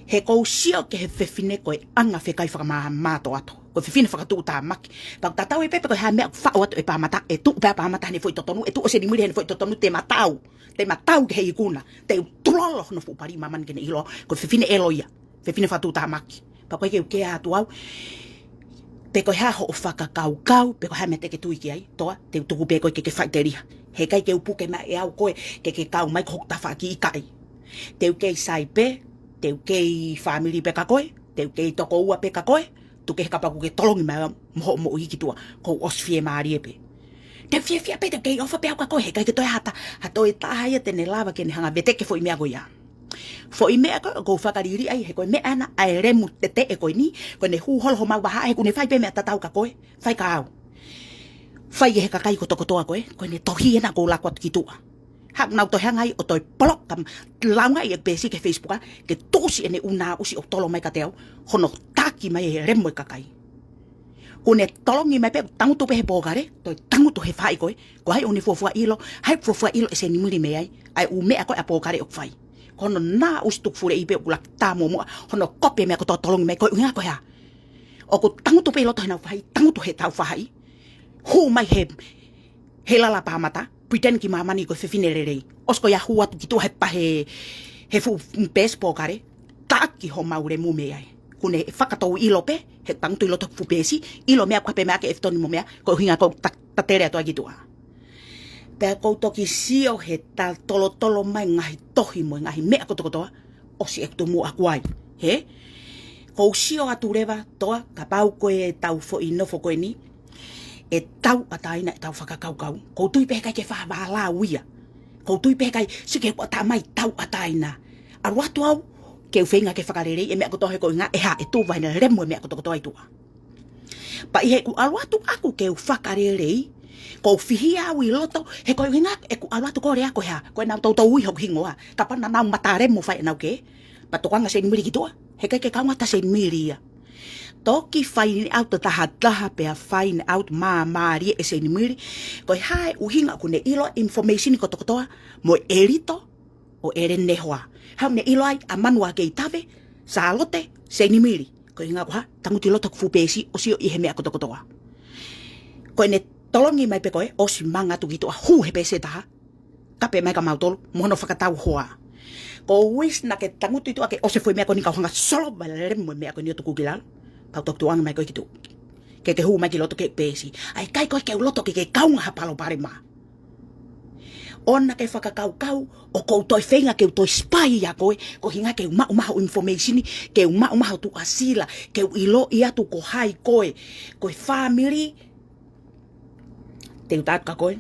He ʻoku ou sio ki he fefine ko e anga fekai fakamāmātoato. Ko e fefine fakatuʻutāmaki. Pea ʻoku tatau ai pē pe ko e hā e meʻa ʻoku faʻo atu ʻe Pāmata, ʻe tuʻu pē ʻa Pāmata heʻene foʻi totonu, ʻe tuʻu ʻa Seinimili heʻene foʻi totonu, te ma tau, te ma tau ki he ikuna. Te u tulolo hono fuʻu pali ʻi māmani ke ne ʻilo, ko e fefine ʻelo ia. Fefine fakatuʻutāmaki. Pea ʻoku ʻikai ke u kea atu au pe ko e hā hoʻo fakakaukau, pe ko e hā e meʻa te ke tui ki ai, Toa, te u tuku pē koe ke ke faʻiteliha. Heʻikai ke u puke mai ʻe au koe ke ke kau mai ko hoku tafaʻaki, ʻikai. Te u kei sai pē, te u kei fāmili pē kia koe, te u kei tokoua pē kia koe, tuku kehe kapau ʻoku ke tolongi mai mo hoʻo moʻui ki tuʻa, ʻoku ou ʻosi fiemālie pē. Te u fiefia pē, te u kei ʻofa pē au kia koe, heʻikai ke toe ha taha, ha toe taha ia te ne lava ke ne hanga ʻo veteki e foʻi meʻa ko ia. Foʻi meʻa ko ē ʻoku ou fakaliliʻa ai, he ko e meʻa ena ʻa e lemu teteʻe ko eni, ko ʻene hū holo homau vahaʻa, he ʻoku ne fai pē meʻa tatau kia koe, fai kia au. Fai ki he kakai kotokotoa ko ē, ko ʻene tohi ena ʻoku ou lako atu ki tuʻa. Hā ʻoku nau toe hanga ai ʻo toe poloka, lāungaʻi e peesi ki he Facebook, ke tuʻusi ʻene ʻū naʻusi ʻoku tolo mai kiate au, hono taki mai e lemu e kakai. ʻOku ne tolongi mai pē, tangutu pē he pōkale, toe tangutu he faʻahi ko ē, ko hai ʻoku ne fuofua ʻilo, hai fuofua ʻilo ʻe Seinimili mei ai, ʻa e ʻū meʻa ko ē ʻa e pōkale ʻoku fai. Ko hono naʻusi tukufuleʻi pē ʻoku laki tā muʻomuʻa, hono kopi e meʻa kotoa tolongi mai, ko e ʻuhinga ko e hā. ʻOku tangutu pē ʻi loto heʻenau faʻahi, tangutu heʻetau faʻahi, hū mai he, Heilala Pāmata, pretend ki māmani ko e fefine lelei. ʻOsi ko ia hū atu ki tuʻa he pa he, he fuʻu peesi pōkale, taki homau lemu mei ai. ʻOku ne fakatou ʻilo pē, he tangutu ʻi loto he fuʻu peesi, ʻilo meʻa ko ē pē meʻa ke ʻEfitoni mo meʻa, ko e ʻuhinga ʻoku ou ta-, tatele atu ai ki tuʻa. Pea ʻoku ou toki sio he ta-, tolotolo mai ngaahi tohi mo e ngaahi meʻa kotokotoa, ʻosi ʻeku tumuʻa ʻaku ai. Hē? ʻOku ou sio atu leva, Toa, kapau ko ʻetau foʻi nofo ko eni, ʻe tauʻatāina ʻetau fakakaukau. ʻOku ou tui pē heʻikai ke fakavālau ia. ʻOku ou tui pē heʻikai, sike ʻoku ʻatā mai tauʻatāina. ʻAlu atu au, ke u feinga ke fakaleleiʻi e meʻa kotoa he ko e ʻuhinga ʻe hā, ʻe tuʻu vai na lemu e meʻa kotokotoa ʻi tuʻa. Pea ʻi heʻeku ʻalu atu ʻaku ke u fakalelei, ʻoku ou fihia au ʻi loto, he ko e ʻuhinga ʻeku ʻalu atu ko e lea ko e hā, ko ʻenau toutou ui hoku hingoa. Kapau naʻa nau mata lemu fai ʻenau kē, pea tokanga Seinimili ki tuʻa, heʻikai ke kaungā ʻa Seinimili ia. Toki find out tahataha pea find out māmālie ʻe Seinimili, ko e hā e ʻuhinga ʻoku ne ʻilo e information kotokotoa, mo e ʻelito ʻo ʻEleni Nehoa. Hau ne ʻilo ai ʻa Manuakeitave, Sālote, Seinimili. Ko e ʻuhinga ko e hā, tangutu ʻi loto he fuʻu peesi ʻo sio ʻi he meʻa kotokotoa. Ko ʻene tolongi mai pē ko ē, ʻosi manga atu ki tuʻa, hū he peesi ʻe taha, kape mai kia mautolu, mo hono fakatau hoa. ʻOku ou wish naʻa ke tangutu ʻi tuʻa ke ʻosi e foʻi meʻa ko eni, kau hanga ʻo solova e lemu e meʻa ko eni ʻo tuku ki lalo. Pea u toki tuʻu ange mai koe ki tuʻa. Ke ke hū mai ki loto ki he peesi. ʻAi, ʻikai ko ē ke u loto ke ke kaungā ha palopalema. ʻOua naʻa ke fakakaukau ʻoku ou toe feinga ke u toe spy ʻia koe, ko e ʻuhinga ke u maʻu mai hoʻo information, ke u maʻu mai hoʻo tuʻasila, ke u ʻiloʻi atu ko hai koe, ko e fāmili, te u tala atu kia koe.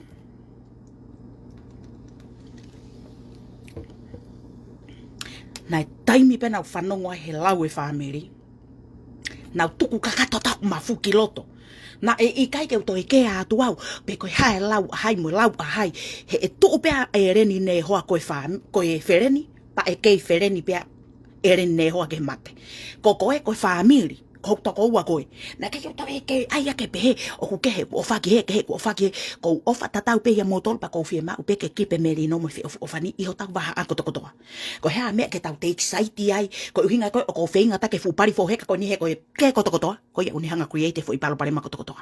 Naʻe taimi pē naʻa ku fanongo ai he lau e fāmili, naʻa ku tuku kakato atu hoku mafu ki loto. Naʻe ʻikai ke u toe kea atu au pe ko e hā e lau ʻa hai mo e lau ʻa hai. He ʻe tuʻu pē ʻa ʻEleni Nehoa ko e fā-, ko e feleni, pea ʻe kei feleni pē ʻa ʻEleni Nehoa ke mate. Ko koe ko e fāmili, ko hoku tokoua koe. Naʻe ʻikai ke u toe kea ia ke pehē ʻoku kehe, ʻoku ʻofa ki hē, kehe, ʻoku ʻofa ki hē. Ko u ʻofa tatau pē ia moutolu pea ko u fiemaʻu pē ke kipe melino mo e feʻofoʻofani ʻi hotau vahaʻa kotokotoa. Ko e hā e meʻa ke tau take side ai, ko e ʻuhinga ko ē ʻoku ou feinga ʻo taki e fuʻu pali foheka ko eni he ko e kehe kotokotoa, ko ia ʻoku ne hanga ʻo create e foʻi palopalema kotokotoa.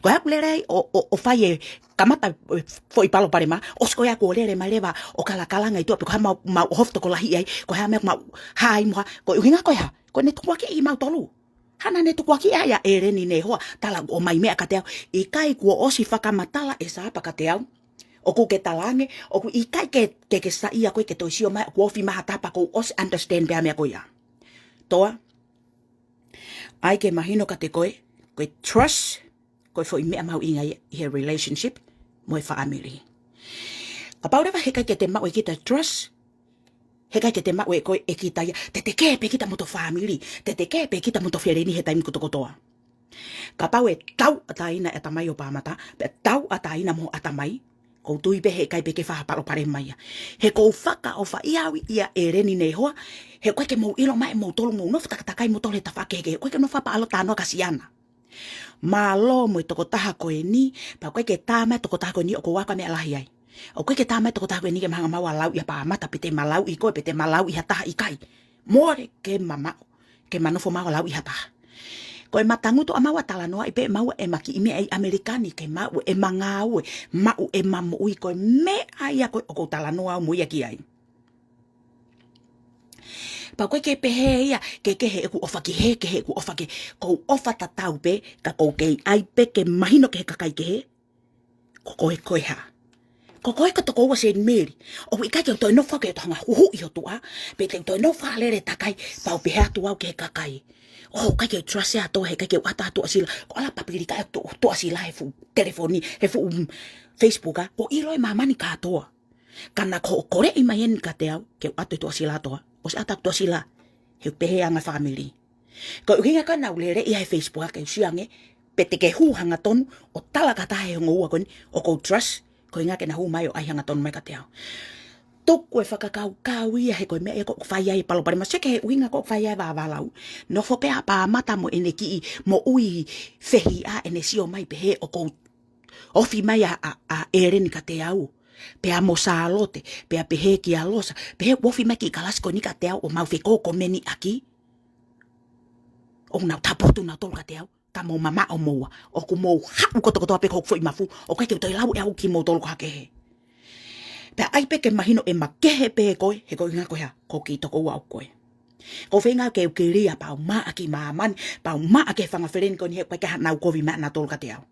Ko e hā ʻoku lele ai ʻo, ʻo, ʻo fai e kamata e foʻi palopalema, ʻosi ko ia kuo lele mai leva ʻo kalakalanga ʻi tuʻa pe ko e hā mau, mau ʻohofi tokolahi ai, ko e hā e meʻa mau hā ai mo ha, ko e ʻuhinga ko e hā, ko ʻene tukuakiʻi kimautolu. Hā naʻa ne tukuakiʻi ai ʻa ʻEleni Nehoa, tala ʻoku ʻomai meʻa kiate au, ʻikai kuo ʻosi fakamatala ʻe Sapa kiate au. ʻOku ke talaange, ʻoku ʻikai ke, ke, ke saiʻia koe ke toe sio mai, ʻoku ofi mai ha taha pea ko u ʻosi understand pē ʻa e meʻa ko ia. Toa, ʻai ke mahino kiate koe, ko e trust, ko e foʻi meʻa mahuʻinga ia ʻi he relationship mo e fāmili. Kapau leva he ʻikai ke te maʻu ʻe kita e trust, he ʻikai ke te maʻu ʻe koe ʻe kita ia, te te kehe pē kita mo hoto fāmili, te te kehe pē kita mo hoto feleni he taimi kotokotoa. Kapau ʻe tauʻatāina e ʻatamai ʻo Pāmata, pea tauʻatāina mo hoʻo ʻatamai, ko u tui pē he ʻikai pē ke fai ha palopalema ia. He ko u fakaʻofaʻia au ʻia ʻEleni Nehoa, he ʻoku ʻikai ke mou ʻilo mai ʻe moutolu mou nofo takatakai moutolu he tafaʻaki kehekehe, ʻoku ʻikai ke nofo pē ʻalu ʻo talanoa kia Siana. Mālō mo e tokotaha ko eni, pea ʻoku ʻikai ke tā mai e tokotaha ko eni ʻoku ou ako meʻa lahi ai. ʻOku ʻikai ke tā mai e tokotaha ko eni ke ma hanga maua ʻo lauʻi ʻa Pāmata, pe te ma lauʻi koe, pe te ma lauʻi ha taha, ʻikai. Mole ke ma maʻu, ke ma nofo maua ʻo lauʻi ha taha. Ko ʻema tangutu ʻa maua ʻo talanoaʻi pē maua ʻema kiʻi meʻa ʻi ʻAmelika ni ke maʻu ʻema ngāue, maʻu ʻema moʻui, ko e meʻa ia ko ē ʻoku ou talanoa au mo ia ki ai. Pea ʻoku ʻikai ke pehē ia, ke kehe ʻeku ʻofa ki hē, kehe ʻeku ʻofa ki hē, ko u ʻofa tatau pē, ka ʻoku ou kei ʻai pē ke mahino ki he kakai kehe, ko koe ko e hā. Ko koe ko e tokoua Saint Mary. ʻOku ʻikai ke u toe nofo ke u toe hanga ʻo huhuʻi ho tuʻa, pe te u toe nofo ʻo lele takai, pea u pehē atu au ki he kakai. ʻOku ʻikai ke u trust ʻe au ha taha, he ʻikai ke u ʻatā ha Tuʻasila, ko e ʻalu ʻo papilika e Tuʻa-, Tuʻasila he fuʻu telefoni, he fuʻu, mm, Facebook, ʻa, ʻo ʻilo ʻe māmani kātoa. Ka naʻa ko hoʻo koleʻi mai eni kiate au, ke u ʻatu e Tuʻasila ʻa Toa, ʻosi ʻatā ʻeku Tuʻasila, he ʻoku pehē ʻa e anga e fāmili. Ko e ʻuhinga ko ē naʻa ku lele ia he Facebook ke u sio ange, pe te ke hū hangatonu ʻo tala ki ha taha he ongo ua ko eni ʻoku ou trust, ko e ʻuhinga ke na hū mai ʻo ʻai hangatonu mai kiate au. Tuku e fakakaukau ia he ko e meʻa ia ʻoku fai ai e palopalema, sio ki he ʻuhinga ʻoku fai ai e vāvālau. Nofo pē ʻa Pāmata mo ʻene kiʻi moʻui fehiʻa ʻene sio mai pehē ʻoku ou ofi mai ʻa, ʻa, ʻa ʻEleni kiate au. Pea mo Sālote, pea pehē kia Losa, pehē ʻoku ofi mai e kiʻi kalasi ko eni kiate au ʻo mau fekōkomeni ʻaki. ʻOku nau tāputu nautolu kiate au, ka mou mamaʻo moua, ʻoku mou haʻu kotokotoa pē ki hoku foʻi mafu, ʻoku ʻikai ke u toe lau ʻe au kimoutolu ko ha kehe. Pea ʻai pē ke mahino ʻema kehe pē koe, he ko e ʻuhinga ko e hā, ko e kiʻi tokoua ʻoʻou koe. Ko u feinga ke u kilia pea u maʻa ki māmani, pea u maʻa ki he fanga feleni ko eni he ʻoku ʻikai ke ʻi ai haʻanau kovi mai ʻanautolu kiate au.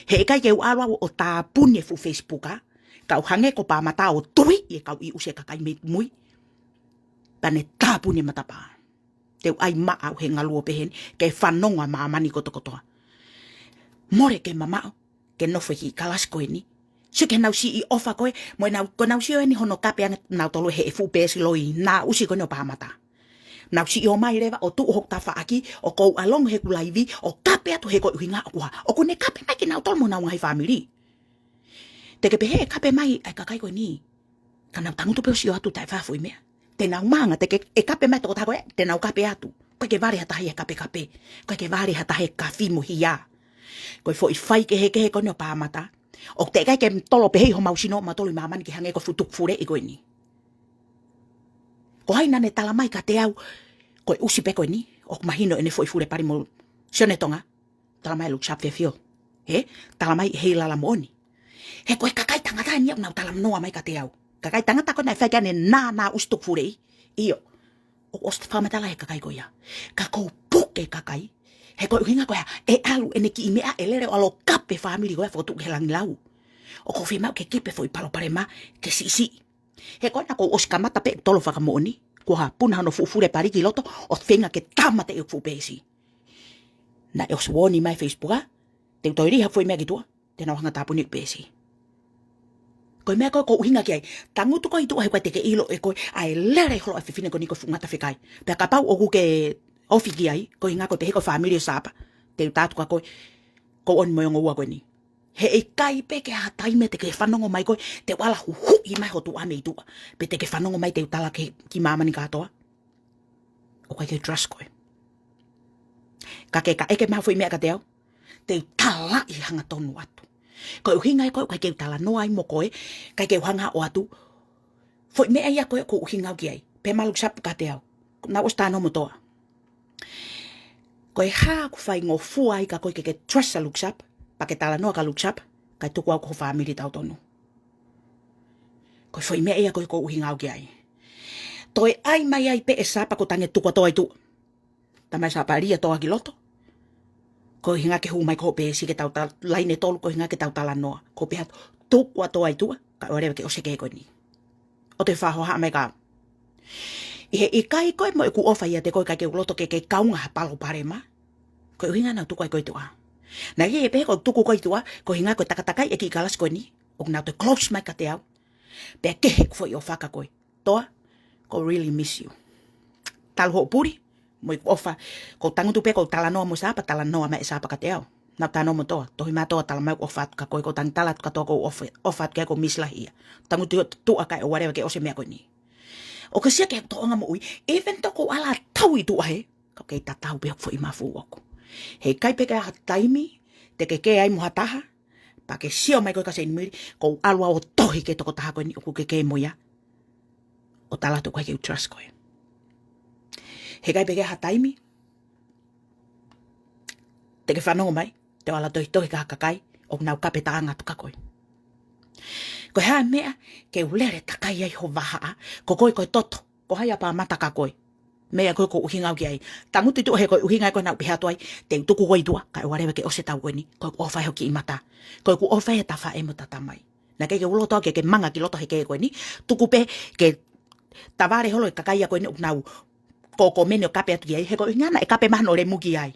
He ʻikai ke u ʻalu au ʻo tāpuni e fuʻu Facebook, ʻa, ka u hangē ko Pāmata ʻo tui ʻi he kau ʻi ʻusi e kakai mei mui. Pea ne tāpuni e matapā. Te u ʻai maʻa au he ngaluope heni, ke fanongo ʻa māmani kotokotoa. Mole ke mamaʻo, ke nofo e kiʻi kalasi ko eni. Sio ki heʻenau siʻi ʻofa ko ē, mo ʻenau, ko ʻenau sio eni hono kape ange nautolu he fuʻu peesi loi, naʻa ʻusi ko eni ʻo Pāmata. Nau siʻi ō mai leva ʻo tuʻu hoku tafaʻaki, ʻoku ou ʻalu ange heʻeku laivi, ʻo kape atu he ko e ʻuhinga ʻoku hā. ʻOku ne kape mai kinautolu mo honau ngaahi fāmili. Te ke pehē ʻe kape mai ʻa e kakai ko eni. Ka nau tangutu pē ʻo sio atu taʻe fai ha foʻi meʻa. Te nau maʻanga, te ke, ʻe kape mai e tokotaha ko ē, te nau kape atu. ʻOku ʻikai ke vale ha taha ia he kapekape. ʻOku ʻikai ke vale ha taha he kafi mo hia. Ko e foʻi faikehekehe ko eni ʻo Pāmata. ʻOku teʻeki ai ke tolo pehē ʻi homau sino ʻomautolu ʻi māmani ke hangē ko e fuʻu tukufuleʻi ko eni. Ko hai naʻa ne tala mai kiate au, ko e ʻusi pē ko eni, ʻoku mahino ʻene foʻi fule pali mo Sione Tonga. Tala mai Luke Sharp Fairfield. He? Tala mai ʻe Heilala Moʻoni. He ko e kakai tangata eni ʻoku nau talanoa mai kiate au. Kakai tangata ko ē naʻe fai ki ai ʻene nānā ʻusi tukufuleʻi. ʻIo. ʻOku ʻosi fakamatala he kakai ko ia. Ka ko u puke kakai. He ko e ʻuhinga ko e hā, ʻe ʻalu ʻene kiʻi meʻa ʻe lele ʻo ʻalu ʻo kape fāmili ko ia fokotuʻu ki he langilau. ʻOku ou fiemaʻu ke kipe foʻi palopalema ke siʻisiʻi. He ko ena kuo u ʻosi kamata pē ʻeku tolo fakamoʻoni, kuo u puna hono fuʻu fule pali ki loto, ʻo feinga ke tāmateʻi ʻeku fuʻu peesi. Naʻe ʻosi uoni mai Facebook, ʻa, te u toe lī ha foʻi meʻa ki tuʻa, te nau hanga tāpuni ʻeku peesi. Ko e meʻa ko ē ʻoku ou ʻuhinga ki ai, tangutu koe ʻi tuʻa he ʻoku ʻikai te ke ʻilo ʻe koe ʻa e lele holo ʻa e fefine ko eni ko e fuʻu ngata fekai. Pea kapau ʻoku ke ofi ki ai, ko e ʻuhinga ko e pehē ko e fāmili ʻo Sapa, te u tala atu kia koe, Ko eni mo e ongo ua ko eni. He ʻikai pē ke ʻi ai ha taimi te ke fanongo mai koe, te u ala huhuʻi mai ho tuʻa mei tuʻa. Pe te ke fanongo mai te u tala ki māmani kātoa. ʻOku ʻikai ke u trust koe. Ka ke ka ʻeke mai ha foʻi meʻa kiate au, te u talaʻi hangatonu atu. Ko e ʻuhinga ia ko ē ʻoku ʻikai ke u talanoa ai mo koe, ʻikai ke u hanga ʻo ʻoatu foʻi meʻa ia ko ē ʻoku ou ʻuhinga au ki ai. Pea mo Luke Sharp kiate au. Naʻá ku ʻosi talanoa mo Toa. Ko e hā ʻoku faingofua ai kia koe ke ke trust ʻa Luke Sharp, pea ke talanoa kia Luke Sharp, kae tuku au ko ho fāmili tautonu. Ko e foʻi meʻa ia ko ē ʻoku ou ʻuhinga au ki ai. Toe ʻai mai ai pē ʻe Sharp ʻoku tangi tuku ʻa Toa ʻi tuʻa. Talamai ʻe Sharp lī ʻa Toa ki loto. Ko e ʻuhinga ke hū mai ki hoʻo peesi ke tau ta-, laine ʻe tolu ko e ʻuhinga ke tau talanoa. Ko e pehē atu tuku ʻa Toa ʻi tuʻa, kae ʻoua leva ke ʻosi e kē ko eni. ʻO toe fakahohaʻa mai kia au. ʻI he ʻikai koe mo ʻeku ʻofa ʻiate koe ʻikai ke u loto ke ke kaunga ha palopalema. Ko e ʻuhinga naʻá ku tuku ai koe ʻi tuʻa. Naʻe ʻikai ke pehē ko e tuku koe ʻi tuʻa, ko e ʻuhinga ko e takatakai e kiʻi kalasi ko eni, ʻoku nau toe close mai kiate au. Pea kehe ʻeku foʻi ʻofa kia koe. Toa, ʻoku ou really miss you. Talu hoʻo puli, mo ʻeku ʻofa, ʻoku ou tangutu pē ʻoku ou talanoa mo Sharp, talanoa mai ʻe Sharp kiate au. Naʻá ku talanoa mo Toa, tohi mai ʻa Toa, talamai ʻoku ou ʻofa atu kia koe, ʻoku ou tangi tala atu kia Toa ʻoku ou ʻofa, ʻofa atu ki ai ʻoku ou miss lahi ia. Tangutu ʻi tuʻa kae ʻoua leva ke ʻosi e meʻa ko eni. ʻOku ke sio ki heʻeku tōʻonga moʻui, even though ʻoku ou ala tau ʻi tuʻa hē, ka ʻoku kei tatau pē hoku foʻi mafu ʻoʻoku. He ʻikai pē ke ʻi ai ha taimi, te ke kē ai mo ha taha, pea ke sio mai koe kia Seinimili, ʻoku ou ʻalu au ʻo tohi ki he tokotaha ko eni ʻoku ke kē mo ia. ʻO tala atu ʻoku ʻikai ke u trust koe. He ʻikai pē ke ʻi ai ha taimi, te ke fanongo mai, te u ala tohitohi ki ha kakai, ʻoku nau kape taʻanga atu kia koe. Ko e hā e meʻa, ke u lele takai ai ho vahaʻa, ko koe ko e toto, ko hai ʻa pā mata kia koe. Meʻa ko ē ʻoku ou ʻuhinga au ki ai. Tangutu ʻi tuʻa he ko e ʻuhinga ko ē naʻá ku pehē atu ai, te u tuku koe ʻi tuʻa, kae ʻoua leva ke ʻosi e tau ko eni, ko ʻeku ʻofa ʻi ho kiʻi mata. Ko ʻeku ʻofa ʻi he tafaʻē mo e tatamai. Naʻe ʻikai ke u loto au ke ke manga ki loto he kē ko eni, tuku pē ke tavale holo e kakai ko eni ʻoku nau ko, ko meni ʻo kape atu ki ai, he ko e ʻuhinga naʻe kape mai hono lemu ki ai.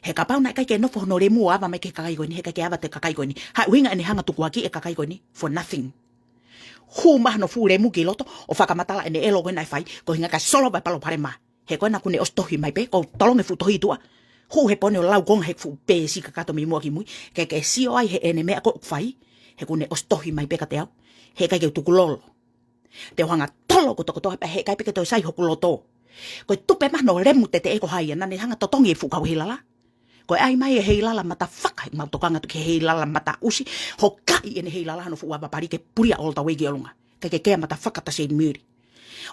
He kapau naʻe ʻikai ke nofo hono lemu ʻo ava mai ki he kakai ko eni, he ʻikai ke ava atu e kakai ko eni. Hā e ʻuhinga ʻene hanga tukuakiʻi e kakai ko eni, for nothing. Hū mai hono fuʻu lemu ki loto, ʻo fakamatala ʻene ʻelo ko ē naʻe fai, ko e ʻuhinga kae solova e palopalema. He ko ena kuó ne ʻosi tohi mai pē, ʻoku ou tolongi e fuʻu tohi ʻi tuʻa. Hū he pō ni ʻo lau konga he fuʻu peesi kakato mei muʻa ki mui, ke ke sio ai heʻene meʻa ko ē ʻoku fai, he kuó ne ʻosi tohi mai pē kiate au. He ʻikai ke u tukulolo. Te u hanga tolo kotokotoa pē he ʻikai pē ke toe sai hoku loto. Ko e tupe mai hono lemu teteʻe ko hai ia, naʻá ne hanga totongi e fuʻu kau heilala. Ko e ʻai mai e heilala mata faka, mau tokanga atu ki he heilala mata ʻusi, hokaʻi ʻene heilala hono fuʻu ava pali ke pulia all the way ki ʻolunga. Ke ke kea mata faka kia Seinimili.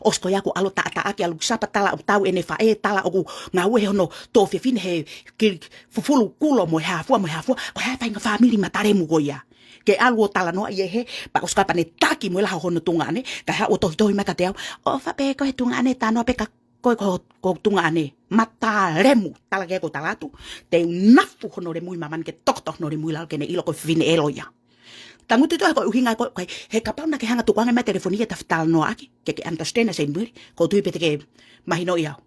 ʻOsi ko ia kuo ʻalu ʻo taʻataʻaki ʻa Luke Sharp, tala ʻoku tau ʻene faʻē, tala ʻoku ngāue hono tuofefine he kili fufulu kulo mo e hā fua, mo e hā fua, ko e hā e faʻahinga fāmili mata lemu ko ia. Ke ʻalu ʻo talanoa ʻi he, pea ʻosi kapau naʻe taki mo e laha hono tuongaʻane, kae haʻu ʻo tohitohi mai kiate au. ʻOfa pē ko e tuongaʻane talanoa pē kia koe ko, ko e tuongaʻane. Mata lemu, tala ke ko tala atu. Te u nafu hono lemu ʻi māmani ke tokoto hono lemu ʻi lalo ke ne ʻilo ko e fefine ʻelo ia. Tangutu ʻi tuʻa he ko e ʻuhinga ko ē, he kapau naʻá ke hanga tukuange mai e telefoni ke ta fetalanoaʻaki, ke ke understand ʻa Seinimili, ʻoku ou tui pē te ke mahinoʻi au.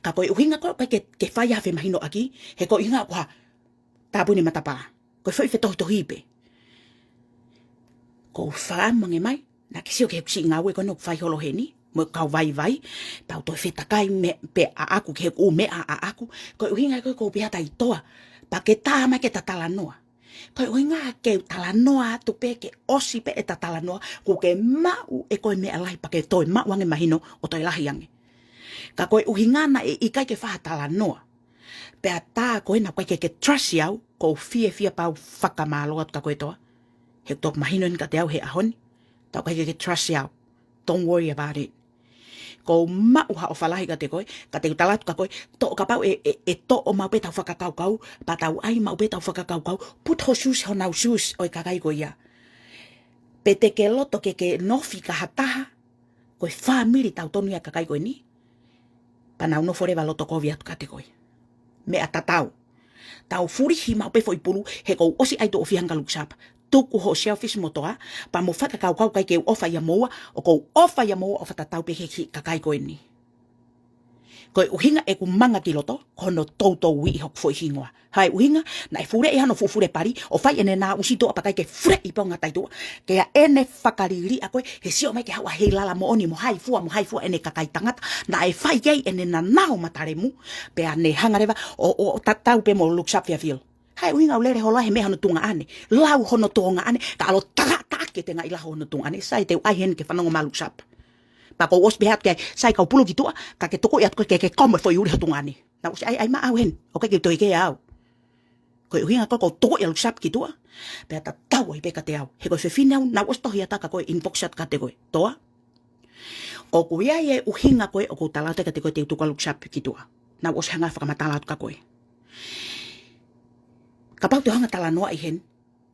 Ka ko e ʻuhinga ko ē, ke, ke fai ha femahinoʻaki, he ko e ʻuhinga ko ha tāpuni matapā. Ko e foʻi fetohitohi pē. ʻOku ou fakaʻamu ange mai, naʻá ke sio ki he siʻi ngāue ko ena ʻoku fai holo heni, mo e kau vaivai, pea u toe fetakai mai pē ʻaʻaku ki he ʻū meʻa ʻaʻaku, ko e ʻuhinga ko ē ʻoku ou pehē atu ai Toa, pea ke tā mai ke ta talanoa. Ko e ʻuhinga ke u talanoa atu pē ke ʻosi pē ʻeta talanoa, kuó ke maʻu ʻe koe meʻa lahi pea ke toe maʻu ange mahino ʻo toe lahi ange. Ka ko e ʻuhinga naʻe ʻikai ke fai ha talanoa. Pea tā ko ena ʻoku ʻikai ke ke trust au, ʻoku ou fiefia pea u fakamālō atu kia koe Toa. He ʻoku toki mahino eni kiate au he ʻaho ni, tā ʻoku ʻikai ke ke trust au. Don't worry about it. ʻOku ou maʻu ha ʻofa lahi kiate koe, ka te u tala atu kia koe, toʻo kapau ʻe, ʻe, ʻe toʻo maʻu pē ʻetau fakakaukau, pea tau ʻai maʻu pē ʻetau fakakaukau, put ho shoes, honau shoes, ʻo e kakai ko ia. Pe te ke loto ke ke nofi kia ha taha, ko e fāmili tautonu ia ʻa e kakai ko eni, pea nau nofo leva ʻo loto kovi atu kiate koe. Meʻa tatau. Tau fulihi maʻu pē foʻi pulu, he ʻoku ou ʻosi ʻai tuʻo fihanga Luke Sharp. Tuku hoʻo selfish mo Toa, pea mo e fakakaukau ʻikai ke u ʻofa ia moua, ʻoku ou ʻofa ia moua ʻofa tatau pē ki he kiʻi kakai ko eni. Ko e ʻuhinga ʻeku manga ki loto, ko hono toutou uiʻi hoku foʻi hingoa. Hā e ʻuhinga, naʻe fuleʻi hano fuʻu fule pali, ʻo fai ʻene nā ʻusi tuʻa pea ʻikai ke fuleʻi pē ʻo ngata ʻi tuʻa. Ke ʻa ʻene fakaliliʻa koe, he sio mai ke haʻu ʻa Heilala Moʻoni mo hai fua, mo hai fua ʻene kakai tangata, naʻe fai ki ai ʻene nanao mata lemu, pea ne hanga leva, ʻo, ʻo, ʻo tatau pē mo Luke Sharp Fairfield. Haʻu ʻo ʻuhinga ʻo lele holo he meʻa hono tuongaʻane. Lau hono tuongaʻane, ka ʻalu ʻo takataha ke te ngaahi lau hono tuongaʻane. Sai, te u ʻai heni ke fanongo mai Luke Sharp. Pea kou ʻosi pehē atu ki ai, sai, kau pulu ki tuʻa, ka ke tuku atu ke, ke kau mai foʻi uli ho tuongaʻane. Naʻá ku ʻosi ʻai, ʻai maʻau heni, ʻoku ʻikai ke u toe kē au. Ko e ʻuhinga ko ē kou tuku ʻa Luke Sharp ki tuʻa, pea tatau ai pē kiate au. He ko e fefine au, naʻá ku ʻosi tohi atu kia koe, inbox atu kiate koe. Toa. ʻOku ʻi ai e ʻuhinga ko ē ʻoku ou tala atu kiate koe te u tuku ʻa Luke Sharp ki tuʻa. Naʻá ku ʻosi hanga ʻo fakamatala atu kia koe. Kapau te u hanga ʻo talanoaʻi heni,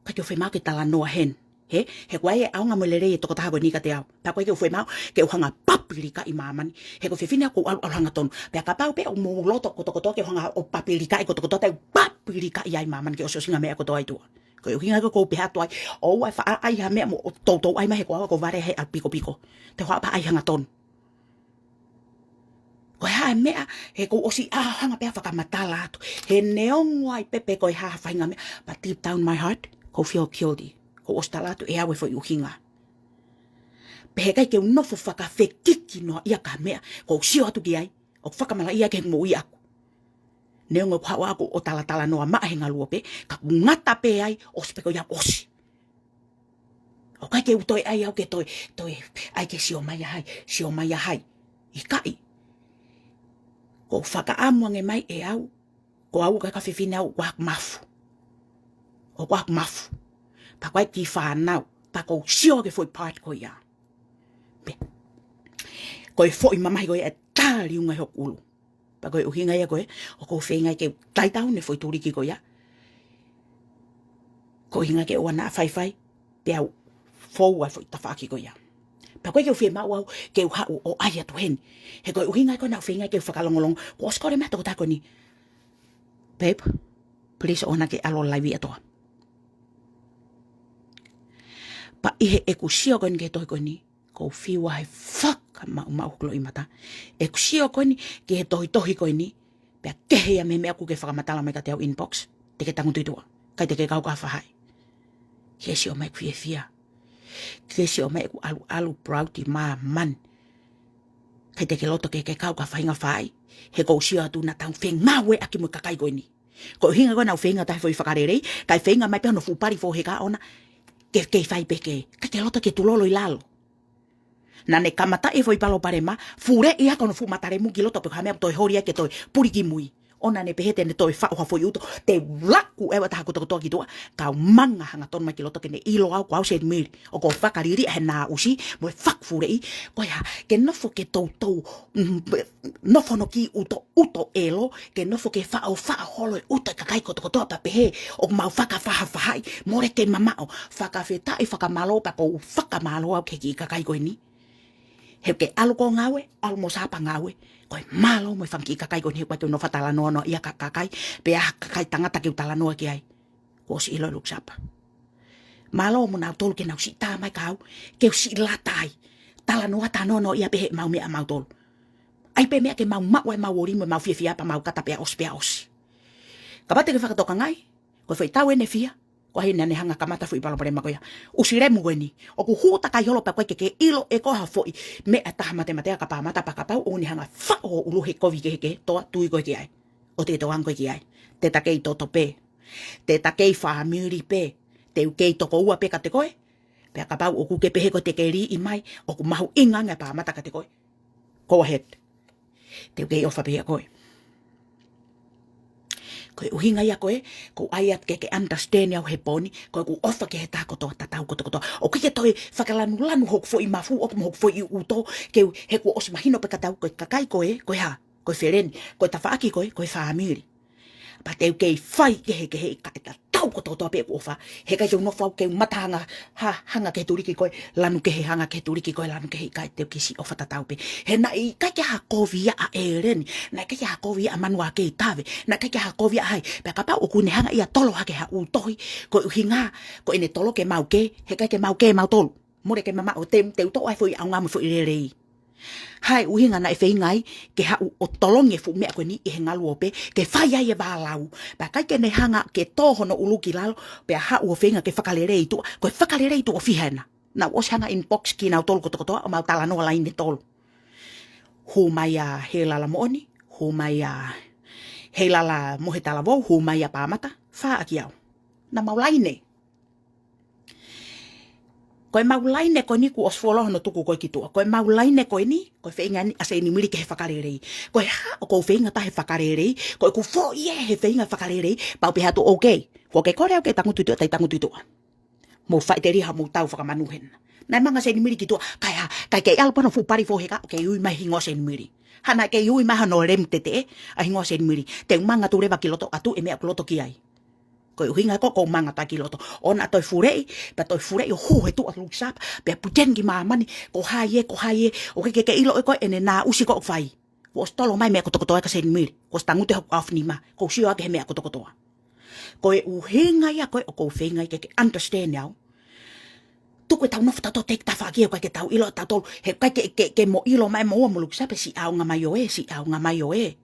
ʻikai ke u fiemaʻu ke talanoa heni. Hē? He ʻoku ʻi ai e ʻaonga mo e lelei e tokotaha ko eni kiate au. Pea ʻoku ʻikai ke u fiemaʻu ke u hanga ʻo papilikaʻi māmani. He ko e fefine ʻoku ou ʻalu, ʻalu hangatonu. Pea kapau pē ʻoku mou loto kotokotoa ke u hanga ʻo papilikaʻi kotokotoa, te u papilikaʻi ai māmani ki he ʻosiʻosinga meʻa kotoa ʻi tuʻa. Ko e ʻuhinga ko ē kou pehē atu ai, ʻoua ʻe faʻa ʻai ha meʻa mo toutou ʻai mai he ko au ʻoku ou vale he ʻalu pikopiko. Te u faʻa ʻai hangatonu. Ko e hā e meʻa, he kou ʻosi ʻā hanga pē ʻo fakamatala atu. He neongo ai pē pe ko e hā ha faʻahinga meʻa, but deep down my heart, kou feel guilty. Kou ʻosi tala atu ʻe au e foʻi ʻuhinga. Pea he ʻikai ke u nofo fakafekiki noa ia ki ha meʻa, kou sio atu ki ai, ʻoku fakamalaʻia ki he moʻui ʻaʻaku. Neongo ʻeku haʻu ʻaʻaku ʻo talatalanoa maʻa he ngaluope, ka ʻoku ngata pē ai, ʻosi pē ko ia ʻosi. ʻOku ʻikai ke u toe ʻai au ke toe, toe, ʻai ke sio mai ʻa hai, sio mai ʻa hai. ʻIkai. Kou fakaʻamu ange mai ʻe au, ko au ko e kau fefine au, ʻoku ʻaku mafu. ʻOku ʻaku mafu. Pea ʻoku ʻi ai e kiʻi fānau, pea kou sio ki he foʻi part ko ia. Pea ko e foʻi mamahi ko ia ʻe taliunga ʻi hoku ʻulu. Pea ko e ʻuhinga ia ko ē, ʻoku ou feinga ke u taitau ne foʻi tuliki ko ia. Ko e ʻuhinga ke ʻoua naʻa faifai, pea u fou ʻa e foʻi tafaʻaki ko ia. Pea ʻoku ʻikai ke u fiemaʻu au ke u haʻu ʻo ʻai atu heni. He ko e ʻuhinga ko ē naʻá ku feinga ke u fakalongolongo, kuo ʻosi kole mai e tokotaha ko eni. Babe, please ʻoua naʻá ke ʻalu ʻo laivi ʻa e toa. Pea ʻi heʻeku sio ko eni ki he tohi ko eni, kou fiu ai he fakamaʻumaʻu hoku loʻimata. ʻEku sio ko eni ki he tohitohi ko eni, pea kehe ia mei he meʻa ʻokú ke fakamatala mai kiate au inbox, te ke tangutu ʻi tuʻa, ʻikai te ke kau ki ha faʻahi. Ke sio mai ʻeku fiefia. Ke sio mai ʻeku ʻaluʻalu proud ʻi māmani. ʻIkai te ke loto ke ke kau ki ha faʻahinga faʻahi. He kou sio atu naʻa tau fengāueʻaki mo e kakai ko eni. Ko e ʻuhinga ko ē naʻá ku feinga ʻo tahi foʻi fakalelei, kae feinga mai pē hono fuʻu pali foʻi heka ʻona, ke, ke fai pē ke, ʻikai ke loto ke tulolo ʻi lalo. Naʻá ne kamataʻi e foʻi palopalema, fuleʻi ʻaki hono fuʻu matalemu ki loto pe ko e hā e meʻa ʻoku toe holi ai ke toe puli ki mui. ʻO naʻá ne pehē te ne toe faʻu ha foʻi ʻuto, te u laku ʻe au ʻa e taha kotokotoa ki tuʻa, kau manga hangatonu mai ki loto ke ne ʻilo au ko au Seti Mili. ʻOku ou fakaliliʻa he naʻusi, mo e fakafuleʻi, ko e hā, ke nofo ke toutou, mm, nofo hono kiʻi ʻutoʻuto ʻelo, ke nofo ke faʻofaʻo holo e ʻuto ʻa e kakai kotokotoa pea pehē ʻoku mau fakafaʻafaʻahi, mole ke mamaʻo, fakafetaʻi, fakamālō, pea kou fakamālō au ki he kiʻi kakai ko eni. He ʻokú ke ʻalu koe ʻo ngāue, ʻalu mo Sapa ngāue, ko e mālō mo e fanga kiʻi kakai ko eni he ʻoku ʻikai ke u nofo ʻo talanoa noa ia ki ha kakai, pe ha kakai tangata ke u talanoa ki ai. Kuo ʻosi ʻilo ʻe Luke Sapa. Mālō mo nautolu ke nau siʻi tā mai kia au, ke u siʻi lata ai. Talanoa, talanoa noa ia pē heʻemau meʻa ʻamautolu. ʻAi pē meʻa ke mau maʻu ai ʻemau ʻoli mo ʻemau fiefia pea mau kata pea ʻosi pea ʻosi. Kapau te ke fakatokangaʻi, ko e foʻi tau ʻene fia, ko hai naʻá ne hanga ʻo kamata e foʻi palopalema ko ia. ʻUsi lemu ko eni, ʻoku hū takai holo pea ʻoku ʻikai ke ke ʻilo ʻe koe ha foʻi meʻa ʻe taha matemateʻaki ka Pāmata pea kapau ʻokú ne hanga ʻo faʻo ho ʻulu he kovi kehekehe, toa tui koe ki ai. ʻOua te ke toe hanga koe ki ai. Te ta kei toto pē. Te ta kei fāmili pē. Te u kei tokoua pē kiate koe. Pea kapau ʻokú ke pehē ko e te ke liʻi mai, ʻoku mahuʻinga ange ʻa Pāmata kiate koe, go ahead. Te u kei ʻofa pē ʻia koe. Ko e ʻuhinga ia ko ē, kou ʻai atu ke ke understand au he pō ni, ko ʻeku ʻofa ki he taha kotoa, tatau kotokotoa. ʻOku ʻikai ke toe fakalanulanu hoku foʻi mafu, ʻoku mo hoku foʻi ʻuto, ke u, he kuo ʻosi mahino pē kiate au ko e kakai ko ē, ko e hā, ko e feleni, ko e tafaʻaki ko ē, ko e fāmili. Pea te u kei fai kehekeheʻi kae tatau kotokotoa pē ʻeku ʻofa. He ʻikai ke u nofo au ke u mata hanga, ha, hanga ki he tuliki ko ē, lanu kehe, hanga ki he tuliki ko ē, lanu kehe, ʻikai, te u kei siʻi ʻofa tatau pē. He naʻe ʻikai ke ha kovi ia ʻa ʻEleni, naʻe ʻikai ke ha kovi ia ʻa Manuakei Tave, naʻe ʻikai ke ha kovi ia ʻa hai. Pea kapau ʻokú ne hanga ia ʻo tolo hake ha ʻū tohi, ko e ʻuhinga, ko ʻene tolo ke mau kē, he ʻikai ke mau kē mautolu. Mole ke mamaʻo, te, te u toʻo ʻa e foʻi ʻaonga mo e foʻi lelei. Hā e ʻuhinga naʻe feinga ai ke haʻu ʻo tolongi e fuʻu meʻa ko eni ʻi he ngaluope, ke fai ai e vālau. Pea ʻikai ke ne hanga ke tō hono ʻulu ki lalo, pea haʻu ʻo feinga ke fakalelei ʻi tuʻa, ko e fakalelei ʻi tuʻa ʻo fiha ena. Naʻá ku ʻosi hanga ʻo inbox kinautolu kotokotoa ʻo mau talanoa laine tolu. Hū mai ʻa Heilala Moʻoni, hū mai ʻa Heilala Mohe Talavou, hū mai ʻa Pāmata, Fā ʻaki au. Naʻa mau laine. Ko e mau laine ko eni kuo ʻosi fuoloa hono tuku ko ē ki tuʻa. Ko e mau laine ko eni, ko e feinga eni ʻa Seinimili ke he fakalelei. Ko e hā ʻoku ou feinga taʻe he fakalelei, ko ʻeku foʻi ē he feinga fakalelei, pea u pehē atu, okay. Kuo ke kole au ke tangutu ʻi tuʻa, tai tangutu ʻi tuʻa. Mou faʻiteliha mou tau fakamanu hena. Naʻe manga Seinimili ki tuʻa, kae hā, kae kei ʻalu pē hono fuʻu pali foʻi heka, ʻoku kei ui mai hingoa Seinimili. Hā naʻe kei ui mai hono lemu teteʻe, ʻa e hingoa Seinimili. Te u manga atu leva ki loto ʻo tuʻu e meʻa ʻoku loto ki ai. Ko e ʻuhinga ko ē ʻoku ou manga atu ai ki loto. ʻOua naʻa toe fuleʻi, pea toe fuleʻi ʻo hū he tuʻa Luke Sharp, pea pretend ki māmani, ko hai ē, ko hai ē, ʻoku ʻikai ke ke ʻilo ē ko ē ʻene naʻusi ko ē ʻoku fai. Kuo ʻosi tolo mai meʻa kotokotoa ʻa Seinimili. Kuo ʻosi tangutu hoku ʻaofinima. Kuo u sio ʻaki he meʻa kotokotoa. Ko e ʻuhinga ia ko ē ʻoku ou feinga ai ke ke understand au. Tuku ʻetau nofo tautolu, take tafaʻaki, ʻoku ʻikai ke tau ʻilo tautolu. He ʻikai ke, ke, ke mo ʻilo mai moua mo Luke Sharp, siʻi ʻaonga mai ʻo ē, siʻi ʻaonga mai ʻo ē.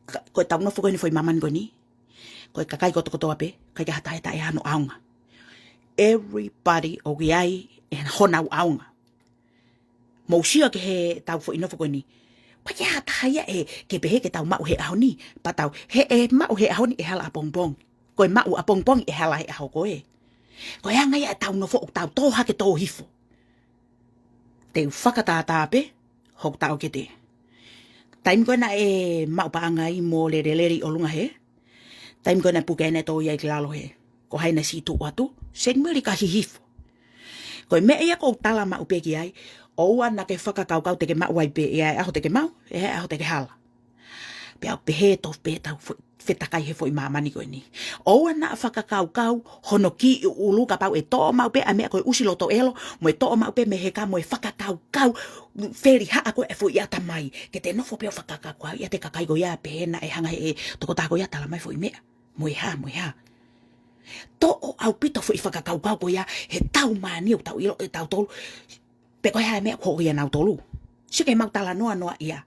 Ka, ko ʻetau nofo ko eni foʻi māmani ko eni. Ko e kakai kotokotoa pē, ʻikai ke ha taha ʻe taʻe ʻi ai hano ʻaonga. Everybody ʻoku ʻi ai ʻe honau ʻaonga. Mou sio ki heʻetau foʻi nofo ko eni. ʻIkai ke ha taha ia ʻe, ke pehē ke tau maʻu he ʻaho ni, pea tau, he ʻe maʻu he ʻaho ni ʻe hala ʻapongipongi. Ko e maʻu ʻapongipongi ʻe hala he ʻaho ko ē. Ko e anga ia ʻetau nofo ʻoku tau tō hake tō hifo. Te u fakatātā pē hoku taʻokete. Taimi ko ē naʻe maʻu paʻanga ai mo Lelelele ʻi ʻolunga hē. Taimi ko ē naʻe puke ai naʻe tō ia ki lalo hē. Ko hai naʻe siʻi tuʻu atu, Seinimili ka hihifo. Ko e meʻa ia ʻoku ou tala maʻu pē ki ai, ʻoua naʻa ke fakakaukau te ke maʻu ai pē, ʻe ʻi ai e ʻaho te ke maʻu, ʻe ʻi ai e ʻaho te ke hala. Pea u pehē tofu pē ʻetau fo-, fetakai he foʻi māmani ko eni. ʻOua naʻa fakakaukau hono kiʻi ʻulu kapau ʻe toʻo maʻu pē ʻa e meʻa ko e ʻusi loto ʻelo, mo e toʻo maʻu pē mei he ka mo e fakakaukau felihaʻa ko ē ʻa e foʻi ʻatamai. Ke te nofo pē ʻo fakakaukau ia ʻa e kakai ko ia pehē naʻe hanga he tokotaha ko ia ʻo tala mai foʻi meʻa. Mo e hā, mo e hā. Toʻo ʻaupito foʻi fakakaukau ko ia, he tau māni ʻoku tau ʻilo ʻe tautolu. Pe ko e hā e meʻa ʻoku hoko kia nautolu. Sio ki heʻemau talanoa noa ia.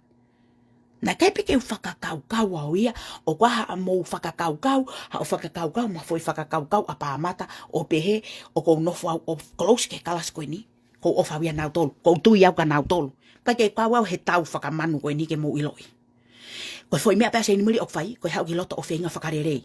Naʻe ʻikai pē ke u fakakaukau au ia, ʻoku ʻi ai haʻamou fakakaukau, haʻo fakakaukau, mo e foʻi fakakaukau ʻa Pāmata, ʻo pehē, ʻoku ou nofo au ʻo close ki he kalasi ko eni. ʻOku ou ʻofa au kia nautolu, ʻoku ou tui au kia nautolu. ʻIkai ke kau au he tau fakamanu ko eni ke mou ʻiloʻi. Ko e foʻi meʻa pē ʻa Seinimili ʻoku fai, ko e haʻu ki loto ʻo feinga fakalelei.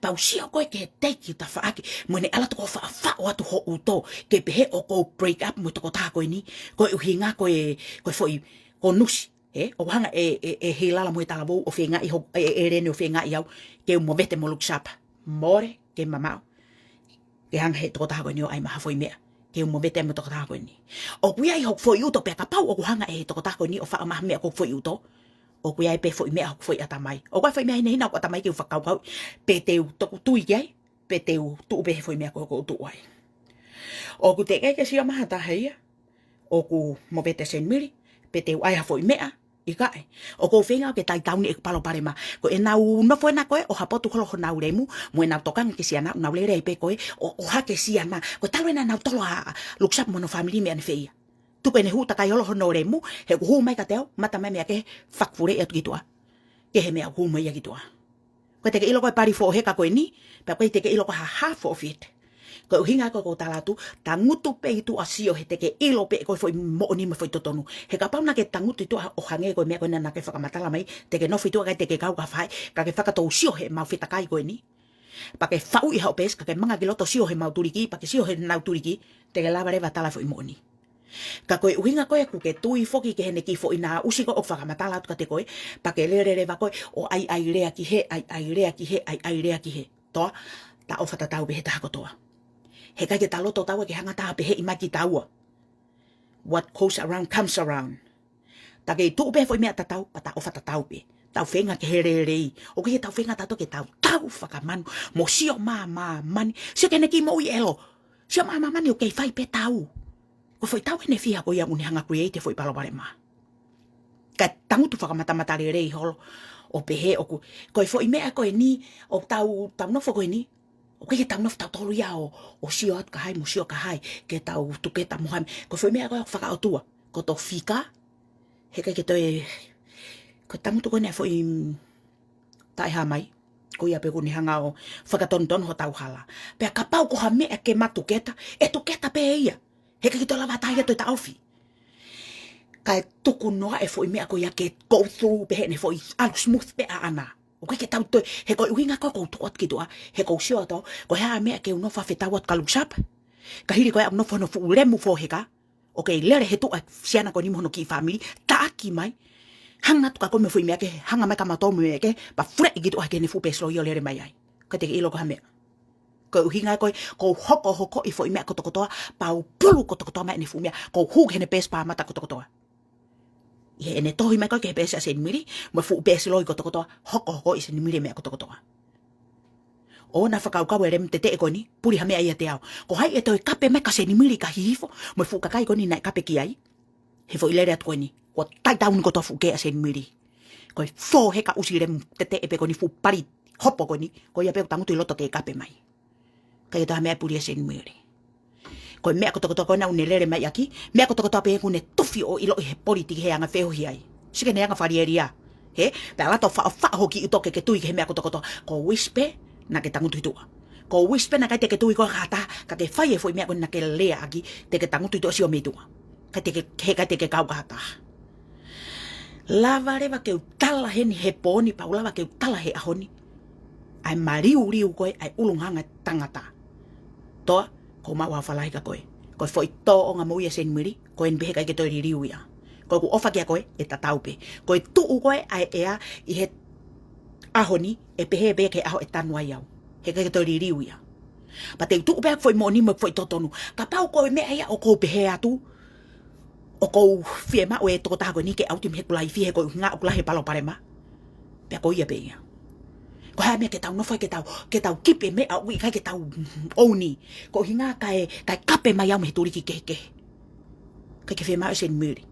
Pea u sio ko ē ki he teiki tafaʻaki, mo ʻene ʻalu atu ʻo faʻofaʻo atu hoʻo ʻuto, ke pehē ʻoku ou break up mo e tokotaha ko eni, ko e ʻuhinga ko e, ko e foʻi, ko e nusi, ē? ʻOku hanga ʻe, ʻe, ʻe Hilala mo e talavou ʻo feingaʻi ho-, ʻe, ʻe Leni ʻo feingaʻi au, ke u movete mo Luke Sharp. Mole, ke mamaʻo. Ke hanga he tokotaha ko eni ʻo ʻai mai ha foʻi meʻa. Ke u movete mo e tokotaha ko eni. ʻOku ʻi ai hoku foʻi ʻuto pea kapau ʻoku hanga ʻe he tokotaha ko eni ʻo faʻo mai ha meʻa ki hoku foʻi ʻuto. ʻOku ʻi ai pē foʻi meʻa hoku foʻi ʻatamai. ʻOku ʻi ai foʻi meʻa hinehina hoku ʻatamai ke u fakakaukau. Pe te u toku tui ki ai. Pe te u tuʻu pē he foʻi meʻa ko ē ʻoku ou tuʻu ai. ʻOku teʻeki ke sio mai ha taha ia. ʻOku movete Seinimili. Pe te u ʻai ha foʻi meʻa. ʻIkai. ʻOku ou feinga ke taitauni ʻeku palopalema. Ko ʻenau nofo ena ko ē ʻo hapotu holo honau lemu, mo ʻenau tokanga ki he siana, ʻoku nau lele ai pē ko ē, ʻo, ʻo hake siana. Ko e talu ena ʻenau tolo ʻa Luke Sharp mo hono family mei ʻanefē ia. Tuku ʻene hū takai holo hono lemu, he ʻoku hū mai kiate au, mata mai mei he faʻu fule atu ki tuʻa. Ki he meʻa ʻoku hū mai ia ki tuʻa. ʻOku ʻikai te ke ʻilo ko e pali foʻi heka ko eni, pea ʻoku ʻikai te ke ʻilo ko e hā ha foʻi fit. Ko e ʻuhinga ko ē ʻoku ou tala atu, tangutu pē ʻi tuʻa ʻo sio he te ke ʻilo pē ko e foʻi moʻoni mo e foʻi totonu. He kapau naʻa ke tangutu ʻi tuʻa ʻo hangē ko e meʻa ko ena naʻa ke fakamatala mai, te ke nofo ʻi tuʻa kae te ke kau ka fai, ka ke fakatou sio heʻemau fetakai ko eni. Pea ke faʻu ʻi haʻo peesi, ka ke manga ki loto ʻo sio heʻemau tuliki, pea ke sio heʻenau tuliki, te ke lava leva ʻo tala e foʻi moʻoni. Ka ko e ʻuhinga ko ē ʻoku ke tui foki ki heʻene kiʻi foʻi naʻusi ko ē ʻoku fakamatala atu kiate koe, pea ke lele leva koe, ʻo ʻai ʻai lea ki hē, ʻai ʻai lea ki hē, ʻai ʻai lea ki hē. Toa, ta ʻofa tatau pē he taha kotoa. He ʻikai ke ta loto taua ke hanga ʻo ta pehē mai kitaua. What goes around comes around. Ta kei tuʻu pē foʻi meʻa tatau, pea ta ʻofa tatau pē. Tau feinga ke he lelei. ʻOku ʻikai ke tau feinga tautolu ke tau tau fakamanu. Mo sio mai māmani. Sio ki heʻene kiʻi moʻui ʻelo. Sio mai māmani ʻoku kei fai pē tau. Ko e foʻi tau ʻene fiha ko ia ʻoku ne hanga ʻo create e foʻi palopalema. Ka tangutu fakamatamatalelei holo. ʻO pehē ʻoku. Ko e foʻi meʻa ko eni, ʻoku tau, tau nofo ko eni. ʻOku ʻikai ke tau nofo tautolu ia ʻo, ʻo sio atu kia hai mo sio kia hai, ke tau tuketa mo hai. Ko e foʻi meʻa ko ē ʻoku fakaʻotua. Ko hoto fika, he ʻikai ke toe, ko e tangutu ko eni ʻa e foʻi, mm, taʻehāmai. Ko ia pē ʻoku ne hanga ʻo fakatonutonu hotau hala. Pea kapau ko ha meʻa ke ma tuketa, ʻe tuketa pē ia. He ʻikai ke toe lava ha taha ia ʻo toe taʻofi. Kae tuku noa e foʻi meʻa ko ia ke go through pē heʻene foʻi ʻalu smooth pē ʻaʻana. ʻOku ʻikai ke tau toe, he ko e ʻuhinga ko ē ʻoku ou tuku atu ki tuʻa, he ʻoku ou sio atu, ko e hā e meʻa ke u nofo ʻo fetau atu kia Luke Sharp. Ka hili ko ē ʻoku nofo hono fuʻu lemu foheka, ʻoku kei lele he tuʻa e siana ko eni mo hono kiʻi fāmili, taʻaki mai, hanga atu ka ko e meʻa foʻi meʻa kehe, hanga mai ka mato mo e meʻa kehe, pea fuleʻi ki tuʻa hake ʻene fuʻu peesi loi ʻo lele mai ai. ʻIkai te ke ʻilo ko e hā e meʻa. Ko e ʻuhinga ko ē, ʻoku ou hokohoko ʻi he foʻi meʻa kotokotoa, pea u pulu kotokotoa mai ʻene fuʻu meʻa, ʻoku ou hū ki heʻene peesi pāmata kotokotoa. ʻI heʻene tohi mai ko ē ki he peesi ʻa Seinimili, mo e fuʻu peesi loi kotokotoa, hokohoko ʻe Seinimili e meʻa kotokotoa. ʻOua naʻa fakakaukau e lemu teteʻe ko eni, puli ha meʻa ʻiate au. Ko hai ʻe toe kape mai kia Seinimili ka hihifo, mo e fuʻu kakai ko eni naʻe kape ki ai. He foʻi lele atu ko eni, kuo taitauni kotoa fuʻu kē ʻa Seinimili. Ko e foheka ʻusi lemu teteʻe pē ko eni, fuʻu pali hopo ko eni, ko ia pē ʻoku tangutu ʻi loto ke kape mai. ʻIkai ke toe ha meʻa puli ʻa Seinimili. Ko e meʻa kotokotoa ko ena ʻoku ne lele mai ʻaki, meʻa kotokotoa pē ʻoku ne tufi ʻo ʻiloʻi he politiki he anga feohi ai. Sike ne anga fali elia. He, pea lata ʻo faʻofaʻo hoʻo kiʻi uto ke ke tui ki he meʻa kotokotoa. Ko e ʻusi pē naʻa ke tangutu ʻi tuʻa. Ko e ʻusi pē naʻe ʻikai te ke tui koe ki ha taha, ka ke fai e foʻi meʻa ko ena ke lea ʻaki, te ke tangutu ʻi tuʻa, sio mei tuʻa. ʻIkai te ke, he ʻikai te ke kau ki ha taha. Lava leva ke u tala heni he pō ni, pea u lava ke u tala he ʻaho ni. ʻA e maliuliu ko ē ʻa e ʻulungaanga tangata. Toa, ʻoku ou maʻu ha falahi kia koe. Ko e foʻi tōʻonga moʻui ʻa Seinimili, ko eni pē he ʻikai ke toe liliu ia. Ko ʻeku ʻofa kia koe, ʻe tatau pē. Ko e tuʻu ko ē ʻa e ʻea ʻi he ʻaho ni, ʻe pehē pē ki he ʻaho ʻe tanu ai au. He ʻikai ke toe liliu ia. Pea te u tuʻu pē ʻaki e foʻi moʻoni mo e foʻi totonu. Kapau ko e meʻa ia ʻoku ou pehē atu, ʻoku ou fiemaʻu e tokotaha ko eni ke ʻauti mei heʻeku laifi he ko e ʻuhinga ʻoku lahi e palopalema. Pea ko ia pē ia. Ko e hā e meʻa ke tau nofo ai ke tau, ke tau kipi e meʻa ʻoku ʻikai ke tau ʻouni. Ko e ʻuhinga kae, kae kape mai au mei he tuliki kehekehe. ʻIkai ke fiemaʻu ʻe Seinimili.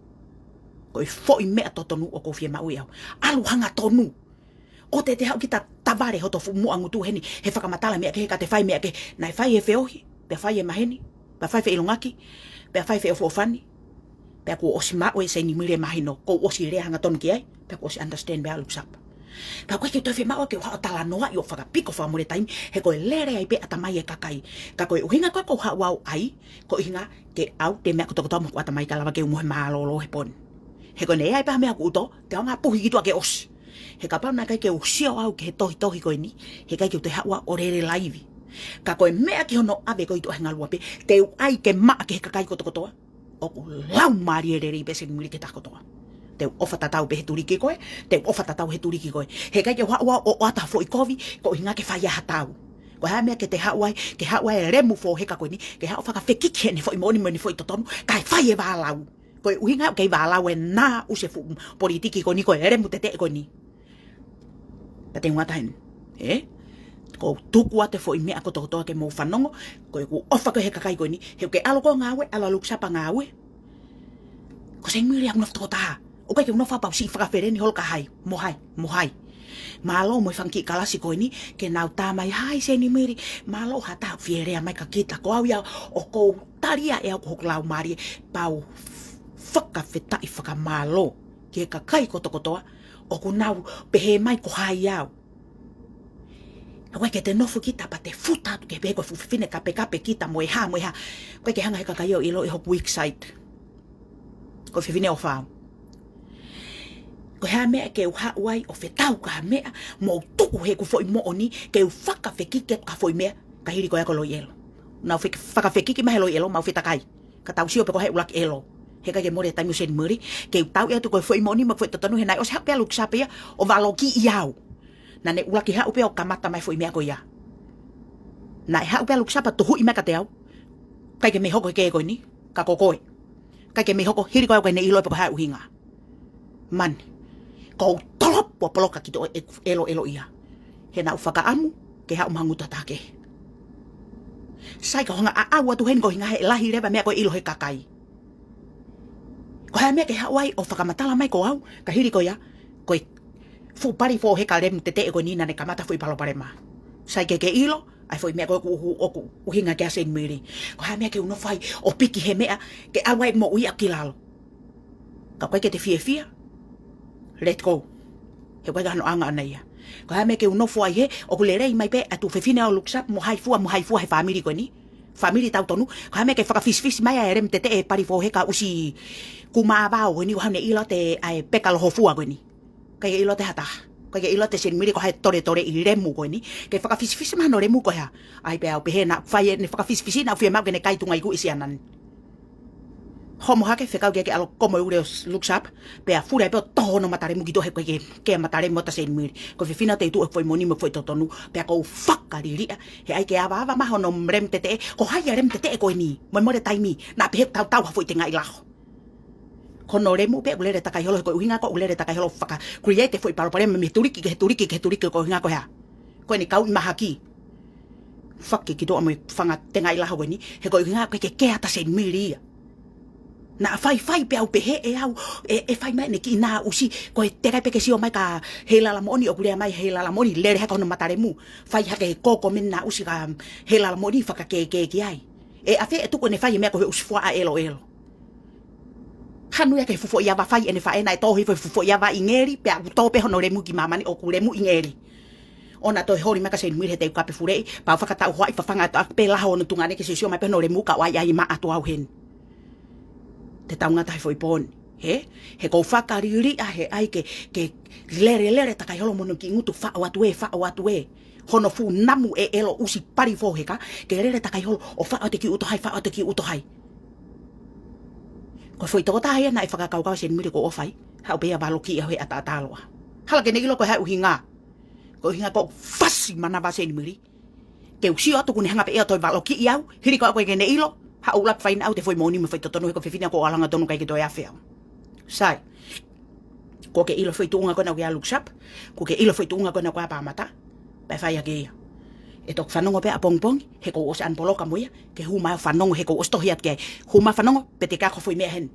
Ko e foʻi meʻa totonu ʻoku ou fiemaʻu ia. ʻAlu hangatonu. ʻOua te te haʻu kita tavale hoto fuʻu muʻa ngutu heni, he fakamatala meʻa kehe ka te fai meʻa kehe, naʻe fai e feohi, pea fai e maheni, pea fai e feʻilongaki, pea fai e feʻofoʻofani, pea kuo ʻosi maʻu ʻe Seinimili e mahino, kuo ʻosi lea hangatonu ki ai, pea kuo ʻosi understand pē ʻa Luke Sharp. Pea ʻoku ʻikai ke toe fiemaʻu ke u haʻu ʻo talanoaʻi ʻo fakapiko fakamolemole taimi, he ko e lele ai pē ʻatamai e kakai. Ka ko e ʻuhinga ko ē ʻoku ou haʻu au ai, ko e ʻuhinga ke ʻalu e meʻa kotokotoa mo hoku ʻatamai kae lava ke u mohe mālōlō he pō ni. He ko ʻene ʻi ai pē ha meʻa ʻoku uto, te u hanga ʻo puhi ki tuʻa ke ʻosi. He kapau naʻe ʻikai ke u sio au ki he tohitohi ko eni, he ʻikai ke u toe haʻu au ʻo lele laivi. Ka ko e meʻa ki hono ʻave ko ē ʻi tuʻa he ngaluope, te u ʻai ke maʻa ki he kakai kotokotoa. ʻOku laumālie lelei pē Seinimili ki he taha kotoa. Te u ʻofa tatau pē he tuliki ko ē, te u ʻofa tatau he tuliki ko ē. He ʻikai ke u haʻu au ʻo ʻoatu ha foʻi kovi, ko e ʻuhinga ke fai ai ha tau. Ko e hā e meʻa ke te haʻu ai, ke haʻu ai e lemu foheka ko eni, ke haʻu ʻo fakafekiki heʻene foʻi moʻoni mo ʻene foʻi totonu, kae fai e vālau. Ko e ʻuhinga ʻoku kei vālau ʻena ʻusi e fuʻu politiki ko eni, ko e lemu teteʻe ko eni. Pea te u ngata heni. Ē? ʻOku ou tuku atu e foʻi meʻa kotokotoa ke mou fanongo, ko ʻeku ʻofa ko ē he kakai ko eni, he ʻoku ke ʻalu koe ʻo ngāue, ʻalu ʻa Luke Sharp ʻo ngāue. Ko Seinimili ʻoku nofo tokotaha. ʻOku ʻikai ke u nofo au pea u siʻi fakafeleni holo kia hai, mo hai, mo hai. Mālō mo e fanga kiʻi kalasi ko eni, ke nau tā mai, hai Seinimili, mālō ha taha ʻoku fie lea mai kia kita, ko au ia ʻoku ou tali ʻe au ko hoku laumālie, pea u fakafetaʻi fakamālō ki he kakai kotokotoa, ʻoku nau pehē mai ko hai au. ʻOku ʻikai ke te nofo kita pea te futa atu ke pehē ko e fuʻu fefine kapekape kita mo e hā, mo e hā. ʻOku ʻikai ke hanga he kakai ʻo ʻiloʻi hoku weak side. Ko e fefine ʻofa au. Ko e hā e meʻa ke u haʻu ai ʻo fetau ki ha meʻa, mo u tuku heʻeku foʻi moʻoni, ke u fakafekiki ki ha foʻi meʻa, ka hili ko ia ko Loielo. Nau fek-, fakafekiki mai he Loielo, mau fetakai. Ka tau sio pē ko hai ʻuluaki ʻelo. He ʻikai ke mole e taimi ʻo Seinimili, ke u tauʻi atu ko e foʻi moʻoni mo e foʻi totonu he naʻe ʻosi haʻu pē ʻa Luke Sharp ia, ʻo valokiʻi au. Naʻa ne ʻuluaki haʻu pē ʻo kamata mai e foʻi meʻa ko ia. Naʻe haʻu pē ʻa Luke Sharp ʻo tuhuʻi mai kiate au. ʻIkai ke mei hoko he kē ko eni, ka ko koe. ʻIkai ke mei hoko hili ko ia ʻoku ne ʻilo pe ko e hā e ʻuhinga. Mani. Ko u tolopo poloka ki tuʻa ʻeku ʻeloʻelo ia. He naʻa ku fakaʻamu ke haʻu mo ha ngutu ha taha kehe. Sai ka u hanga ʻo ʻaʻau atu heni ko e ʻuhinga he lahi leva e meʻa ʻoku ʻilo he kakai. Ko e hā e meʻa ke haʻu ai ʻo fakamatala mai ko au, ka hili ko ia, ko e fuʻu pali foheka lemu teteʻe ko eni naʻa ne kamata e foʻi palopalema. Sai ke ke ʻilo, ʻa e foʻi meʻa ko ē ʻoku, ʻoku, ʻoku ʻuhinga ki ai ʻa Seinimili. Ko e hā e meʻa ke u nofo ai ʻo piki he meʻa, ke ʻalu ai e moʻui ʻaʻaku ki lalo. Ka ʻoku ʻikai ke te fiefia, let go. He ʻoku ʻikai ke ʻi ai hano ʻaonga ʻona ia. Ko e hā e meʻa ke u nofo ai he, ʻoku lelei mai pē ʻa e tuofefine ʻo Luke Sharp mo hai fua, mo hai fua he fāmili ko eni. Fāmili tautonu, ko e hā e meʻa ke fakafisifisi mai ʻa e lemu teteʻe pali foheka ʻusi kumavao ko eni, ʻoku ne ʻilo atu ʻa e peka lohofua ko eni. ʻIkai ke ʻilo atu ʻe ha taha. Pea ke ʻilo ʻe Senimili ko hai e toletole ʻi he lemu ko eni. Ke fakafisifisi mai hono lemu ko e hā. ʻAi pē au pehē naʻa fai ʻene fakafisifisi naʻa fie maʻu ke ne kai tunga ikuʻi siana ni. Homo hake fekau ke ke ʻalu komo ule ʻo Lukesharp. Pea fuli ai pē ʻo toho hono mata lemu ki tuʻa he ko e kē, kē mata lemu ʻa Senimili. Ko e fefine te u tuʻu he foʻi moʻoni mo e foʻi totonu. Pea kou fakaliliʻa. He ʻai ke avaava mai hono lemu teteʻe. Ko hai e lemu teteʻe ko eni. Mo e mole taimi. Naʻa pehē ʻoku tautau ha foʻi tengaʻi laho. Ko hono lemu pē ʻoku lele takai holo, ko e ʻuhinga ko ʻoku lele takai holo faka-create e foʻi palopalema mei he tuliki ki he tuliki ki he tuliki ko e ʻuhinga ko e hā. Ko eni kau ʻi mahaki. Fake ki tuʻa mo e fanga tengaʻi laho ko eni, he ko e ʻuhinga ko e kē ʻa Senimili ia. Naʻa faifai pē au pehē ʻe au, ʻe, ʻe fai mai ʻene kiʻi naʻusi, ko e teʻeki ai pē ke sio mai kia Heilala Moʻoni, ʻoku lea mai Heilala Moʻoni, lele hake hono mata lemu. Fai hake he koko mena naʻusi kia Heilala Moʻoni fakakēkē ki ai. ʻE ʻafē ʻe tuku ʻene fai e meʻa ko e ʻusi fuaʻa ʻeloʻelo. Hanu ia ki he fuʻu foʻi ava fai ʻene faʻē naʻe tō hifo he fuʻu foʻi ava ʻi ngeli, pea ʻoku tō pē hono lemu ki māmani ʻoku lemu ʻi ngeli. ʻO na toe holi mai kia Senimili he te u kape fuleʻi, pea u fakatau hoaʻi fafanga atu ʻaki pē laho hono tuongaʻane ke sio mai pē hono lemu ka ʻoku ʻai ʻai maʻa atu au heni. Te tau ngata he foʻi pō ni. He? He kou fakaliliʻa he ʻai ke, ke lele lele takai holo mo hono kiʻi ngutu faʻo atu ē, faʻo atu ē. Hono fuʻu namu ʻeloʻelo ʻusi pali foheka, ke lele takai holo ʻo faʻo atu e kiʻi ʻuto hai, faʻo atu e kiʻi ʻuto hai. Ko e foʻi tokotaha ia naʻe fakakaukau ʻe Senimili kou ʻofa ai, haʻu pē ia valokiʻi au he ʻataʻatā loa. Hala ke ne ʻilo ko e hā e ʻuhinga. Ko e ʻuhinga kou fasi manava ʻa Senimili. Ke u sio atu kuo ne hanga pē ia ʻo toe valokiʻi au, hili ko ʻeku ʻikai ke ne ʻilo, haʻu ʻo ʻuluaki fai naʻa au he foʻi moʻoni mo e foʻi totonu he ko e fefine ʻoku ou ʻalu hangatonu ʻikai ke toe afe au. Sai. Kuo ke ʻilo e foʻi tuʻunga ko ena ʻoku ʻi ai ʻa Lukesharp, kuo ke ʻilo e foʻi tuʻunga ko ena ʻoku ʻi ai ʻa Pāmata, pea fai hake ia. ʻE toki fanongo pē ʻapongipongi, he kou ʻosi ʻanipoloka mo ia, ke hū mai ʻo fanongo he kou ʻosi tohi atu ki ai. Hū mai ʻo fanongo, pea te ke ako e foʻi meʻa heni.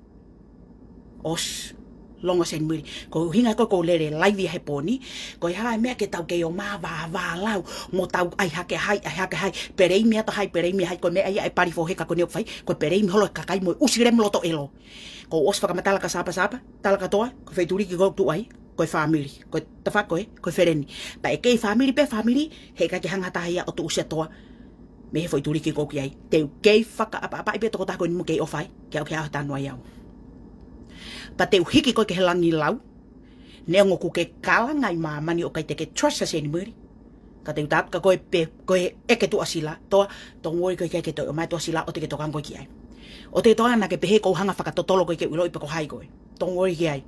ʻOsi, longo ʻa Senimili. Ko e ʻuhinga ko ē kou lele laivi he pō ni, ko e hā e meʻa ke tau kei ō mai ʻo vāvālau, mo tau ʻai hake hai, ʻai hake hai, peleimi atu hai, peleimi hai, ko e meʻa ia ʻe pali foheka ko eni ʻoku fai, ko e peleimi holo e kakai mo e ʻusi lemu loto ʻelo. Kou ʻosi fakamatala kia Sāpasāpa, tala kātoa, ko e foʻi tuliki kou tuʻu ai, ko e fāmili, ko e tafaʻaki ko ē, ko e feleni. Pea ʻe kei fāmili pē fāmili, he ʻikai ke hanga ha taha ia ʻo tuʻusi ʻa e toa mei he foʻi tuliki kou ki ai. Te u kei fakaʻapaʻapaʻi pē e tokotaha ko eni mo kei ʻofa ai, ke ʻoua ke ʻalu ʻo tanu ai au. Pea te u hiki koe ki he langi lau, neongo ʻoku ke kalanga ʻi māmani ʻo ʻikai te ke trust ʻa Senimili. Ka te u tala atu kia koe pē, ko e ʻeke tuʻasila, toa, don't worry ko e ʻikai ke toe ʻomai tuʻasila ʻo te ke tokanga koe ki ai. ʻO te ke tokanga naʻa ke pehē kou hanga ʻo fakatotolo koe ke u ʻiloʻi pe ko hai koe. Don't worry ki ai.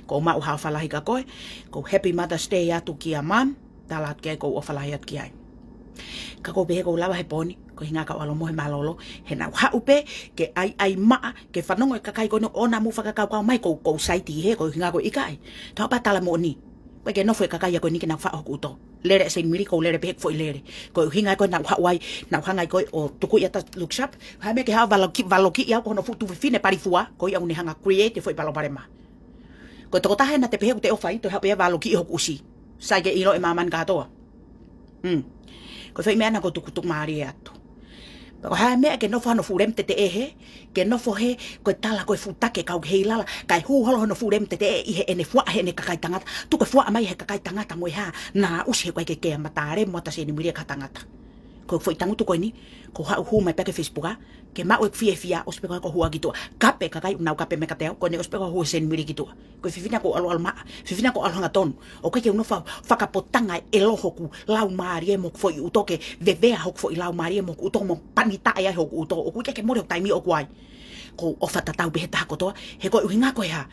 Kou maʻu ha ʻofa lahi kia koe, kou happy Mother's Day atu kia Mum, tala atu ki ai kou ʻofa lahi atu ki ai. Ka kou pehē kou lava he pō ni, ko e ʻuhinga kau ʻalu mo he mālōlō, he naʻa ku haʻu pē, ke ʻai ʻai maʻa, ke fanongo e kakai ko eni ʻoku nau mou fakakaukau mai kou, kou saiti he, ko e ʻuhinga ko e ʻikai. Tau pā tala moʻoni. Ko e ke nofo e kakai ia ko eni ke nau faʻo hoku ʻuto. Lele ʻa Senimili kou lele pē he foʻi lele. Ko e ʻuhinga ko ē naʻa ku haʻu ai, naʻa ku hanga ai ko ē ʻo tuku ia ʻa Lukesharp. Hā e meʻa ke haʻu ʻo valoki, valokiʻi au ko hono fuʻu tuofefine pali fua, ko ia ʻoku ne hanga ʻo create e foʻi palopalema. Ko e tokotaha ena te pehē ʻoku te ʻofa ai, toe haʻu pē ia ʻo valokiʻi hoku ʻusi. Sai ke ʻilo ʻe māmani kātoa. Hmm. Ko e foʻi meʻa ena kou tukutuku mālie atu. Pea ko e hā e meʻa ke nofo hono fuʻu lemu teteʻe he, ke nofo he, ko e tala ko e fuʻu take kau ki he ilala, kae hū holo hono fuʻu lemu teteʻe ʻi heʻene fuaʻa heʻene kakai tangata, tuku e fuaʻa mai he kakai tangata mo e hā, naʻusi he ko e ʻikai ke kē mata lemu ʻa Senimili ki ha tangata. Ko e foʻi tangutu ko eni, kou haʻu hū mai pē ki he Facebook, ke maʻu e fiefia, ʻosi pē ko ē kou hū ki tuʻa, kape kakai ʻoku nau kape mai kiate au, ko eni ʻosi pē kou hū ʻa Senimili ki tuʻa. Ko e fefine kou ʻalu ʻalu maʻa, fefine kou ʻalu hangatonu. ʻOku ʻikai ke u nofo ʻo fakapotanga e ʻelo hoku laumālie mo hoku foʻi ʻuto ke vevea hoku foʻi laumālie mo hoku ʻuto mo panitaʻe ai hoku ʻuto. ʻOku ʻikai ke mole hoku taimi ʻoku ai. Kou ʻofa tatau pē he taha kotoa, he ko e ʻuhinga ko e hā.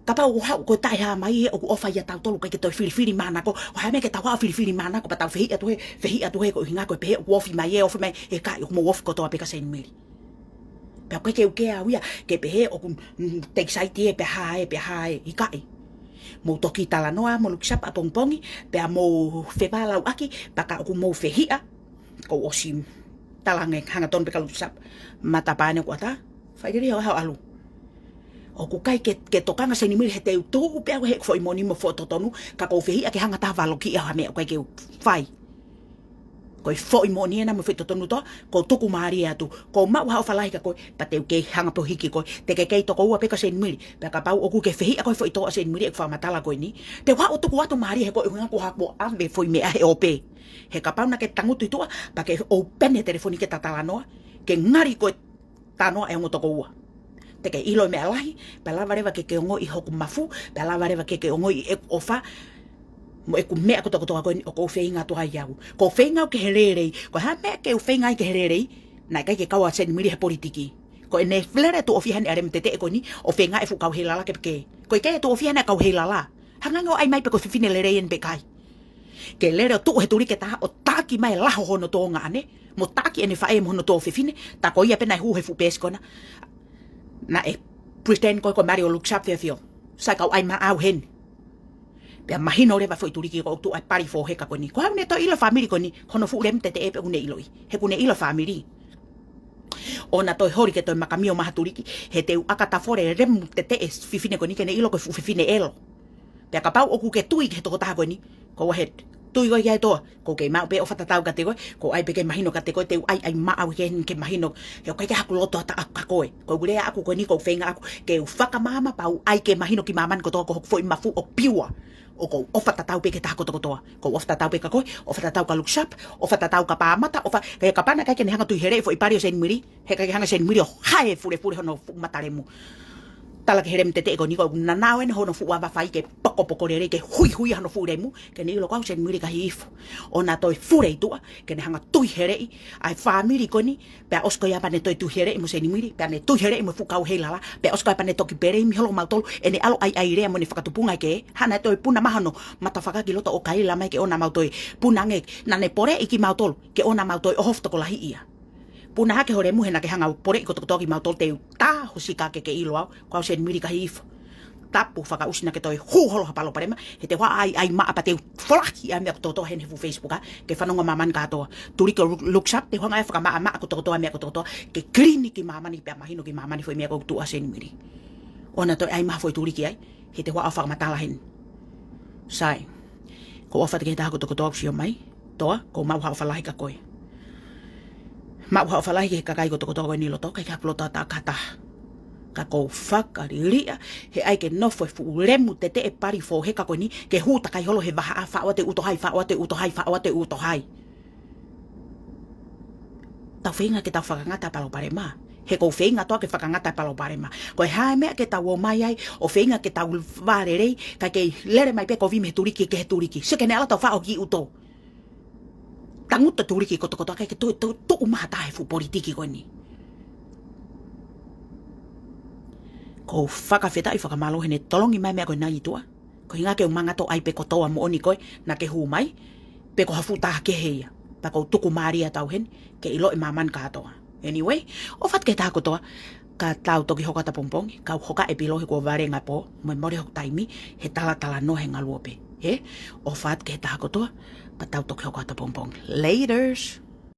Kapau ʻoku haʻu ko e taʻehāmai he ʻoku ʻofa ia tautolu ʻikai ke toe filifilimānako. Ko e hā e meʻa ke tau haʻu ʻo filifilimānako pea tau fehiʻa atu he, fehiʻa atu he ko e ʻuhinga ko e pehē ʻoku ofi mai ē, ofi mai ʻikai, ʻoku mou ofi kotoa pē kia Senimili. Pea ʻoku ʻikai ke u kē au ia, ke pehē ʻoku, mm, take side ē, pea hā ē, pea hā ē, ʻikai. Mou toki talanoa mo Lukesharp ʻapongipongi, pea mou fepālauʻaki, pea ka ʻoku mou fehiʻa, kou ʻosi talange hangatonu pē kia Lukesharp, matapā eni ʻoku ʻatā, fai lelei ʻo haʻu ʻalu. ʻOku ʻikai ke, ke tokanga Senimili he te u tuʻu pē au he foʻi moʻoni mo e foʻi totonu, ka kou fehiʻa ke hanga ha taha ʻo valokiʻi au ha meʻa ʻoku ʻikai ke u fai. Ko e foʻi moʻoni ena mo e foʻi totonu toa, kou tuku mālie atu, kou maʻu ha ʻofa lahi kia koe, pea te u kei hanga pē ʻo hiki koe, te ke kei tokoua pē kia Senimili, pea kapau ʻoku ke fehiʻa koe he foʻi tō ʻa Senimili ʻeku fakamatala ko eni, te u haʻu ʻo tuku atu mālie he ko e ʻuhinga kou haʻu ʻo ʻave e foʻi meʻa he ʻope. He kapau naʻa ke tangutu ʻi tuʻa, pea ke open e telefoni ke ta talanoa, ke ngali ko e talanoa ʻa e ongo tokoua. Te ke ʻilo e meʻa lahi, pea lava leva ke ke ongoʻi hoku mafu, pea lava leva ke ke ongoʻi ʻeku ʻofa. Mo ʻeku meʻa kotokotoa ko eni ʻoku ou feinga atu ai au. ʻOku ou feinga au ke he lelei. Ko e hā e meʻa ke u feinga ai ke he lelei, naʻe ʻikai ke kau ʻa Senimili he politiki. Ko ʻene lele tuʻo fiha ʻene ʻalemu teteʻe ko eni, ʻo feinga e fuʻu kau heilala ke peke. Ko e ʻikai tuʻo fiha ʻene kau heilala. Hanga ange ʻo ʻai mai pe ko e fefine lelei eni pe ʻikai. Ke lele ʻo tuʻu he tuliki ʻe taha ʻo taki mai e laho hono tōnga ʻane, mo taki ʻene faʻē mo hono tuofefine, tā ko ia pē naʻe hū he fuʻu peesi ko ena. Naʻe pretend ko ē ko Mario Luksap fiofio. Sai, kau ʻai maʻau heni. Pea mahino leva foʻi tuliki ko ʻoku tuʻu ai pali fōheka ko eni. Ko e hā ʻoku ne toe ʻilo fāmili ko eni, hono fuʻu ʻalemu teteʻe pē ʻoku ne ʻiloʻi. He ʻoku ne ʻilo fāmili. ʻOua naʻa toe holi ke toe makamio mai ha tuliki, he te u ʻakatafole ʻalemu teteʻe fefine ko eni ke ne ʻilo ko e fuʻu fefine ʻelo. Pea kapau ʻoku ke tui ki he tokotaha ko eni, ko e hā e tui ko ē ki ai, Toa? ʻOku kei maʻu pē ʻofa tatau kiate koe, ʻoku ou ʻai pē ke mahino kiate koe, te u ʻai ʻai maʻau ke, ke mahino, he ʻoku ʻikai ke haku loto ʻataʻaku kia koe. Ko e lea ʻaku ko eni, ʻoku ou feinga ʻaku ke u fakamaama pea u ʻai ke mahino ki māmani kotoa ko hoku foʻi mafu ʻoku piua. ʻOku ou ʻofa tatau pē ki he taha kotokotoa. ʻOku ou ʻofa tatau pē kia koe, ʻofa tatau kia Luksap, ʻofa tatau kia Pāmata, ʻofa, ka ia kapau naʻe ʻikai ke ne hanga ʻo tui he lelei e foʻi pali ʻo Senimili, he ʻikai ke hanga ʻe Senimili ʻo hae e fulefule hono fuʻu matalemu. Tala ki he ʻalemu teteʻe ko eni, ʻoku nanao eni hono fuʻu ava fai ke pokopoko lelei, ke huihui hono fuʻu ʻalemu, ke ne ʻilo ko au Senimili ka hifo. ʻOua naʻa toe fule ʻi tuʻa, ke ne hanga ʻo tui he lelei ʻa e fāmili ko eni, pea ʻosi ko ia pea ne toe tui he lelei mo Senimili, pea ne tui he lelei mo e fuʻu kau heilala, pea ʻosi ko ia pea ne toki peleimi holo mautolu, ʻene ʻalu ʻo ʻai ʻa e lea mo ʻene fakatupunga ke, hā naʻe toe puna mai hono matafakaki loto ʻo kaila mai ke ʻoua naʻa mau toe puna ange, naʻa ne poleʻi kimautolu, ke ʻoua naʻa mau toe ʻohofi tokolahi ia. Puna hake ho ʻalemu he naʻa ke hanga ʻo poleʻi kotokotoa kimautolu, te u tā ho sika ke ke ʻilo au, ko au Senimili ka hifo. Tapu fakaʻusi naʻa ke toe hū holo ha palopalema, he te u ʻai ʻai maʻa pea te u folahi ʻa e meʻa kotokotoa heni he fuʻu Facebook, ā, ke fanongo māmani kātoa. Tuliki Lu-, Luksap, te u hanga ʻo fakamaʻamaʻa kotokotoa meʻa kotokotoa, ke kilini ki māmani pea mahino ki māmani foʻi meʻa ko ē ʻoku tuʻu ai Senimili. ʻOua naʻa toe ʻai mai ha foʻi tuliki ai, he te u ʻai ʻo fakamatala heni. Sai. ʻOku ou ʻofa atu ki he taha kotokotoa ʻoku sio mai. Toa, ʻoku ou maʻu ha ʻofa lahi kia koe. Maʻu ha ʻofa lahi ki he kakai kotokotoa ko eni ʻi loto, ʻikai ke u haku loto ʻataʻaku ki ha taha. Ka ʻoku ou fakaliliʻa, he ʻai ke nofo e fuʻu ʻalemu teteʻe pali fōheka ko eni, ke hū takai holo he vahaʻa, faʻo atu e ʻuto hai, faʻo atu e ʻuto hai, faʻo atu e ʻuto hai. Tau feinga ke tau fakangata e palopalema. He ʻoku ou feinga atu au ke fakangata e palopalema. Ko e hā e meʻa ke tau ō mai ai, ʻo feinga ke tau vālelei, kae kei lele mai pē kovi mei he tuliki ki he tuliki. Sio ki heʻene ʻalu ʻo tau faʻo ki ʻuto. Tangutu e tuliki kotokotoa, ʻikai ke toe, toe tuʻu mai ha taha he fuʻu politiki ko eni. ʻOku ou fakafetaʻi fakamālō heʻene tolongi mai e meʻa ko ena ʻi tuʻa. Ko e ʻuhinga ke u mangato ai pē ko Toa moʻoni ko ē naʻa ke hū mai, pe ko ha fuʻu taha kehe ia. Pea ʻoku ou tuku mālie atu au heni, ke ʻilo ʻe māmani kātoa. Anyway, ʻofa atu ki he taha kotoa, ka tau toki hoko atu ʻapongipongi, kau hoka e pilo he kuo valenga pō, mo e mole hoku taimi, he talatalanoa he ngaluope. Hē? ʻOfa atu ki he taha kotoa, ka tau toki hoko atu ʻapongipongi. Laters.